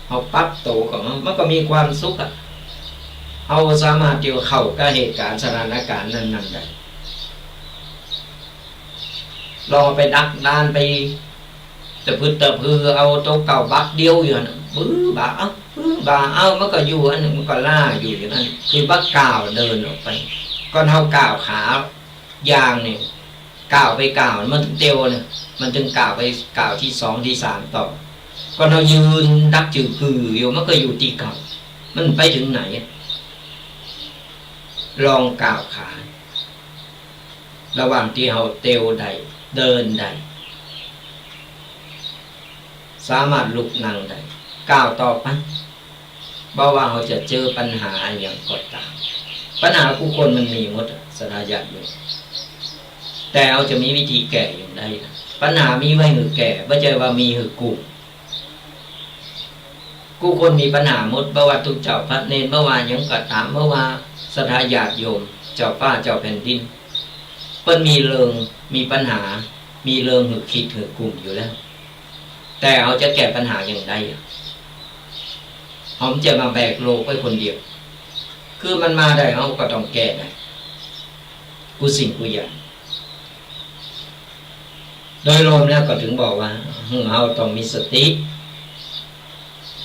เฮาปรับโตกับมัน มันก็มีความสุขอะ เฮาสามารถตี้จะเข้ากับเหตุก๋ารณ์สถานก๋ารณ์นั้นๆ ได้ ลองไปดักดาน ไปตะพึดตะพือ เอาโตเก่าบักเดียวอยู่หั้นน่ะ ปื้อบ่าเอา ปื้อบ่าเอา มันก็อยู่อันนั้น มันก็ล่าอยู่อย่างนั้น คือบ่ก้าวเดินออกไป ก่อนเฮาก้าวขาย่างนี่ ก้าวไปก้าว มันเตียวเนี่ย มันเถิงก้าวไปก้าวตี้สองตี้สามต่อ ก่อนเฮายืนดักจื้อปื้ออยู่ มันก็อยู่ตี้เก่า มันไปเถิงไหนอะ ลองก้าวขา ระหว่างตี้เฮาเตียวได้ เดินได้ สามารถลุกนั่งได้ ก้าวต่อไป บ่ว่าเฮาจะเจอปัญหาอะหยังก็ต๋าม ปัญหากู้คนมันมีหมดอะ ศรัทธาญาติโยม แต่เฮาจะมีวิธีแก้อย่างใดนะ ปัญหามีไว้หื้อแก้ บ่ใจ้ว่ามีหื้อกู้ กู้คนมีปัญหาหมด บ่ว่าตุ๊เจ้าพระเณร บ่ว่าหยังก็ต๋าม บ่ว่าศรัทธาญาติโยม เจ้าฟ้าเจ้าแผ่นดิน เปิ้นมีเรื่อง มีปัญหา มีเรื่องหื้อคิดหื้อกุ้มอยู่แล้ว แต่เฮาจะแก้ปัญหาอย่างใดอะ เฮาบ่ใจ้มาแบกโลกไว้คนเดียว คือมันมาได้ เฮาก็ต้องแก้ได้ กู้สิ่งกู้อย่าง โดยรวมแล้วก็เถิงบอกว่า หื้อเฮาต้องมีสติ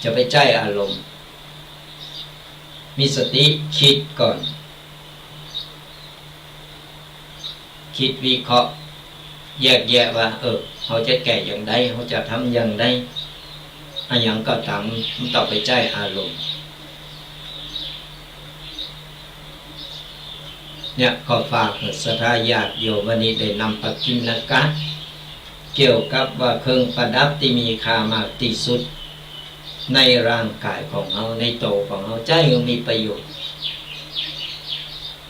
จะไปใจ๊อารมณ์ มีสติคิดก่อน คิดวิเคราะห์ แยกแยะว่า เออ เฮาจะแก้อย่างใด เฮาจะทำอย่างใด อะหยังก็ต๋าม บ่ต้องไปใจ๊อารมณ์ เนี่ย ก็ฝากศรัทธาญาติโยม วันนี้ได้นำปกิณกะ เกี่ยวกับว่าเครื่องประดับตี้มีค่ามากตี้สุด ในร่างก๋ายของเฮา ในโตของเฮา ใจ๊หื้อมีประโยชน์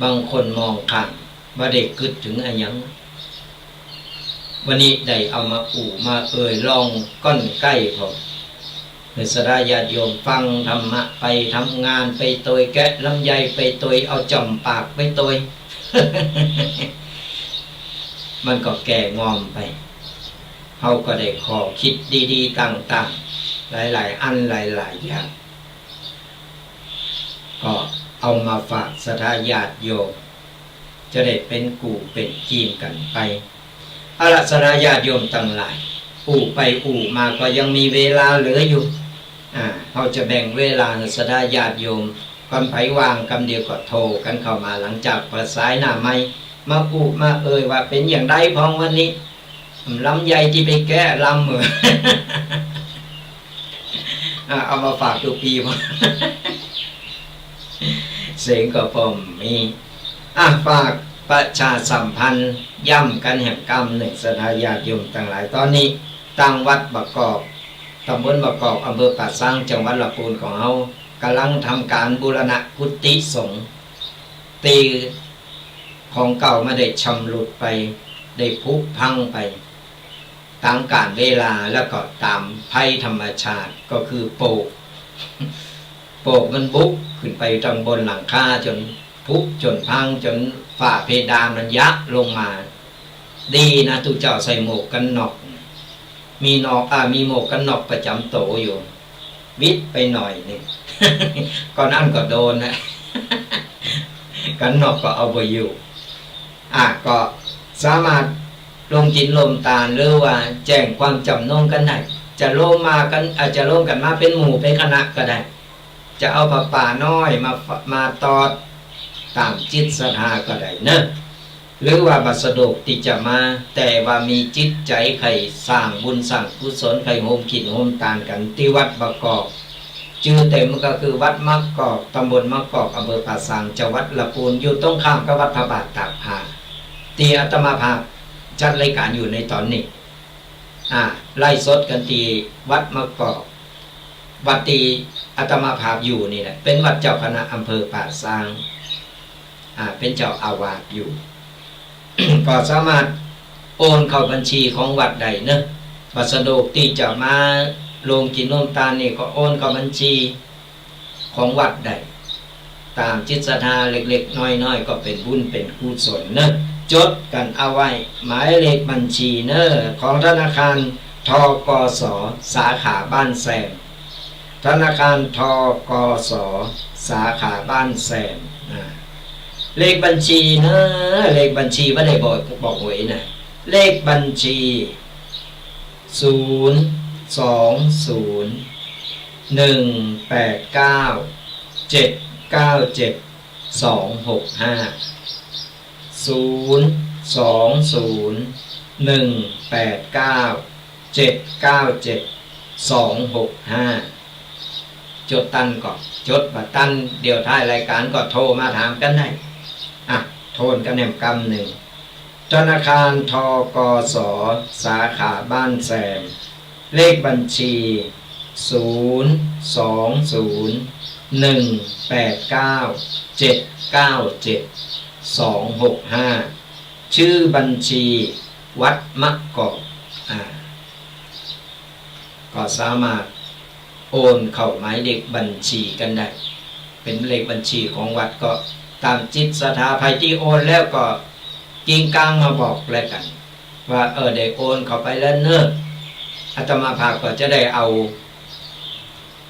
บางคนมองข้าม บ่ได้กึ๊ดเถิงอะหยัง วันนี้ได้เอามาอู้มาเอ่ย ลองก้อนใก้พอ หื้อศรัทธาญาติโยมฟังธรรมะไป ทำงานไปตวย แกะลำไยไปตวย เอาจ่อมปากไปตวย มันก็แก้ง่อมไป เฮาก็ได้ข้อคิดดีๆ ต่างๆ หลายๆ อันหลายๆ อย่าง ก็เอามาฝากศรัทธาญาติโยม จะได้เป๋นกู้เป๋นเกียงกั๋นไป เอาละ ศรัทธาญาติโยมตังหลาย อู้ไปอู้มาก็ยังมีเวลาเหลืออยู่ อ่า เฮาจะแบ่งเวลาหื้อศรัทธาญาติโยม ก่อนใผว่างกำเดียวก็โทรกั๋นเข้ามา หลังจากเปิดสายหน้าไมค์ มาอู้มาเอ่ยว่าเป๋นอย่างใดพ่องวันนี้ ลำไยตี้ไปแกะลำเหมือน อ่ะ เอามาฝากกู้ปี้พ่อง เสียงก็ป้อมมี อ่ะ ฝากประชาสัมพันธ์ย้ำกั๋นแหมกำนึ่ง ศรัทธาญาติโยมตังหลาย ต๋อนนี้ตางวัดบ่ากอก ตำบลบ่ากอก อำเภอป่าซาง จังหวัดละปูนของเฮา ก่ำลังทำก๋านบูรณะกุฏิสงฆ์ ตี้ของเก่ามาได้ชำรุดไป ได้ผุพังไป ต๋ามกาลเวลา แล้วก็ต๋ามภัยธรรมชาติ ก็คือโปก โปกมันบุกขึ้นไปตังบนหลังคาจ๋นผุจ๋นพัง จ๋นฝ้าเพดานมันยะลงมา ดีนะตุ๊เจ้าใส่หมวกกั๋นน็อก มีนอก อ่า มีหมวกกั๋นน็อกประจ๋ำตั๋วอยู่ วิดไปหน่อยนึ่ง ก่อนอั้นก็โดนนะ กั๋นน็อกก็เอาบ่อยู่ อ่ะ ก็สามารถโฮมศีลโฮมตาน หรือว่าแจ้งความจ๋ำนงกั๋นได้ จะโฮมมากั๋น อาจจะโฮมกั๋นมาเป๋นหมู่เป๋นคณะก็ได้ จะเอาผ้าป่าน้อยมาฝ- มาตอดต๋ามจิตศรัทธาก็ได้เนาะ หรือว่าบ่สะดวกตี้จะมา แต่ว่ามีจิตใจ๋ใค่สร้างบุญสร้างกุศล ใค่โฮมศีลโฮมตานกั๋นตี้วัดบ่ากอก จื้อเต็มก็คือวัดมะกอก ตำบลมะกอก อำเภอป่าซาง จังหวัดละปูน อยู่ตรงข้ามกับวัดพระบาทตากผ้า ตี้อาตมาภาพจัดรายก๋านอยู่ในต๋อนนี้ อ่า ไลฟ์สดกั๋นตี้วัดมะกอก วัดตี้อาตมาภาพอยู่นี่แหละ เป๋นวัดเจ้าคณะอำเภอป่าซาง อ่า เป๋นเจ้าอาวาสอยู่ ก็สามารถโอนเข้าบัญชีของวัดได้เนาะ บ่สะดวกตี้จะมาโฮมศีลโฮมตานนี่ ก็โอนเข้าบัญชีของวัดได้ ต๋ามจิตศรัทธาเล็กๆ น้อยๆ ก็เป๋นบุญเป๋นกุศลเนาะ จดกั๋นเอาไว้ หมายเลขบัญชีเนาะ ของธนาคาร ธ.ก.ส. สาขาบ้านแซม ธนาคาร ธ.ก.ส. สาขาบ้านแซม อ่า เลขบัญชีเนาะ เลขบัญชีบ่ได้บอก บอกหวยนะ เลขบัญชี ศูนย์ สอง ศูนย์ หนึ่ง แปด เก้า เจ็ด เก้า เจ็ด สอง หก ห้า ศูนย์ สอง ศูนย์ หนึ่ง แปด เก้า เจ็ด เก้า เจ็ด สอง หก ห้า จดตันก็จด บ่ตันเดี๋ยวท้ายรายก๋านก็โทรมาถามกั๋นได้ อ่ะ โทรกั๋นแหมกำนึ่ง ธนาคาร ธ.ก.ส. สาขาบ้านแซม เลขบัญชี ศูนย์ สอง ศูนย์ หนึ่ง แปด เก้า เจ็ด เก้า เจ็ด สอง หก ห้า จื้อบัญชีวัดมะกอก อ่า ก็สามารถโอนเข้าหมายเลขบัญชีกั๋นได้ เป๋นเลขบัญชีของวัด ก็ต๋ามจิตศรัทธา ใผตี้โอนแล้วก็กริ้งกร้างมาบอกแล้วกั๋น ว่า เออ ได้โอนเข้าไปแล้วเนาะ อาตมาภาพก็จะได้เอา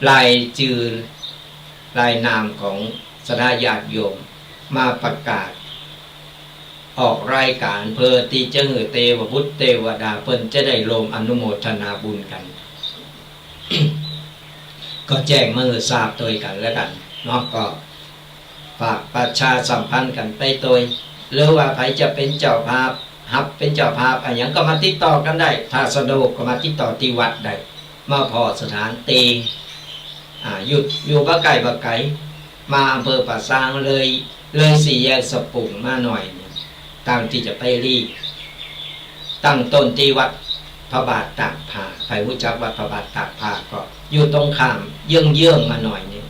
รายจื้อรายนามของศรัทธาญาติโยมมาประกาศออกรายก๋าน เปื้อตี้จะหื้อเตวบุตรเตวดาเปิ้นจะได้ร่วมอนุโมทนาบุญกั๋น ก็แจ้งมาหื้อทราบตวยกั๋นแล้วกั๋นเนาะ ก็ ฝากประชาสัมพันธ์กั๋นไปตวย หรือว่าใผจะเป๋นเจ้าภาพ ฮับเป๋นเจ้าภาพอะหยังก็มาติดต่อกั๋นได้ ถ้าสะดวกก็มาติดต่อตี้วัดได้ มาผ่อสถานตี้ อ่า อยู่ อยู่บ่ใก้บ่ไก๋ มาอำเภอป่าซางเลย เลยสี่แยกสะปุงมาหน่อยนึ่ง ตางตี้จะไปลี้ ตั้งต้นตี้วัดพระบาทตากผ้า ใผฮู้จักวัดพระบาทตากผ้าก็อยู่ตรงข้าม เยื้องๆ มาหน่อยนึ่ง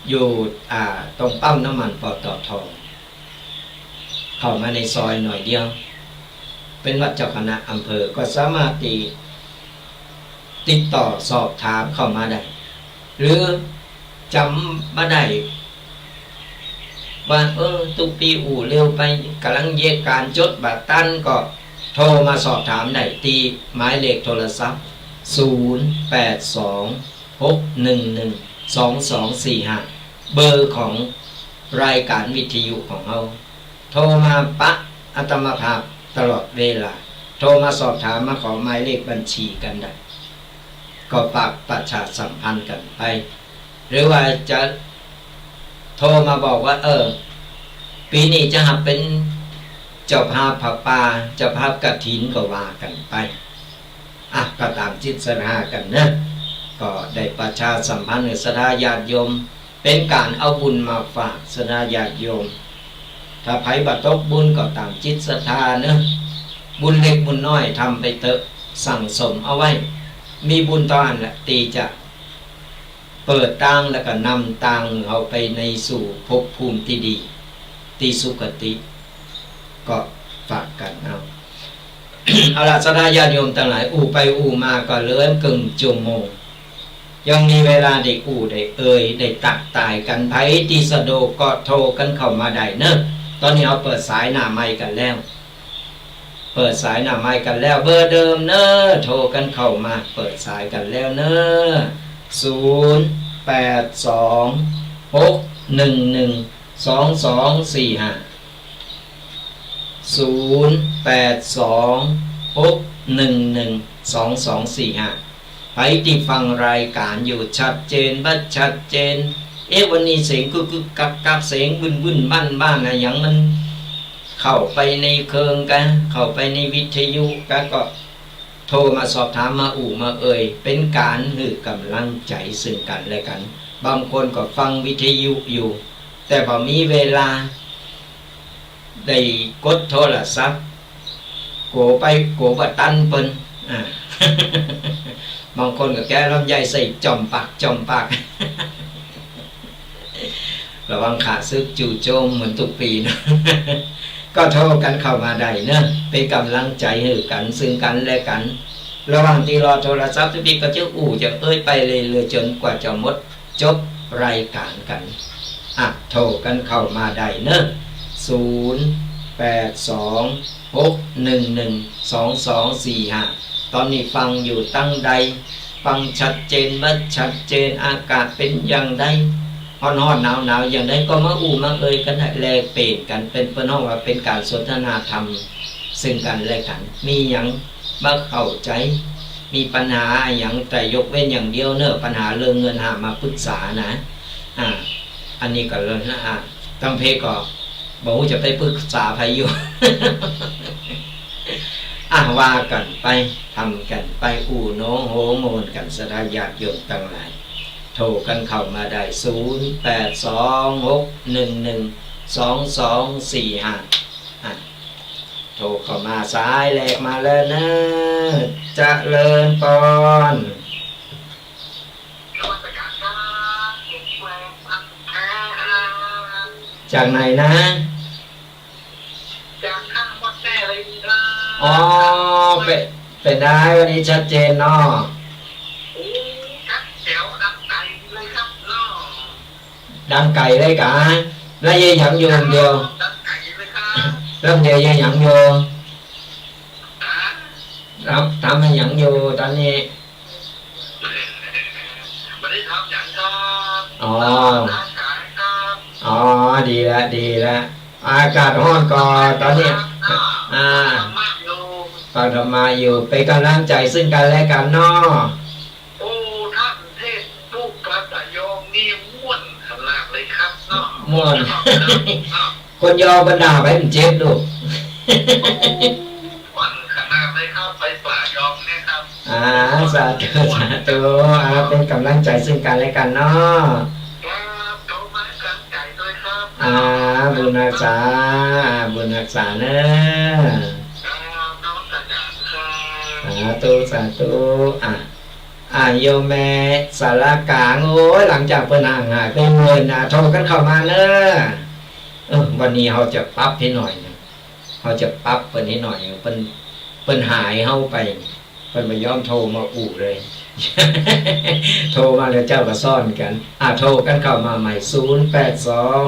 อยู่ อ่า ตรงปั๊มน้ำมัน ปตท. เข้ามาในซอยหน่อยเดียว เป๋นวัดเจ้าคณะอำเภอ ก็สามารถติ ติดต่อสอบถามเข้ามาได้ หรือจ๋ำบ่ได้ว่า เออ ตุ๊ปี๋อู้เร็วไป ก่ำลังเยียะก๋านจดบ่ตัน ก็โทรมาสอบถามได้ตี้หมายเลขโทรศัพท์ ศูนย์ แปด สอง หก หนึ่ง หนึ่ง สอง สอง สี่ ห้า เบอร์ของรายก๋านวิทยุของเฮา โทรมาปะอาตมาภาพตลอดเวลา โทรมาสอบถามมาขอหมายเลขบัญชีกั๋นได้ ก็ฝากประชาสัมพันธ์กั๋นไป หรือว่าจะโทรมาบอกว่า เออ ปี๋นี้จะฮับเป๋นเจ้าภาพผ้าป่า เจ้าภาพกฐินก็ว่ากั๋นไป อ่ะ ก็ต๋ามจิตศรัทธากั๋นเนาะ ก็ได้ประชาสัมพันธ์หื้อศรัทธาญาติโยม เป๋นก๋านเอาบุญมาฝากศรัทธาญาติโยม ถ้าใผบ่ตกบุญก็ต๋ามจิตศรัทธาเนาะ บุญเล็กบุญน้อยทำไปเต๊อะ สั่งสมเอาไว้ มีบุญเต้าอั้นแหละตี้จะเปิดตางแล้วก็นำตางเฮาไปในสู่ภพภูมิตี้ดี ตี้สุคติ ก็ฝากกั๋นเอา เอาละ ศรัทธาญาติโยมตังหลาย อู้ไปอู้มาก็เหลือเกิ่งจั่วโมง ยังมีเวลาได้อู้ได้เอ่ยได้ตักตายกั๋น ใผตี้สะดวกก็โทรกั๋นเข้ามาได้เนาะ ต๋อนนี้เฮาเปิดสายหน้าไมค์กั๋นแล้ว เปิดสายหน้าไมค์กั๋นแล้ว เบอร์เดิมเนาะ โทรกั๋นเข้ามา เปิดสายกั๋นแล้วเนาะ ศูนย์แปดสอง หกหนึ่งหนึ่ง สองสองสี่ห้า ศูนย์แปดสอง หกหนึ่งหนึ่ง สองสองสี่ห้า ใผตี้ฟังรายก๋านอยู่ ชัดเจนบ่ชัดเจน เอ๊ะ วันนี้เสียงกึกกึกกักกัก เสียงบึ้นบึ้นบ้านบ้านอะหยังมันเข้าไปในเครื่องกะ เข้าไปในวิทยุกะ ก็โทรมาสอบถาม มาอู้มาเอ่ย เป๋นก๋านหื้อก๋ำลังใจ๋ซึ่งกั๋นและกั๋น บางคนก็ฟังวิทยุอยู่ แต่บ่มีเวลา ได้กดโทรศัพท์ กั๋วไป กั๋วบ่ตันเปิ้น อ่า บางคนก็แกะลำไยใส่จ่อมปาก จ่อมปาก ระวังข้าศึกจู่โจมเหมือนกู้ปี๋เนาะ ก็โทรกั๋นเข้ามาได้เนาะ เป๋นก๋ำลังใจ๋หื้อกั๋นซึ่งกั๋นและกั๋น ระหว่างตี้รอโทรศัพท์ ตี้ก็จะอู้จะเอ่ยไปเรื่อยๆ จ๋นกว่าจะหมด จบรายก๋านกั๋น อ่ะ โทรกั๋นเข้ามาได้เนาะ ศูนย์แปดสอง หกหนึ่งหนึ่ง สองสองสี่ห้า ต๋อนนี้ฟังอยู่ตังใด ฟังชัดเจนบ่ชัดเจน อากาศเป๋นอย่างใด ฮ้อนๆ หนาวๆ อย่างใด ก็มาอู้มาเอ่ยกั๋นได้ แลกเปลี่ยนกั๋น เป๋น เปิ้นฮ้องว่าเป๋นก๋านสนทนาธรรมซึ่งกั๋นและกั๋น มีหยังบ่เข้าใจ๋ มีปัญหาอะหยัง แต่ยกเว้นอย่างเดียวเนาะ ปัญหาเรื่องเงินห้ามมาปรึกษานะ อ่า อันนี้ก็เลยนะ อ่า ตังเพก็บ่ฮู้จะไปปรึกษาใผอยู่ อ่ะ ว่ากั๋นไป ทำกั๋นไป อู้โหนโหม่วนกั๋น ศรัทธาญาติโยมตังหลาย โทรกั๋นเข้ามาได้ ศูนย์แปดสอง หกหนึ่งหนึ่ง สองสองสี่ห้า อ่ะ โทรเข้ามาสายแรกมาแล้วเนาะ เจริญปอน นมัสการครับ ผมแปลงฟังแท้ครับ จากไหนนะ จากข้างวัดแน่เลยครับ อ๋อ เป็น เป๋นได วันนี้ชัดเจนเนาะ โอ้ ชัดแจ๋วดังไก๋เลยครับเนาะ ดังไก๋เลยกา แล้วเยียะหยังอยู่คนเดียว ดังไก๋เลยครับ แล้วเยียะหยังอยู่ ฮะ ครับ ทำอะหยังอยู่ต๋อนนี้ บ่ได้ทำหยังครับ อ๋อ ค้าขายครับ อ๋อ ดีละ ดีละ อากาศฮ้อนก็ต๋อนนี้ ครับ อ่า ฟังธรรมะอยู่ ฟังธรรมะอยู่ เป๋นก๋ำลังใจ๋ซึ่งกั๋นและกั๋นเนาะ โอ้ ท่านเทศน์พูดภาษายองนี่ม่วนขนาดเลยครับเนาะ ม่วน ชอบครับเนาะ คนยองเปิ้นด่าไปมันเจ็บลูก ม่วนขนาดเลยครับ ภาษายองเนี่ยครับ อ่า สาธุ สาธุ อ่า เป๋นก๋ำลังใจ๋ซึ่งกั๋นและกั๋นเนาะ ครับ โทรมาให้ก๋ำลังใจ๋ด้วยครับ อ่า บุญฮักษา อ่า บุญฮักษาเนาะ ครับ นมัสการครับ สาธุ สาธุ อ่ะ อ่ะ โยมแม่สารกลาง โอ้ย หลังจากเปิ้นห่างหายไปเมินนะ โทรกั๋นเข้ามาเนาะ เออ วันนี้เฮาจะปรับหื้อหน่อยนึ่ง เฮาจะปรับเปิ้นหื้อหน่อยนึ่ง เปิ้น เปิ้นหายเฮาไป เปิ้นบ่ยอมโทรมาอู้เลย โทรมาแล้วเจ้าก็ซ้อนกั๋น อ่ะ โทรกั๋นเข้ามาใหม่ ศูนย์แปดสอง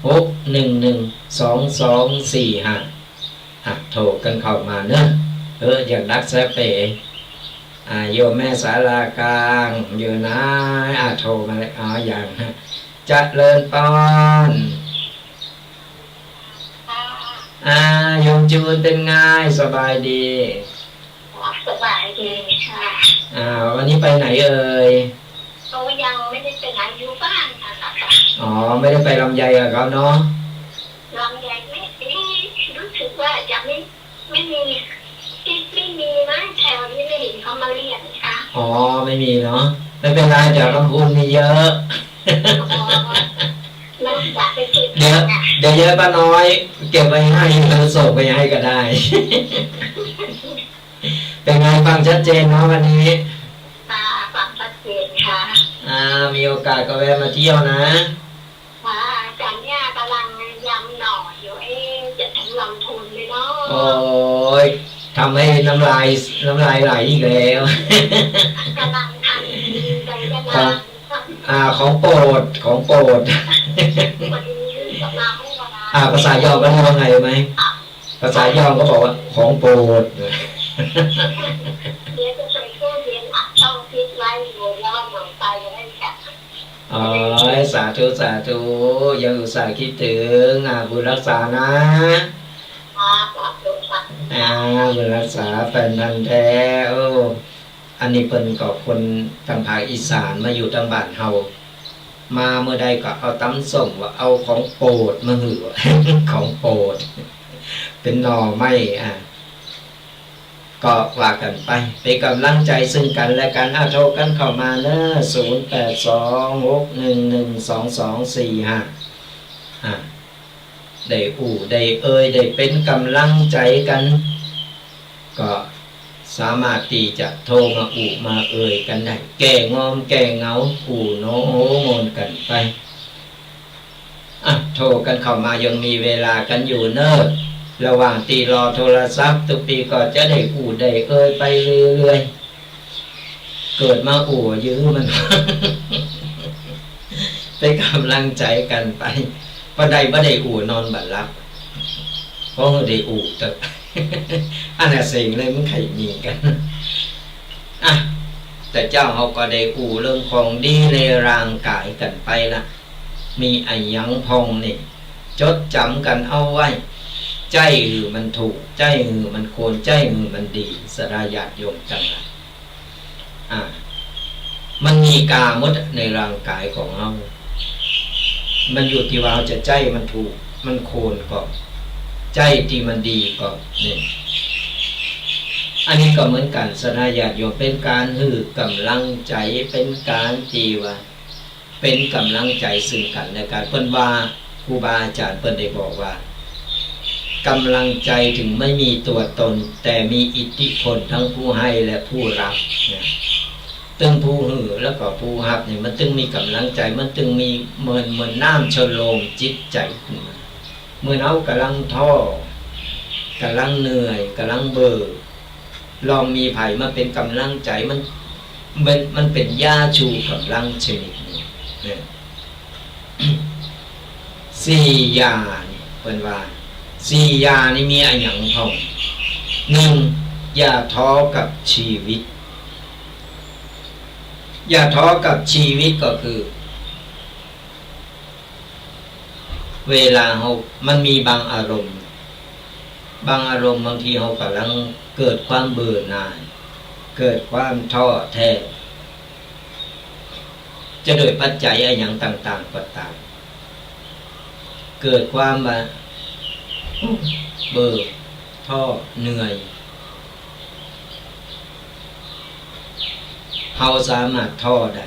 หกหนึ่งหนึ่ง สองสองสี่ห้า อ่ะ โทรกั๋นเข้ามาเนาะ เออ อย่างนักแซ่เป๋ อ่า โยมแม่สารากลาง อยู่ไหน อ่า โทรมาเลย อ๋อ ยัง เจริญปอน อ่า โยมจูนเป๋นไง สบายดี สบายดีค่ะ อ่า วันนี้ไปไหนเอ่ย โอ้ ยังไม่ได้ไปไหน อยู่บ้านค่ะ อ๋อ ไม่ได้ไปลำไยกับเขาเนาะ ลำไยไม่ เอ๊ะ รู้สึกว่าจะไม่ ไม่มี ไม่ ไม่มีมั้ง แถวนี้ไม่เห็นเขามาเรียกนะคะ อ๋อ ไม่มีเนาะ ไม่เป็นไร แถวลำพูนมีเยอะ อ๋อ มัน เดี๋ยว เดี๋ยวย้ายป้าน้อยเก็บไว้ให้ แล้วส่งไปให้ก็ได้ เป็นไง ฟังชัดเจนเนาะวันนี้ ค่ะ ฟังชัดเจนค่ะ อ่า มีโอกาสก็แวะมาเที่ยวนะ ค่ะ อาจ๋ารย์เนี่ยก๋ำลังยำหน่ออยู่ เอ๊ะ จะถึงลำพูนไหมเนาะ โอ้ย ทำให้น้ำลาย น้ำลายไหลอีกแล้ว ก๋ำลังทำใจจะ ของ ลา อ่า ของโปรด ของโปรด วันนี้จะมาเมื่อวาน อ่า ภาษายอร์กเขาเรียกว่าไงรู้ไหม ภาษายอร์กเขาบอกว่า ของโปรด เดี๋ยวจะใส่ตู้เย็นอ่ะ ต้องฟิตไว้อยู่ แล้ววันหลังไปจะได้จัด อ๋อ สาธุ สาธุ ยังอุตส่าห์คิดถึง อ่า บุญรักษานะ ครับ สาธุครับ อ่า บุญรักษา แฟนพันธุ์แท้ โอ้ อันนี้เปิ้นก็คนตางภาคอีสานมาอยู่ตางบ้านเฮา มาเมื่อใดก็เอาต๋ำส้มว่าเอาของโปรดมาหื้อ ของโปรด เป๋นหน่อไม้ อ่ะ ก็ว่ากั๋นไป เป๋นก๋ำลังใจ๋ซึ่งกั๋นและกั๋น อ่ะ โทรกั๋นเข้ามาเน่อ ศูนย์แปดสอง หกหนึ่งหนึ่ง สองสองสี่ห้า อ่ะ ได้อู้ ได้เอ่ย ได้เป๋นก๋ำลังใจ๋กั๋น ก็สามารถตี้จะโทรมาอู้มาเอ่ยกั๋นได้ แก้งอมแก้เหงา อู้โหนโหมนกั๋นไป อ่ะ โทรกั๋นเข้ามา ยังมีเวลากั๋นอยู่เน่อ ระหว่างตี้รอโทรศัพท์ ตุ๊กปี้ก็จะได้อู้ได้เอ่ยไปเรื่อยๆ เกิดมาอู้ยื้อมัน เป๋นก๋ำลังใจ๋กั๋นไป บ่ได้ บ่ได้อู้นอนบ่หลับ เพราะหื้อได้อู้เต๊อะ อันน่ะเซ็งเลย มันใค่มีกั๋น อ่ะ แต่เจ้าเฮาก็ได้อู้เรื่องของดีในร่างก๋ายกั๋นไปละ มีอะหยังพ่องนี่ จดจ๋ำกั๋นเอาไว้ ใจ๊หื้อมันถูก ใจ๊หื้อมันควร ใจ๊หื้อมันดี ศรัทธาญาติโยมตังหลาย อ่า มันมีก๋าหมดในร่างก๋ายของเฮา มันอยู่ตี้ว่าเฮาจะใจ๊มันถูก มันควรก่อ ใจ๊ตี้มันดีก่อ นี่ อันนี้ก็เหมือนกั๋น ศรัทธาญาติโยม เป๋นก๋านหื้อก๋ำลังใจ๋ เป๋นก๋านตี้ว่า เป๋นก๋ำลังใจ๋ซึ่งกั๋นและกั๋น เปิ้นว่า ครูบาอาจ๋ารย์เปิ้นได้บอกว่า ก๋ำลังใจ๋เถิงไม่มีตั๋วตน แต่มีอิทธิพลทั้งผู้ให้และผู้รับ เนี่ย ตึงผู้หื้อแล้วก็ผู้ฮับเนี่ย มันตึงมีก๋ำลังใจ๋ มันตึงมีเหมือน เหมือนน้ำชโลมจิตใจ๋ขึ้นมา เมื่อเฮาก่ำลังท้อ ก่ำลังเหนื่อย ก่ำลังเบอร์ ลองมีใผมาเป๋นก๋ำลังใจ๋ มัน มัน มันเป๋นยาชูก๋ำลังชนิดหนึ่ง เนี่ย สี่อย่างนี่ เปิ้นว่า สี่อย่างนี่มีอะหยังพ่อง หนึ่ง อย่าท้อกับชีวิต อย่าท้อกับชีวิตก็คือ เวลาเฮา มันมีบางอารมณ์ บางอารมณ์บางทีเฮาก่ำลังเกิดความเบื่อหน่าย เกิดความท้อแท้ จะโดยปัจจัยอะหยังต่างๆ ก็ต๋าม เกิดความว่า เบอร์ ท้อ เหนื่อย เฮาสามารถท้อได้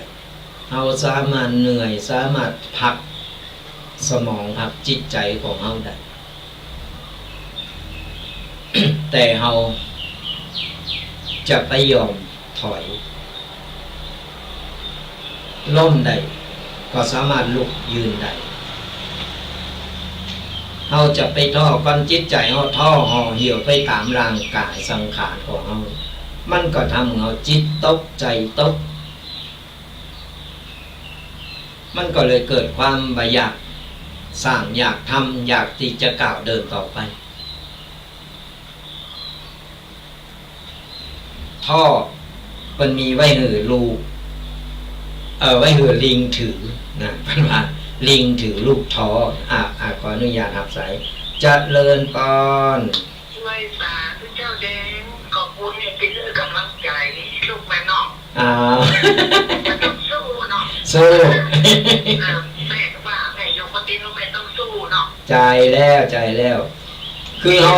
เฮาสามารถเหนื่อย สามารถพักสมอง พักจิตใจ๋ของเฮาได้ แต่เฮาจะไปยอมถอย ล้มได้ ก็สามารถลุกยืนได้ เฮาจะไปท้อ ก่อนจิตใจ๋เฮาท้อห่อเหี่ยวไปต๋ามร่างก๋ายสังขารของเฮา มันก็ทำหื้อเฮาจิตตก ใจ๋ตก มันก็เลยเกิดความบ่อยากสร้าง อยากทำ อยากตี้จะก้าวเดินต่อไป ท้อ เปิ้นมีไว้หื้อลูก เอ่อ ไว้หื้อลิงถือนะ เปิ้นว่าลิงถือลูกท้อ อ่ะ อ่ะ ขออนุญาตฮับสาย เจริญปอน ไหว้สาธุเจ้าแดง ขอบคุณเนี่ย เป๋นก๋ำลังใจ๋ลูกแม่เนาะ อ่า มันต้องสู้เนาะ สู้ อ่า แม่ก็ว่าแม่อยู่คนเดียว แม่ต้องสู้เนาะ ใจ้แล้ว ใจ้แล้ว คือเฮา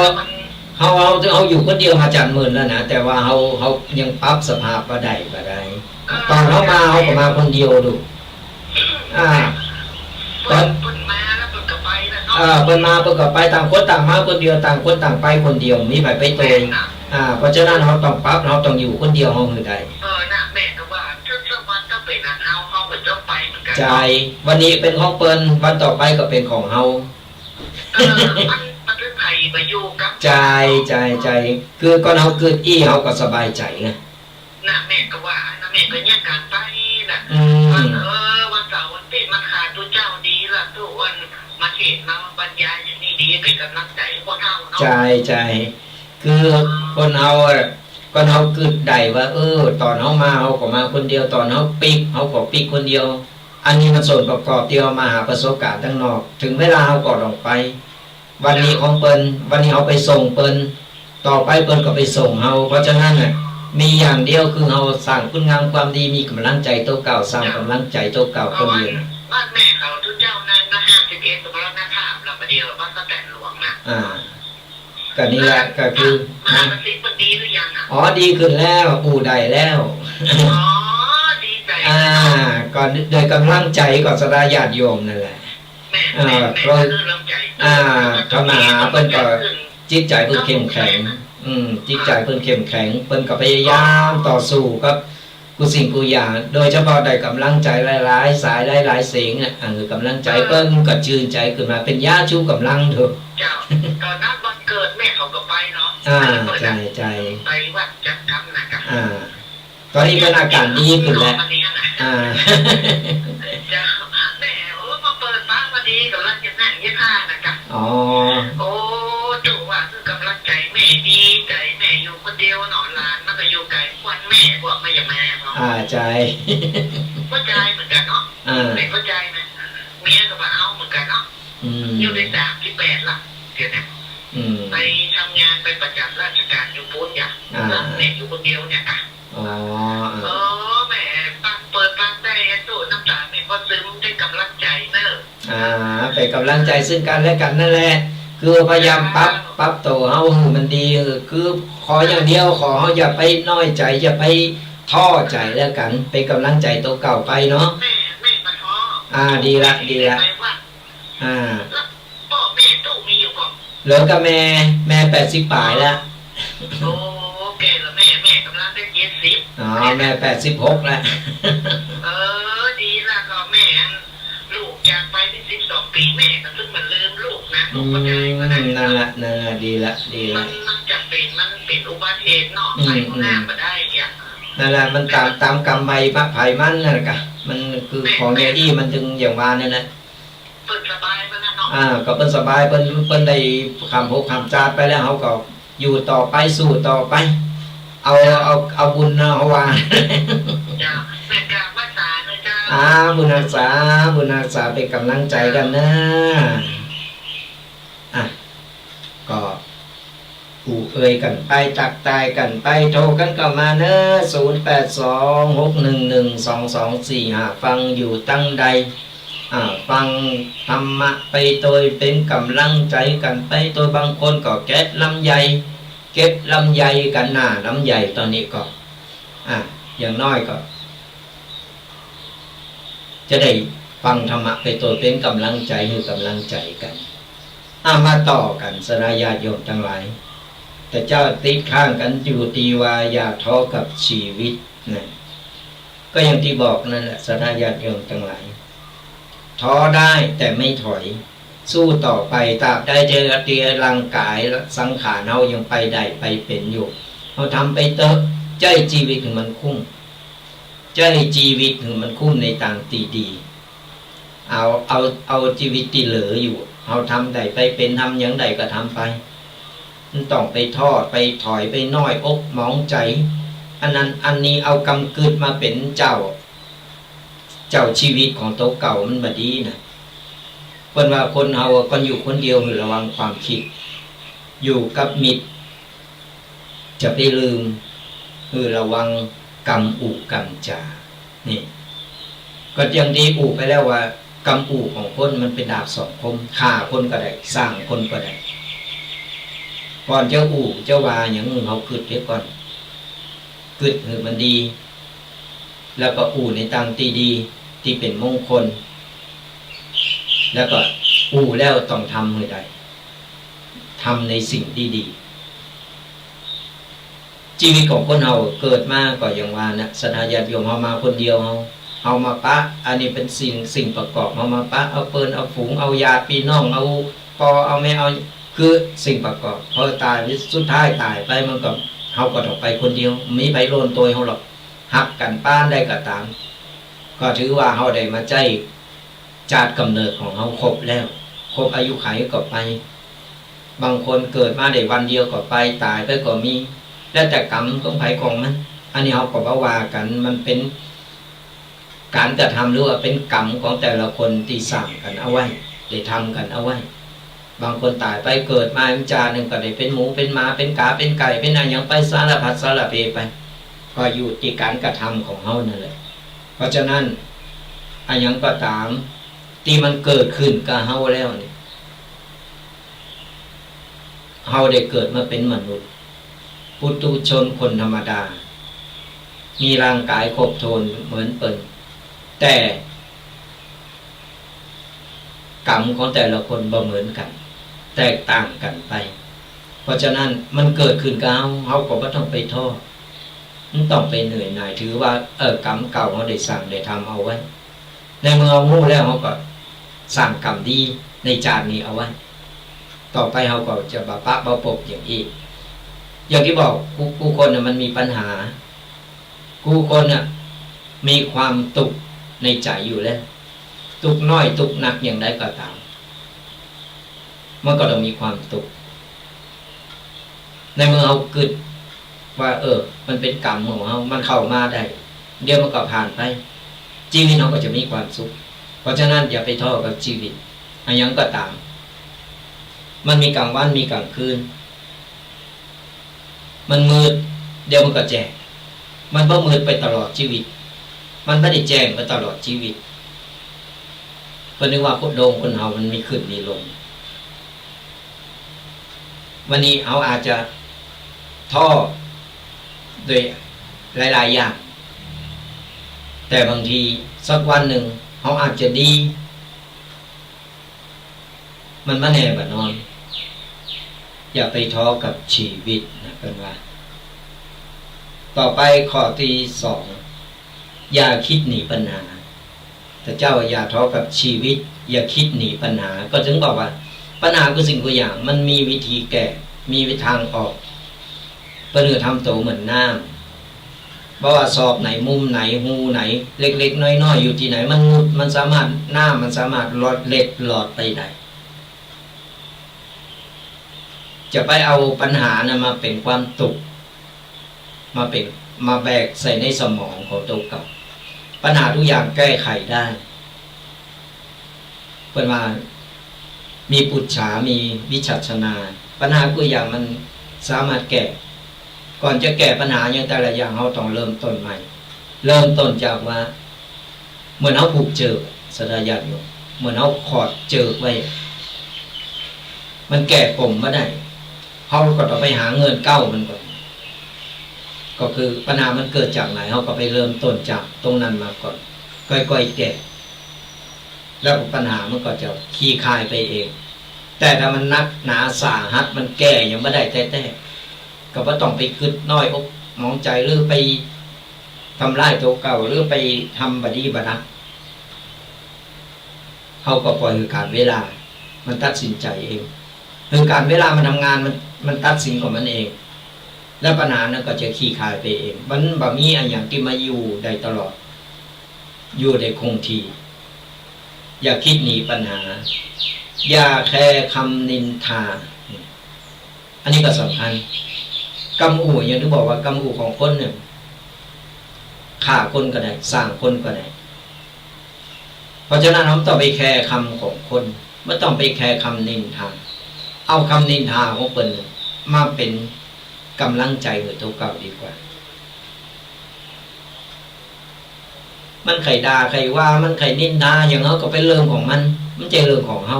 เฮา เฮา เฮาอยู่คนเดียวมาจักเมินแล้วนะ แต่ว่าเฮา เฮายังปรับสภาพบ่ได้ บ่ได้ อ่า ต๋อนเฮามา เฮาก็มาคนเดียวดู อ่า เปิ้น ต๋อน เปิ้นมา เออ เปิ้นมาเปิ้นก็ไป ต่างคนต่างมาคนเดียว ต่างคนต่างไปคนเดียว บ่มีใผไปโตย แม่นนะ อ่า เพราะฉะนั้นเฮาต้องปรับ เฮาต้องอยู่คนเดียวเฮาหื้อได้ เออ น่ะ แม่ก็ว่า ซึ่ง ซึ่งวันต่อไปนะ เฮา เฮาก็ต้องไปเหมือนกั๋น ใจ้ เนาะ วันนี้เป๋นของเปิ้น วันต่อไปก็เป๋นของเฮา เออ มัน มันเป๋นใผมาอยู่กับ ใจ้ ใจ้ ใจ้ คือก่อนเฮากึ๊ดอี้เฮาก็สบายใจ๋ไง น่ะ แม่ก็ว่านะ แม่ก็เยียะก๋านไปน่ะ อืม วัน เออ วันเสาร์วันอาทิตย์มาขาดตุ๊เจ้าดีละ ตุ๊วันมาเทศน์มาบรรยายอย่างนี้ดี เป๋นก๋ำลังใจ๋ให้พวกเฮาเนาะ ใจ้ ใจ้ คือคนเฮาอะ ก่อนเฮากึ๊ดได้ว่า เออ ต๋อนเฮามาเฮาก็มาคนเดียว ต๋อนเฮาปิ๊กเฮาก็ปิ๊กคนเดียว อันนี้มันส่วนประกอบตี้เฮามาหาประสบก๋ารณ์ตังนอก เถิงเวลาเฮาก็ต้องไป วันนี้ของเปิ้น วันนี้เฮาไปส่งเปิ้น ต่อไปเปิ้นก็ไปส่งเฮา เพราะฉะนั้นน่ะ มีอย่างเดียวคือเฮาสร้างคุณงามความดี มีก๋ำลังใจ๋โตเก่า สร้างก๋ำลังใจ๋โตเก่าคนเดียว บ้านแม่เขาตุ๊เจ้านั้นนะ ห้าสิบเอ็ด ก็มรณภาพแล้ว บ่าเดี่ยวบ้านป้าแตนหลวงนะ อ่า ก็นี่แหละ ก็คือ มา นะ มาสิบกว่าปีหรือยังอะ อ๋อ ดีขึ้นแล้ว อู้ได้แล้ว อ๋อ ดีใจ๋ อ่า เนาะ ก็โดยก๋ำลังใจ๋ของศรัทธาญาติโยมนั่นแหละ แม่น อ่า แม่น แม่น เพราะ ก็คือก๋ำลังใจ๋ อ่า แล้วก็ เฮามาหาเปิ้นก็ จิตใจ๋เปิ้นเข้มแข็ง อืม จิตใจ๋เปิ้นเข้มแข็ง เปิ้นก็พยายามต่อสู้กับกู้สิ่งกู้อย่าง โดยเฉพาะได้ก๋ำลังใจ๋หลายๆ สายหลายๆ เสียงอะ อ่า ก๋ำลังใจ๋เปิ้นก็จืนใจ๋ขึ้นมา เป๋นยาชูก๋ำลังเถาะ เจ้า ต๋อนนั้นวันเกิดแม่เขาก็ไปเนาะ อ่า ใจ้ ใจ้ ไปวัดจัดกำนะกะ อ่า ต๋อนนี้เปิ้นอาก๋านดีขึ้นแล้ว อ่า เจ้า แม่ โอ้ มาเปิดบ้านพอดี ก๋ำลังจะนั่งเย็บผ้านะกะ อ๋อ โอ้ ตุ๊ว่าคือก๋ำลังใจ๋แม่ดีใจ๋ แม่อยู่คนเดียวเนาะ หลานมันก็อยู่ไก๋ ควันแม่พวกมันอย่ามาเนาะ อ่า ใจ้ เข้าใจ๋เหมือนกั๋นเนาะ อ่า แม่เข้าใจ๋นะ เมียก็บ่เอาเหมือนกั๋นเนาะ อืม อยู่ได้สามสิบแปดละ เดี๋ยวนี้ อืม ไปทำงาน ไปประจำราชก๋านอยู่ปู๊นอย่าง อ่า แล้วแม่อยู่คนเดียวเนี่ยกะ อ๋อ เออ แม่ ปากเปิดปากได้ ตุ๊ น้ำต๋าแม่ก็ซึม ได้ก๋ำลังใจ๋เน่อ อ่า เป๋นก๋ำลังใจ๋ซึ่งกั๋นและกั๋นนั่นแหละ คือพยายามปรับ ปรับตั๋วเฮาหื้อมันดี เออ คือขออย่างเดียว ขอเฮาอย่าไปน้อยใจ๋ อย่าไปท้อใจ๋แล้วกั๋น เป๋นก๋ำลังใจ๋ตั๋วเก่าไปเนาะ แม่ แม่บ่ท้อ อ่า ดีละ ดีละ แม่ไปวัด อ่า แล้วป้อแม่ตุ๊มีอยู่ก่อ เหลือกับแม่ แม่แปดสิบป๋ายแล้ว โอ้ แก่แล้วแม่ แม่ก๋ำลังได้เจ็ดสิบ อ๋อ แม่แปดสิบหกแล้ว เออ ดีละ ก็แม่ ลูกจากไปได้สิบสองปี๋ แม่ก็ซึ่งบ่ลืมลูกนะ ลูกก็ได้ก็ได้ อืม นั่นละ นั่นละ ดีละ ดีละ มัน มันจ๋ำเป๋น มันเป๋นอุบัติเหตุเนาะ อืม ไปข้างหน้า อืม บ่ได้อย่าง นั่นละ มันต๋าม แม่ ต๋ามกรรมใผ ไผมันนั่นแหละกะ มันคือ แม่ ของอย่างอี้มันจึงอย่างว่านั่นแหละ เปิ้นสบายไปแล้วเนาะ อ่า ก็เปิ้นสบาย เปิ้น เปิ้นได้ข้ามภพข้ามจาติไปแล้ว เฮาก็อยู่ต่อไป สู้ต่อไป เอา เจ้า เอา เอาบุญนะ เฮาว่า เจ้า แม่กราบไหว้สานะเจ้า อ่า บุญฮักษา บุญฮักษา เป๋นก๋ำลังใจ๋กั๋นนะ อ่ะ ก็ อู้เอ่ยกั๋นไป ตั๊กตายกั๋นไป โทรกั๋นเข้ามาเน่อ ศูนย์แปดสอง หกหนึ่งหนึ่ง สองสองสี่ห้า ฟังอยู่ตังใด อ่า ฟังธรรมะไปโตย เป๋นก๋ำลังใจ๋กั๋นไปโตย บางคนก็เก็บลำไย เก็บลำไยกั๋นหน้าลำไย ต๋อนนี้ก็ อ่า อย่างน้อยก็ จะได้ฟังธรรมะไปโตย เป๋นก๋ำลังใจ๋ หื้อก๋ำลังใจ๋กั๋น อ่ะ มาต่อกั๋น ศรัทธาญาติโยมตังหลาย แต่เจ้าติดค้างกั๋นอยู่ตี้ว่าอย่าท้อกับชีวิตนะ ก็อย่างตี้บอกนั่นแหละ ศรัทธาญาติโยมตังหลาย ท้อได้แต่ไม่ถอย สู้ต่อไป ตราบใดตี้ร่างก๋ายสังขารเฮายังไปได้ไปเป๋นอยู่ เฮาทำไปเต๊อะ ใจ๊จีวิตหื้อมันคุ้ม ใจ๊จีวิตหื้อมันคุ้มในตางตี้ดี เอา เอา เอาจีวิตตี้เหลืออยู่ เฮาทำได้ไปเป๋น ทำหยังได้ก็ทำไป บ่ต้องไปท้อ ไปถอย ไปน้อยอกหมองใจ๋ อันนั้น อันนี้ เอากำกึ๊ดมาเป๋นเจ้า เจ้าจีวิตของตั๋วเก่ามันบ่ดีนะ เปิ้นว่าคนเฮาอะก่อนอยู่คนเดียวหื้อระวังความกึ๊ด อยู่กับมิตร จะไปลืม หื้อระวังกำอู้กำจ๋า นี่ ก็อย่างตี้อู้ไปแล้วว่า กำอู้ของคนมันเป๋นดาบสองคม ฆ่าคนก็ได้ สร้างคนก็ได้ ก่อนจะอู้จะว่าหยังหื้อเฮากึ๊ดเสียก่อน กึ๊ดหื้อมันดี แล้วก็อู้ในตางตี้ดี ตี้เป๋นมงคล แล้วก็ อู้แล้วต้องทำหื้อได้ ทำในสิ่งตี้ดี จีวิตของคนเฮาเกิดมาก็อย่างว่านะ ศรัทธาญาติโยม เฮามาคนเดียว เฮา เฮามาปะ อันนี้เป๋นสิ่ง สิ่งประกอบ เฮามาปะ เอาเปิ้น เอาฝูง เอาญาติปี้น้อง เอาป้อ เอาแม่ เอา คือสิ่งประกอบ พอต๋าย สุดท้ายต๋ายไปมันก็ เฮาก็ต้องไปคนเดียว บ่มีใผโลนโตยเฮาหรอก ฮักกั๋นปานใดก็ต๋าม ก็ถือว่าเฮาได้มาใจ๊ จาติก๋ำเนิดของเฮาครบแล้ว ครบอายุขัยก็ไป บางคนเกิดมาได้วันเดียวก็ไป ต๋ายไปก็มี แล้วแต่กรรมของใผของมัน อันนี้เฮาก็บ่ว่ากั๋น มันเป๋นก๋านกระทำหรือว่าเป๋นกรรมของแต่ละคนตี้สร้างกั๋นเอาไว้ ได้ทำกั๋นเอาไว้ บางคนต๋ายไปเกิดมาอีกจาตินึ่งก็ได้เป๋นหมู เป๋นหมา เป๋นกา เป๋นไก่ เป๋นอะหยังไป สารพัดสารเพไป ก็อยู่ตี้ก๋านกระทำของเฮานั่นแหละ เพราะฉะนั้น อะหยังก็ต๋าม ตี้มันเกิดขึ้นกับเฮาแล้วนี่ เฮาได้เกิดมาเป๋นมนุษย์ ปุถุชนคนธรรมดา มีร่างก๋ายครบถ้วนเหมือนเปิ้น แต่กรรมของแต่ละคนบ่เหมือนกั๋น แตกต่างกั๋นไป เพราะฉะนั้นมันเกิดขึ้นกับเฮา เฮาก็บ่ต้องไปท้อ บ่ต้องไปเหนื่อยหน่าย ถือว่า เออ กรรมเก่าเฮาได้สร้างได้ทำเอาไว้ ในเมื่อเฮาฮู้แล้ว เฮาก็สร้างกรรมดีในจาตินี้เอาไว้ ต่อไปเฮาก็จะบ่ปะบ่ปบอย่างอี้ อย่างตี้บอก กู้ กู้คนน่ะมันมีปัญหา กู้คนน่ะมีความตุ๊กข์ในใจ๋อยู่แล้ว ตุ๊กข์น้อยตุ๊กข์นักอย่างใดก็ต๋าม มันก็ต้องมีความตุ๊กข์ ในเมื่อเฮากึ๊ดว่า เออ มันเป๋นกรรมของเฮา มันเข้ามาได้ เดี๋ยวมันก็ผ่านไป จีวิตเฮาก็จะมีความสุข เพราะฉะนั้นอย่าไปท้อกับจีวิต อะหยังก็ต๋าม มันมีก๋างวัน มีก๋างคืน มันมืด เดี๋ยวมันก็แจ้ง มันบ่มืดไปตลอดจีวิต มันบ่ได้แจ้งไปตลอดจีวิต เปิ้นนึกว่าคน โลกคนเฮามันมีขึ้นมีลง วันนี้เฮาอาจจะท้อโดยหลายๆ อย่าง แต่บางทีสักวันนึ่งเฮาอาจจะดี มันบ่แน่บ่นอน อย่าไปท้อกับจีวิตนะ เปิ้นว่า ต่อไปข้อตี้สอง อย่าคิดหนีปัญหา แต่เจ้าอย่าท้อกับจีวิต อย่าคิดหนีปัญหา ก็ถึงบอกว่า ปัญหากู้สิ่งกู้อย่าง มันมีวิธีแก้ มีวิธีทางออก เปิ้นหื้อทำโตเหมือนน้ำ บ่ว่าซอกไหน มุมไหน ฮูไหน เล็กๆ น้อยๆ อยู่ตี้ไหน มัน มันสามารถ น้ำมันสามารถลอด เล็ดลอดไปได้ จะไปเอาปัญหานั้นมาเป๋นความตุ๊กข์ มาเป๋น มาแบกใส่ในสมองของโตเก่า ปัญหากู้อย่างแก้ไขได้ เปิ้นว่ามีปุจฉา มีวิจัชนา ปัญหากู้อย่างมันสามารถแก้ ก่อนจะแก้ปัญหาอย่างแต่ละอย่าง เฮาต้องเริ่มต้นใหม่ เริ่มต้นจากว่า เหมือนเฮาผูกเจิก ศรัทธาญาติโยม เหมือนเฮาขอดเจิกไว้ มันแก้ปมบ่ได้ เฮาก็ต้องไปหาเงื่อนเก๊ามันก่อน ก็คือปัญหามันเกิดจากไหน เฮาก็ไปเริ่มต้นจากตรงนั้นมาก่อน ค่อยๆ แก้ แล้วปัญหามันก็จะคลี่คลายไปเอง แต่ถ้ามันหนักหนาสาหัส มันแก้หยังบ่ได้แต๊ๆ ก็บ่ต้องไปกึ๊ดน้อยอกหมองใจ๋ หรือไปทำร้ายโตเก่า หรือไปทำบ่ดีบ่ดัง เฮาก็ปล่อยหื้อก๋านเวลามันตัดสินใจ๋เอง หื้อก๋านเวลามันทำงาน มัน มันตัดสินของมันเอง แล้วปัญหานั้นก็จะคลี่คลายไปเอง มันบ่มีอะหยังตี้มาอยู่ได้ตลอด อยู่ได้คงที่ อย่าคิดหนีปัญหา อย่าแคร์กำนินทา อันนี้ก็สำคัญ กำอู้ อย่างตี้บอกว่ากำอู้ของคนเนี่ย ฆ่าคนก็ได้ สร้างคนก็ได้ เพราะฉะนั้นเฮาบ่ต้องไปแคร์กำของคน บ่ต้องไปแคร์กำนินทา เอากำนินทาของเปิ้นมาเป๋นก๋ำลังใจ๋หื้อโตเก่าดีกว่า มันใค่ด่าใค่ว่า มันใค่นินทาหยัง เฮาก็เป๋นเรื่องของมัน บ่ใจ้เรื่องของเฮา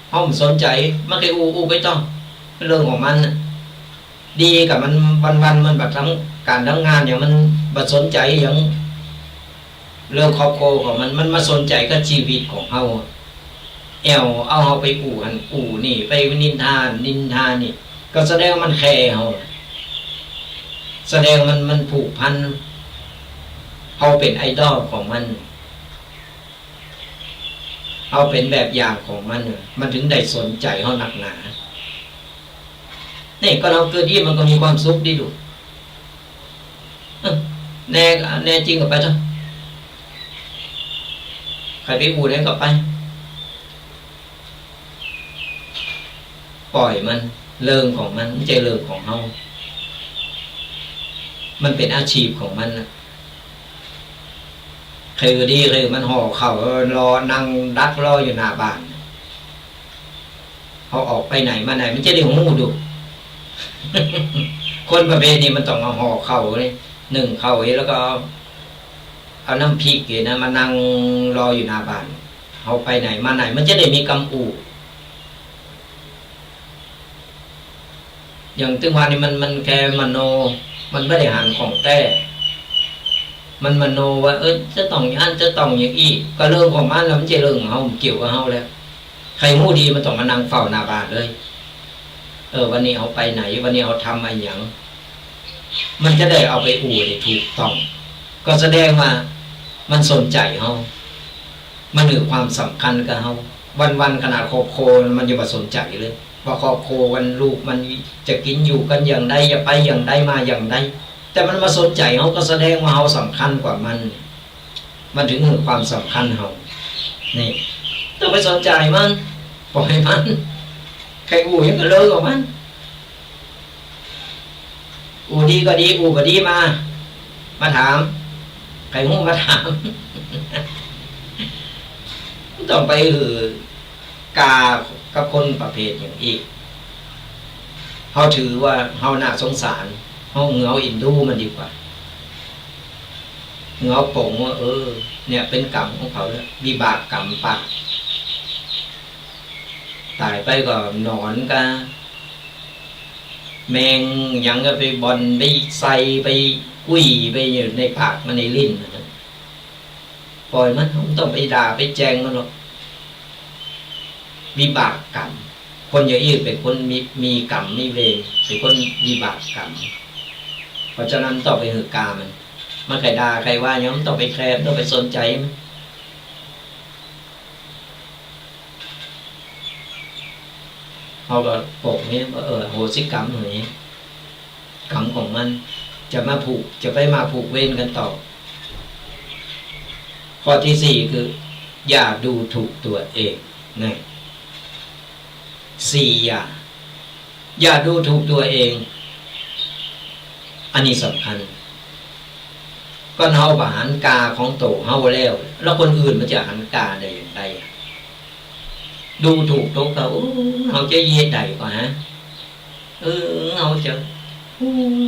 เฮาบ่สนใจ๋ มันใค่อู้ อู้ไปต่อ เป๋นเรื่องของมันน่ะ ดีกับมันวันๆ มันบ่ทำก๋านทำงานหยัง มันบ่สนใจ๋หยัง เรื่องครอบครัวของมัน มันมาสนใจ๋กับจีวิตของเฮา แอ่วเอาเฮาไปอู้หั้นอู้นี่ ไปนินทาหั้นนินทานี่ ก็แสดงมันแคร์เฮา แสดงมัน มันผูกพัน เฮาเป๋นไอดอลของมัน เฮาเป๋นแบบอย่างของมัน มันถึงได้สนใจ๋เฮานักหนา นี่ก็เฮาเกิดอี้มันก็มีความสุขดีลูก เออ แน่ แน่จริงก็ไปเถอะ ใผไปอู้ไหนก็ไป ป่อยมัน เรื่องของมัน บ่ใจ้เรื่องของเฮา มันเป๋นอาชีพของมันน่ะ ใค่หื้อดี ใค่หื้อมันห่อข้าว เออ รอ นั่งดักรออยู่หน้าบ้าน เฮาออกไปไหนมาไหน มันจะได้ฮู้ดู คนประเภทนี้มันต้องเอาห่อข้าวนี่ นึ่งข้าวนี่ แล้วก็เอา เอาน้ำพริกนี่นะ มานั่งรออยู่หน้าบ้าน เฮาไปไหนมาไหน มันจะได้มีกำอู้ อย่างตึงว่านี่มัน มันแค่มโน มันบ่ได้หันของแต๊ มันมโนว่า เออ จะต้องอย่างอั้น จะต้องอย่างอี้ ก็เรื่องของมันแล้ว มันบ่ใจ้เรื่องของเฮา บ่เกี่ยวกับเฮาแล้ว ใผฮู้ดีมันต้องมานั่งเฝ้าหน้าบ้านเลย เออ วันนี้เฮาไปไหน วันนี้เฮาทำอะหยัง มันจะได้เอาไปอู้ได้ถูกต้อง ก็แสดงว่ามันสนใจ๋เฮา มันหื้อความสำคัญกับเฮา วันๆ ขนาดครอบครัวมันยังบ่สนใจ๋เลย ว่าครอบครัวมัน ลูกมันจะกิ๋นอยู่กั๋นอย่างใด จะไปอย่างใด มาอย่างใด แต่มันมาสนใจ๋เฮา ก็แสดงว่าเฮาสำคัญกว่ามัน มันถึงหื้อความสำคัญเฮา นี่ ต้องไปสนใจ๋มัน ป่อยมัน ใผอู้หยังก็เรื่องของมัน อู้ดีก็ดี อู้บ่ดีมา มาถาม ใผฮู้มาถาม บ่ต้องไปหื้อก๋ากับคนประเภทอย่างอี้ เฮาถือว่าเฮาน่าสงสาร เฮา เฮาเอ็นดูมันดีกว่า เฮาป๋องว่า เออ เนี่ยเป๋นกรรมของเขาแล้ว วิบากกรรมปาก ต๋ายไปก็หนอนกา แมงหยังก็ไปบ่อน ไปใส่ ไปกุ้ย ไปอยู่ในปากมัน ในลิ้นมันนะ ป่อยมัน บ่ต้องไปด่าไปแจ่งมันหรอก วิบากกรรม คนอย่างอี้เป๋นคนมี มีกรรมมีเวร เป๋นคนวิบากกรรม เพราะฉะนั้นบ่ต้องไปหื้อก๋ามัน มันใค่ด่าใค่ว่าหยัง บ่ต้องไปแคร์ บ่ต้องไปสนใจ๋มัน เฮาก็ป๋องนี่ว่า เออ อโหสิกรรมหน่อย กรรมของมัน จะมาผูก จะไปมาผูกเวรกั๋นต่อ ข้อตี้สี่คือ อย่าดูถูกตั๋วเอง นะ สี่อย่า อย่าดูถูกตั๋วเอง อันนี้สำคัญ ก็เฮาบ่หันก๋าของตั๋วเฮาแล้ว แล้วคนอื่นมันจะหันก๋าได้อย่างใดอะ ดูถูกตั๋วเก่า โอ้ เฮาจะเยียะใดก่อฮะ เออ เฮาจะ อืม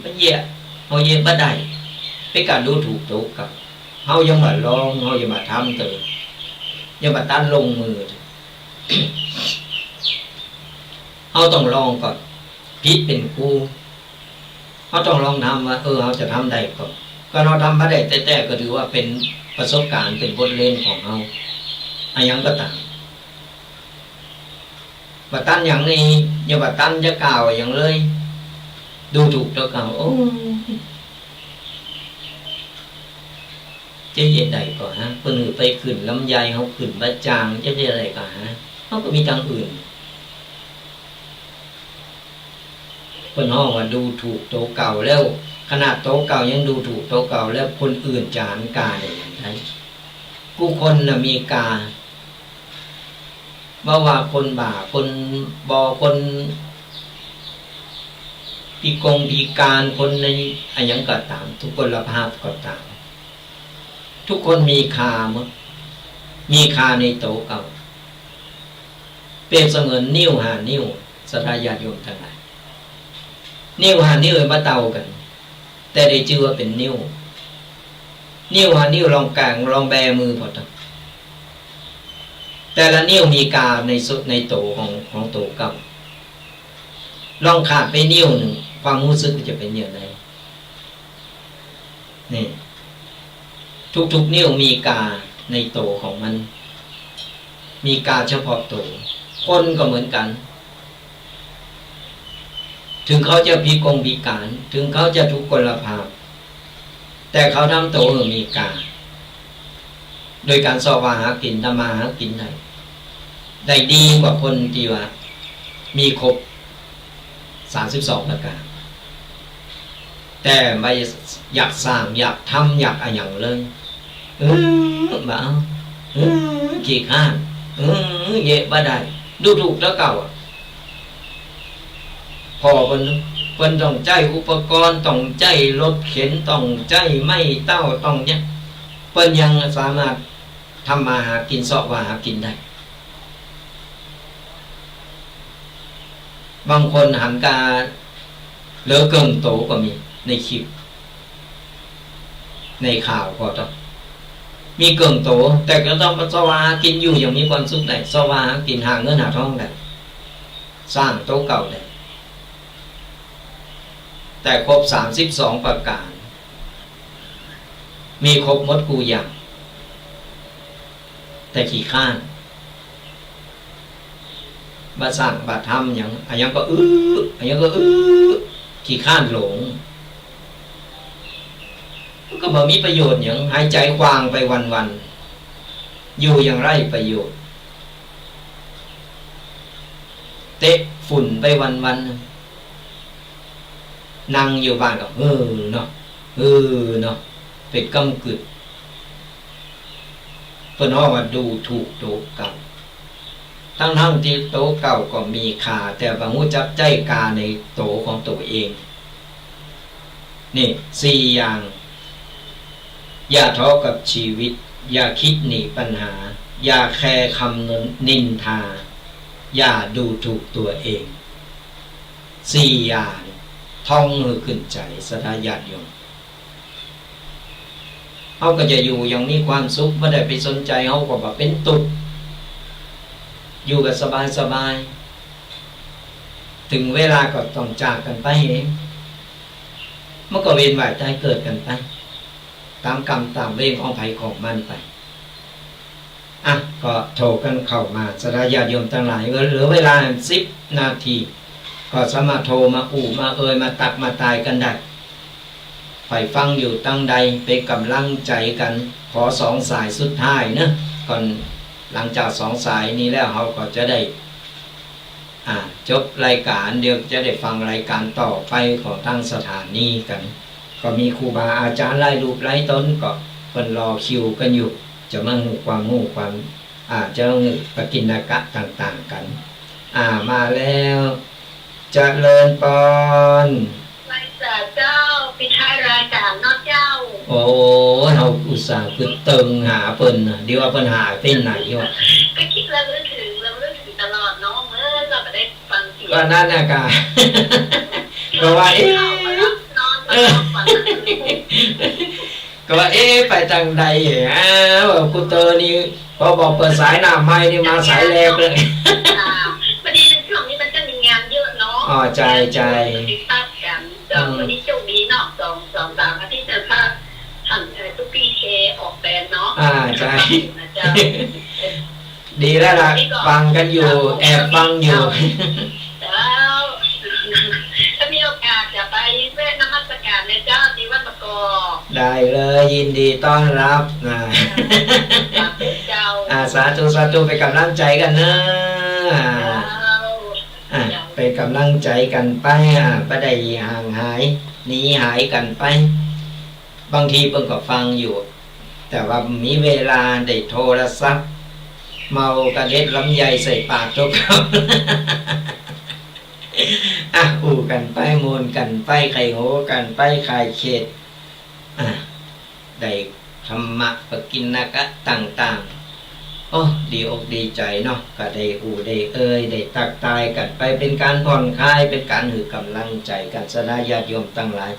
มันเยียะ เฮาเยียะบ่ได้ เป๋นก๋านดูถูกตั๋วเก่า เฮายังบ่ลอง เฮายังบ่ทำเต๋อ ยังบ่ตัดลงมือ เฮาต้องลองก่อน ผิดเป๋นครู เฮาต้องลองทำว่า เออ เฮาจะทำได้ก่อ ก็เฮาทำบ่ได้แต๊ๆ ก็ถือว่าเป๋นประสบก๋ารณ์ เป๋นบทเรียนของเฮา อะหยังก็ต๋าม บ่ตันหยังนี่ ยังบ่ตันจะกล่าวหยังเลย ดูถูกตั๋วเก่า โอ้ จะเยียะใดก่อฮะ เปิ้นหื้อไปขึ้นลำใหญ่ เฮาขึ้นบ่จาง จะเยียะใดก่อฮะ เฮาก็มีตางอื่น เปิ้นฮ้องว่าดูถูกตั๋วเก่าแล้ว ขนาดตั๋วเก่ายังดูถูกตั๋วเก่าแล้ว คนอื่นจะหันก๋าได้อย่างใด กู้คนน่ะมีก๋า บ่ว่าคนบ้า คนบอ คนพิกงพิก๋าน คนในอะหยังก็ต๋าม ทุกพลภาพก็ต๋าม ทุกคนมีค่าหมด มีค่าในตั๋วเก่า เปรียบเสมือนนิ้วห้านิ้ว ศรัทธาญาติโยมตังหลาย นิ้วห้านิ้วบ่เต้ากั๋น แต่ได้จื้อว่าเป๋นนิ้ว นิ้วห้านิ้วลองก๋าง ลองแบมือผ่อเถาะ แต่ละนิ้วมีค่าในสุดในตั๋วของ ของตั๋วเก่า ลองขาดไปนิ้วนึ่ง ความฮู้สึกจะเป๋นอย่างใด นี่ ทุกๆ นิ้วมีค่าในตั๋วของมัน มีก๋าเฉพาะโต๋ คนก็เหมือนกั๋น เถิงเขาจะพิกงพิก๋าน เถิงเขาจะทุกพลภาพ แต่เขาทำโตหื้อมีก๋า โดยก๋านเซาะว่าหากิ๋น ทำมาหากิ๋นได้ ได้ดีกว่าคนตี้ว่ามีครบสามสิบสองประก๋าน แต่บ่อยากสร้าง อยากทำ อยากอะหยังเลย เออ บ่เอา เออ ขี้คร้าน เออ เยียะบ่ได้ ดูถูกตั๋วเก่าอะ พ่อเปิ้น เปิ้นต้องใจ๊อุปกรณ์ ต้องใจ๊รถเข็น ต้องใจ๊ไม้เต๊า ต้องเนี่ย เปิ้นยังสามารถทำมาหากิ๋น เซาะว่าหากิ๋นได้ บางคนหันก๋าเหลือเกิ่งโตก็มี ในคลิป ในข่าวก็ต้อง มีเกิ่งโต แต่ก็ต้องเซาะว่าหากิ๋นอยู่อย่างมีความสุขได้ เซาะว่าหากิ๋น หาเงินหาทองได้ สร้างตั๋วเก่าได้ แต่ครบสามสิบสองประก๋าน มีครบหมดกู้อย่าง แต่ขี้คร้าน บ่สร้างบ่ทำหยัง อะหยังก็อื้อ อะหยังก็อื้อ ขี้คร้านหลง มันก็บ่มีประโยชน์หยัง หายใจ๋ขว้างไปวันๆ อยู่อย่างไร้ประโยชน์ เตะฝุ่นไปวันๆ นั่งอยู่บ้านก็เฮ้อเนาะ เฮ้อเนาะ เป๋นก้ำกึ่ง เปิ้นฮ้องว่าดูถูกตั๋วเก่า ตังๆ ตี้ตั๋วเก่าก็มีค่า แต่บ่ฮู้จักใจ๊ก๋าในตั๋วของตั๋วเอง นี่สี่อย่าง อย่าท้อกับชีวิต อย่าคิดหนีปัญหา อย่าแคร์คำนินทา อย่าดูถูกตั๋วเอง สี่อย่าง ท่องหื้อขึ้นใจ๋ ศรัทธาญาติโยม เฮาก็จะอยู่อย่างมีความสุข บ่ได้ไปสนใจ๋ เฮาก็บ่เป๋นตุ๊กข์ อยู่ก็สบายๆ เถิงเวลาก็ต้องจากกั๋นไปเอง มันก็เวียนว่ายตายเกิดกั๋นไป ต๋ามกรรมต๋ามเวรของใผของมันไป อ่ะ ก็โต้กั๋นเข้ามา ศรัทธาญาติโยมตังหลาย เหลือเวลาสิบนาที ก็สามารถโต้มาอู้มาเอยมาตักมาตายกั๋นได้ ใผฟังอยู่ตังใด เป๋นก๋ำลังใจ๋กั๋น ขอสองสายสุดท้ายเนาะ ก่อน หลังจากสองสายนี้แล้ว เฮาก็จะได้ อ่า จบรายก๋าน เดี๋ยวจะได้ฟังรายก๋านต่อไปของตางสถานีกั๋น ก็มีครูบาอาจ๋ารย์หลายรูปหลายต๋น ก็เปิ้นรอคิวกั๋นอยู่ จะมาหื้อความฮู้ความ อ่า จะหื้อปกิณกะต่างๆ กั๋น อ่า มาแล้ว เจริญปอน ไหว้สาเจ้า ปิดท้ายรายก๋านเนาะเจ้า โอ้ย เฮาอุตส่าห์กึ๊ดเติงหาเปิ้นน่ะ เดี๋ยวว่าเปิ้นหายไปไหนวะ ก็กึ๊ดระลึกถึง ระลึกถึงตลอดเนาะ เมื่อเราก็ได้ฟังเสียง ก็นั่นน่ะกะ ก็ว่า เอ๊ะ นอน เออ นอนฝัน ก็ว่า เอ๊ะ ไปตางใด อ้าว กูเตอนี่ พอบอกเปิดสายหน้าไมค์นี่มาสายแรกเลย อ่า พอดีช่วงนี้มันจะมีงานเยอะเนาะ อ๋อ ใช่ ใช่ งานเยอะ ติดตัดกั๋น แต่ อืม วันนี้โชคดีเนาะ สอง สองสามอาทิตย์เนี่ย ถ้าหัน เอ่อ ตุ๊กกี้เคออกแบรนด์เนาะ อ่า ใช่ นะเจ้า ดีแล้วล่ะ นี่ก็ ฟังกั๋นอยู่ เจ้า แอบฟังอยู่ เจ้า ถ้ามีโอกาสจะไปแวะนมัสการนะเจ้า ที่วัดมะกอก ได้เลย ยินดีต้อนรับนะ สาธุเจ้า อ่า สาธุ สาธุ เป๋นก๋ำลังใจ๋กั๋นเนาะ เจ้า อ่า เป๋นก๋ำลังใจ๋กั๋นไป อ่า บ่ได้ห่างหาย หนีหายกั๋นไป บางทีเปิ้นก็ฟังอยู่ แต่ว่ามีเวลาได้โทรศัพท์ เมากะเด็ดลำไยใส่ปากทุกคำ อ่ะ อู้กั๋นไป ม่วนกั๋นไป ไขว่หัวกั๋นไป คลายเครียด อ่ะ ได้ธรรมะปกิณกะต่างๆ โอ้ ดีอกดีใจ๋เนาะ ก็ได้อู้ได้เอย ได้ตักตายกั๋นไป เป๋นก๋านผ่อนคลาย เป๋นก๋านหื้อก๋ำลังใจ๋กั๋น ศรัทธาญาติโยมตังหลาย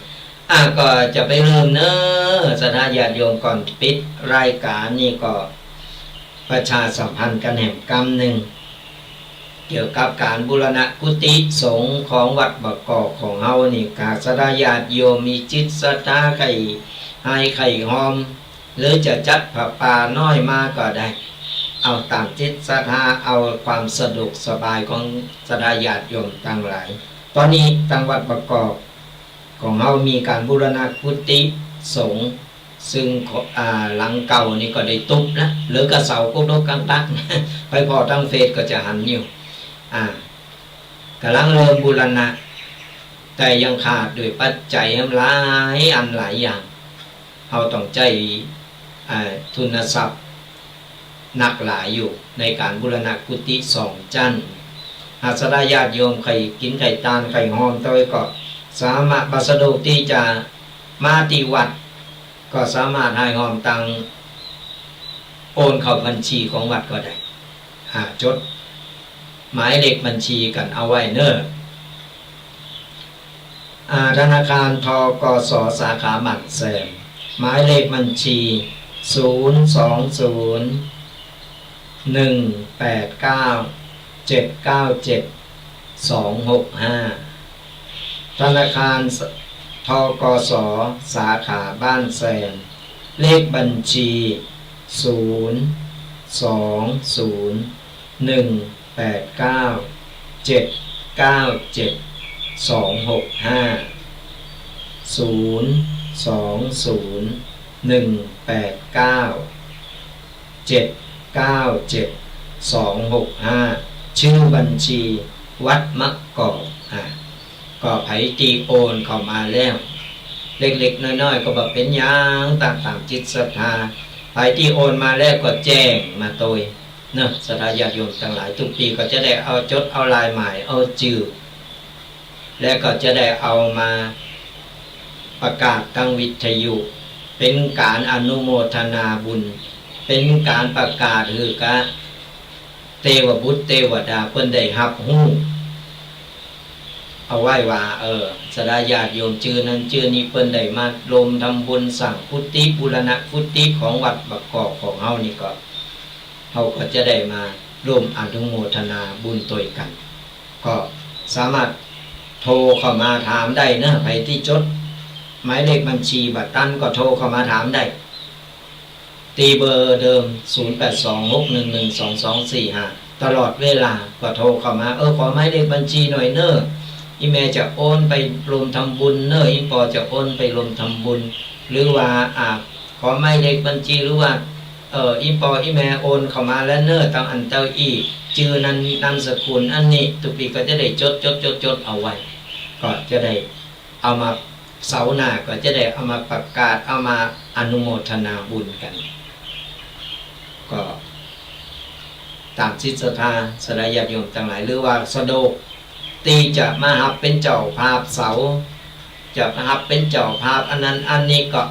อ่ะ ก็จะไปลืมเน้อ ศรัทธาญาติโยม ก่อนปิดรายก๋านนี่ก็ประชาสัมพันธ์กั๋นแหมกำนึ่ง เกี่ยวกับก๋านบูรณะกุฏิสงฆ์ของวัดบ่อกอกของเฮานี่ หากศรัทธาญาติโยมมีจิตศรัทธาใค่ฮายใค่ฮอม หรือจะจัดผ้าป่าน้อยมาก็ได้ เอาต๋ามจิตศรัทธา เอาความสะดวกสบายของศรัทธาญาติโยมตังหลาย ต๋อนนี้ตังวัดบางกอกของเฮามีก๋านบูรณะกุฏิสงฆ์ ซึ่งขอ อ่า หลังเก่านี่ก็ได้ตุ๊บนะ เหลือก้าเสาก๊กดกก๊างตั๊ก ไปผ่อตางเฟซก็จะหันอยู่ อ่า ก่ำลังเริ่มบูรณะ แต่ยังขาดโดยปัจจัยหลายอันหลายอย่าง เฮาต้องใจ๊ อ่า ทุนทรัพย์หนักหลายอยู่ในก๋านบูรณะกุฏิสองจั๊น หากศรัทธาญาติโยมใค่กิ๋นใค่ตานใค่หอมเต้าใดก็สามารถ บ่สะดวกตี้จะมาตี้วัด ก็สามารถหอมตางโอนเข้าบัญชีของวัดก็ได้ อ่า จดหมายเลขบัญชีกั๋นเอาไว้เน่อ อ่า ธนาคาร ธ.ก.ส. สาขาบ้านแซม หมายเลขบัญชี ศูนย์ สอง ศูนย์ หนึ่ง แปด เก้า เจ็ด เก้า เจ็ด สอง หก ห้า ธนาคาร ธ.ก.ส. สาขาบ้านแซม เลขบัญชี ศูนย์ สอง ศูนย์ หนึ่ง แปด เก้า เจ็ด เก้า เจ็ด สอง หก ห้า ศูนย์ สอง ศูนย์ หนึ่ง แปด เก้า เจ็ด เก้า เจ็ด สอง หก ห้า ชื่อบัญชีวัดมะกอก อ่า ก็ใผตี้โอนเข้ามาแล้ว เล็กๆ น้อยๆ ก็บ่เป๋นหยัง ต๋าม ต๋ามจิตศรัทธา ใผตี้โอนมาแล้วก็แจ้งมาโตย เนาะ ศรัทธาญาติโยมตังหลาย ตุ๊กปี๋ก็จะได้เอาจดเอาลายหมาย เอาจื้อ และก็จะได้เอามาประกาศตางวิทยุ เป๋นก๋านอนุโมทนาบุญ เป๋นก๋านประกาศหื้อกับเตวบุตรเตวดาเปิ้นได้ฮับฮู้เอาไว้ว่า เออ ศรัทธาญาติโยมจื้อนั้นจื้อนี้เปิ้นได้มาร่วมทำบุญสร้างกุฏิ บูรณะกุฏิของวัดบางกอกของเฮานี่ก็ เฮาก็จะได้มาร่วมอนุโมทนาบุญโตยกั๋น ก็สามารถโทรเข้ามาถามได้เนาะ ใผตี้จดหมายเลขบัญชีบ่ตันก็โทรเข้ามาถามได้ ตี้เบอร์เดิม ศูนย์ แปด สอง หก หนึ่ง หนึ่ง สอง สอง สี่ ห้า ตลอดเวลาก็โทรเข้ามา เออ ขอหมายเลขบัญชีหน่อยเน่อ อี่แม่จะโอนไปร่วมทำบุญเน่อ อี่ปอจะโอนไปร่วมทำบุญ หรือว่า อ่า ขอหมายเลขบัญชี หรือว่า เอ่อ อี่ปออี่แม่โอนเข้ามาแล้วเน่อ ตางอั้นเต้าอี้ จื้อนั้นนามสกุลอันนี้ ตุ๊กปี๋ก็จะได้จด จด จด จดเอาไว้ ก็จะได้เอามา เสาร์หน้าก็จะได้เอามาประกาศ เอามาอนุโมทนาบุญกั๋น ก็ต๋ามจิตศรัทธา ศรัทธาญาติโยมตังหลาย หรือว่าสะดวกตี้จะมาฮับเป๋นเจ้าภาพเสาร์ จะมาฮับเป๋นเจ้าภาพอันนั้นอันนี้ก็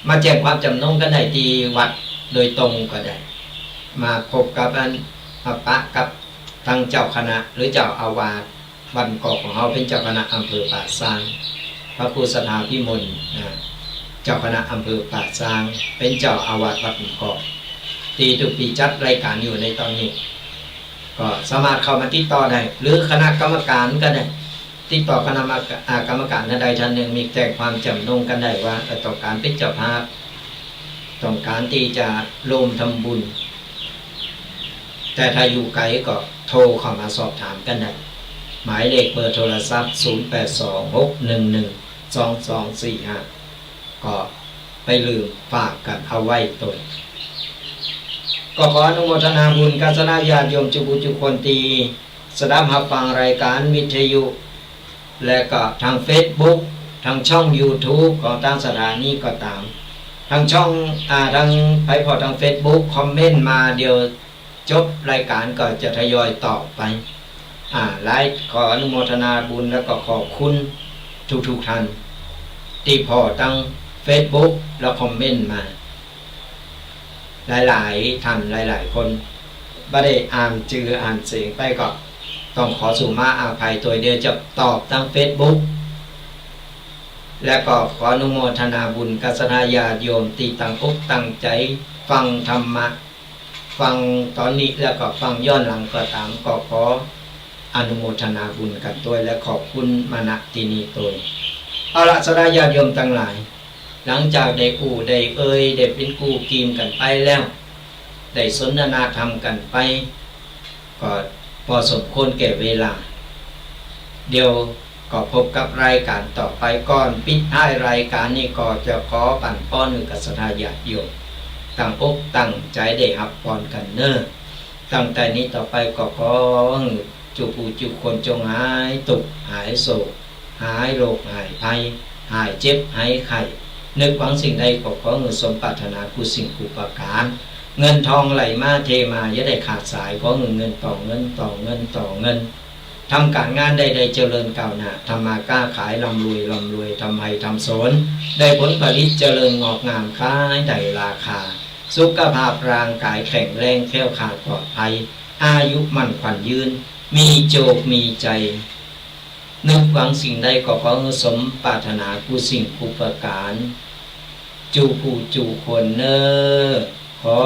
มาแจ้งความจ๋ำนงกั๋นได้ตี้วัดโดยตรงก็ได้ มาพบกับอัน มาปะกับตางเจ้าคณะหรือเจ้าอาวาส วัดกอกของเฮาเป๋นเจ้าคณะอำเภอป่าซาง พระครูศรัทธาพิมล นะ เจ้าคณะอำเภอป่าซาง เป๋นเจ้าอาวาสวัดกอก ตี้ตุ๊กปี๋จัดรายก๋านอยู่ในต๋อนนี้ ก็สามารถเข้ามาติดต่อได้ หรือคณะกรรมการก็ได้ ติดต่อคณะกรรมกะ- อ่า กรรมการท่านใดท่านหนึ่ง มีแจ้งความจ๋ำนงกั๋นได้ว่า เอ่อ ต้องก๋านเป๋นเจ้าภาพ ต้องก๋านตี้จะร่วมทำบุญ แต่ถ้าอยู่ไก๋ก็โทรเข้ามาสอบถามกั๋นได้ หมายเลขเบอร์โทรศัพท์ ศูนย์ แปด สอง หก หนึ่ง หนึ่ง สอง สอง สี่ ห้า ก็บ่ลืมฝากกั๋นเอาไว้ตวย ก็ขออนุโมทนาบุญกับศรัทธาญาติโยมจุบูจุคนตี้สดับฮับฟังรายก๋านวิทยุ และก็ตางเฟซบุ๊ก ตางช่องยูทูบของตางศรัทธานี้ก็ต๋าม ตางช่อง อ่า ตาง ใผผ่อตางเฟซบุ๊ก คอมเมนต์มา เดี๋ยวจบรายก๋านก็จะทยอยตอบไป อ่า หลาย ขออนุโมทนาบุญ แล้วก็ขอบคุณทุกๆ ท่าน ตี้ผ่อตางเฟซบุ๊ก แล้วคอมเมนต์มา หลายๆ ท่าน หลายๆ คน บ่ได้อ่านจื้ออ่านเสียงไปก็ต้องขอสุมาอภัยตวย เดี๋ยวจะตอบตางเฟซบุ๊ก และก็ขออนุโมทนาบุญกับศรัทธาญาติโยมตี้ตั้งอกตั้งใจ๋ฟังธรรมะ ฟังต๋อนนี้แล้วก็ฟังย้อนหลังก็ต๋าม ก็ขออนุโมทนาบุญกั๋นตวย และขอบคุณมา ณ ตี้นี้ตวย เอาละ ศรัทธาญาติโยมตังหลาย หลังจากได้อู้ได้เอ่ย ได้เป๋นกู้กีมกั๋นไปแล้ว ได้สนทนาธรรมกั๋นไป ก็ปอสมควรแก่เวลา เดี๋ยวก็พบกับรายก๋านต่อไป ก่อนปิดท้ายรายก๋านนี้ก็จะขอปั๋นพรหื้อกับศรัทธาญาติโยม ตั้งอกตั้งใจ๋ได้ฮับพรกั๋นเน่อ ตั้งแต่นี้ต่อไปก็ขอหื้อ จูผู้จูคนจงหายตุ๊กข์หายโศก หายโรคหายภัย หายเจ็บหายไข้ นึกหวังสิ่งใดก็ขอหื้อสมปรารถนากู้สิ่งกู้ประก๋าน เงินทองไหลมาเทมาอย่าได้ขาดสาย ขอหื้อเงินต่อเงินต่อเงินต่อเงิน ทำก๋านงานใดๆเจริญก้าวหน้า ทำมาค้าขายร่ำรวยร่ำรวย ทำไฮ่ทำสวน ได้ผลผลิตเจริญงอกงาม ขายได้ราคา สุขภาพร่างก๋ายแข็งแรง แคล้วคลาดปลอดภัย อายุมั่นขวัญยืน มีโจคมีชัย นึกหวังสิ่งใดก็ขอหื้อสมปรารถนากู้สิ่งกู้ประก๋าน จูผู้จูคนเน่อ ขอ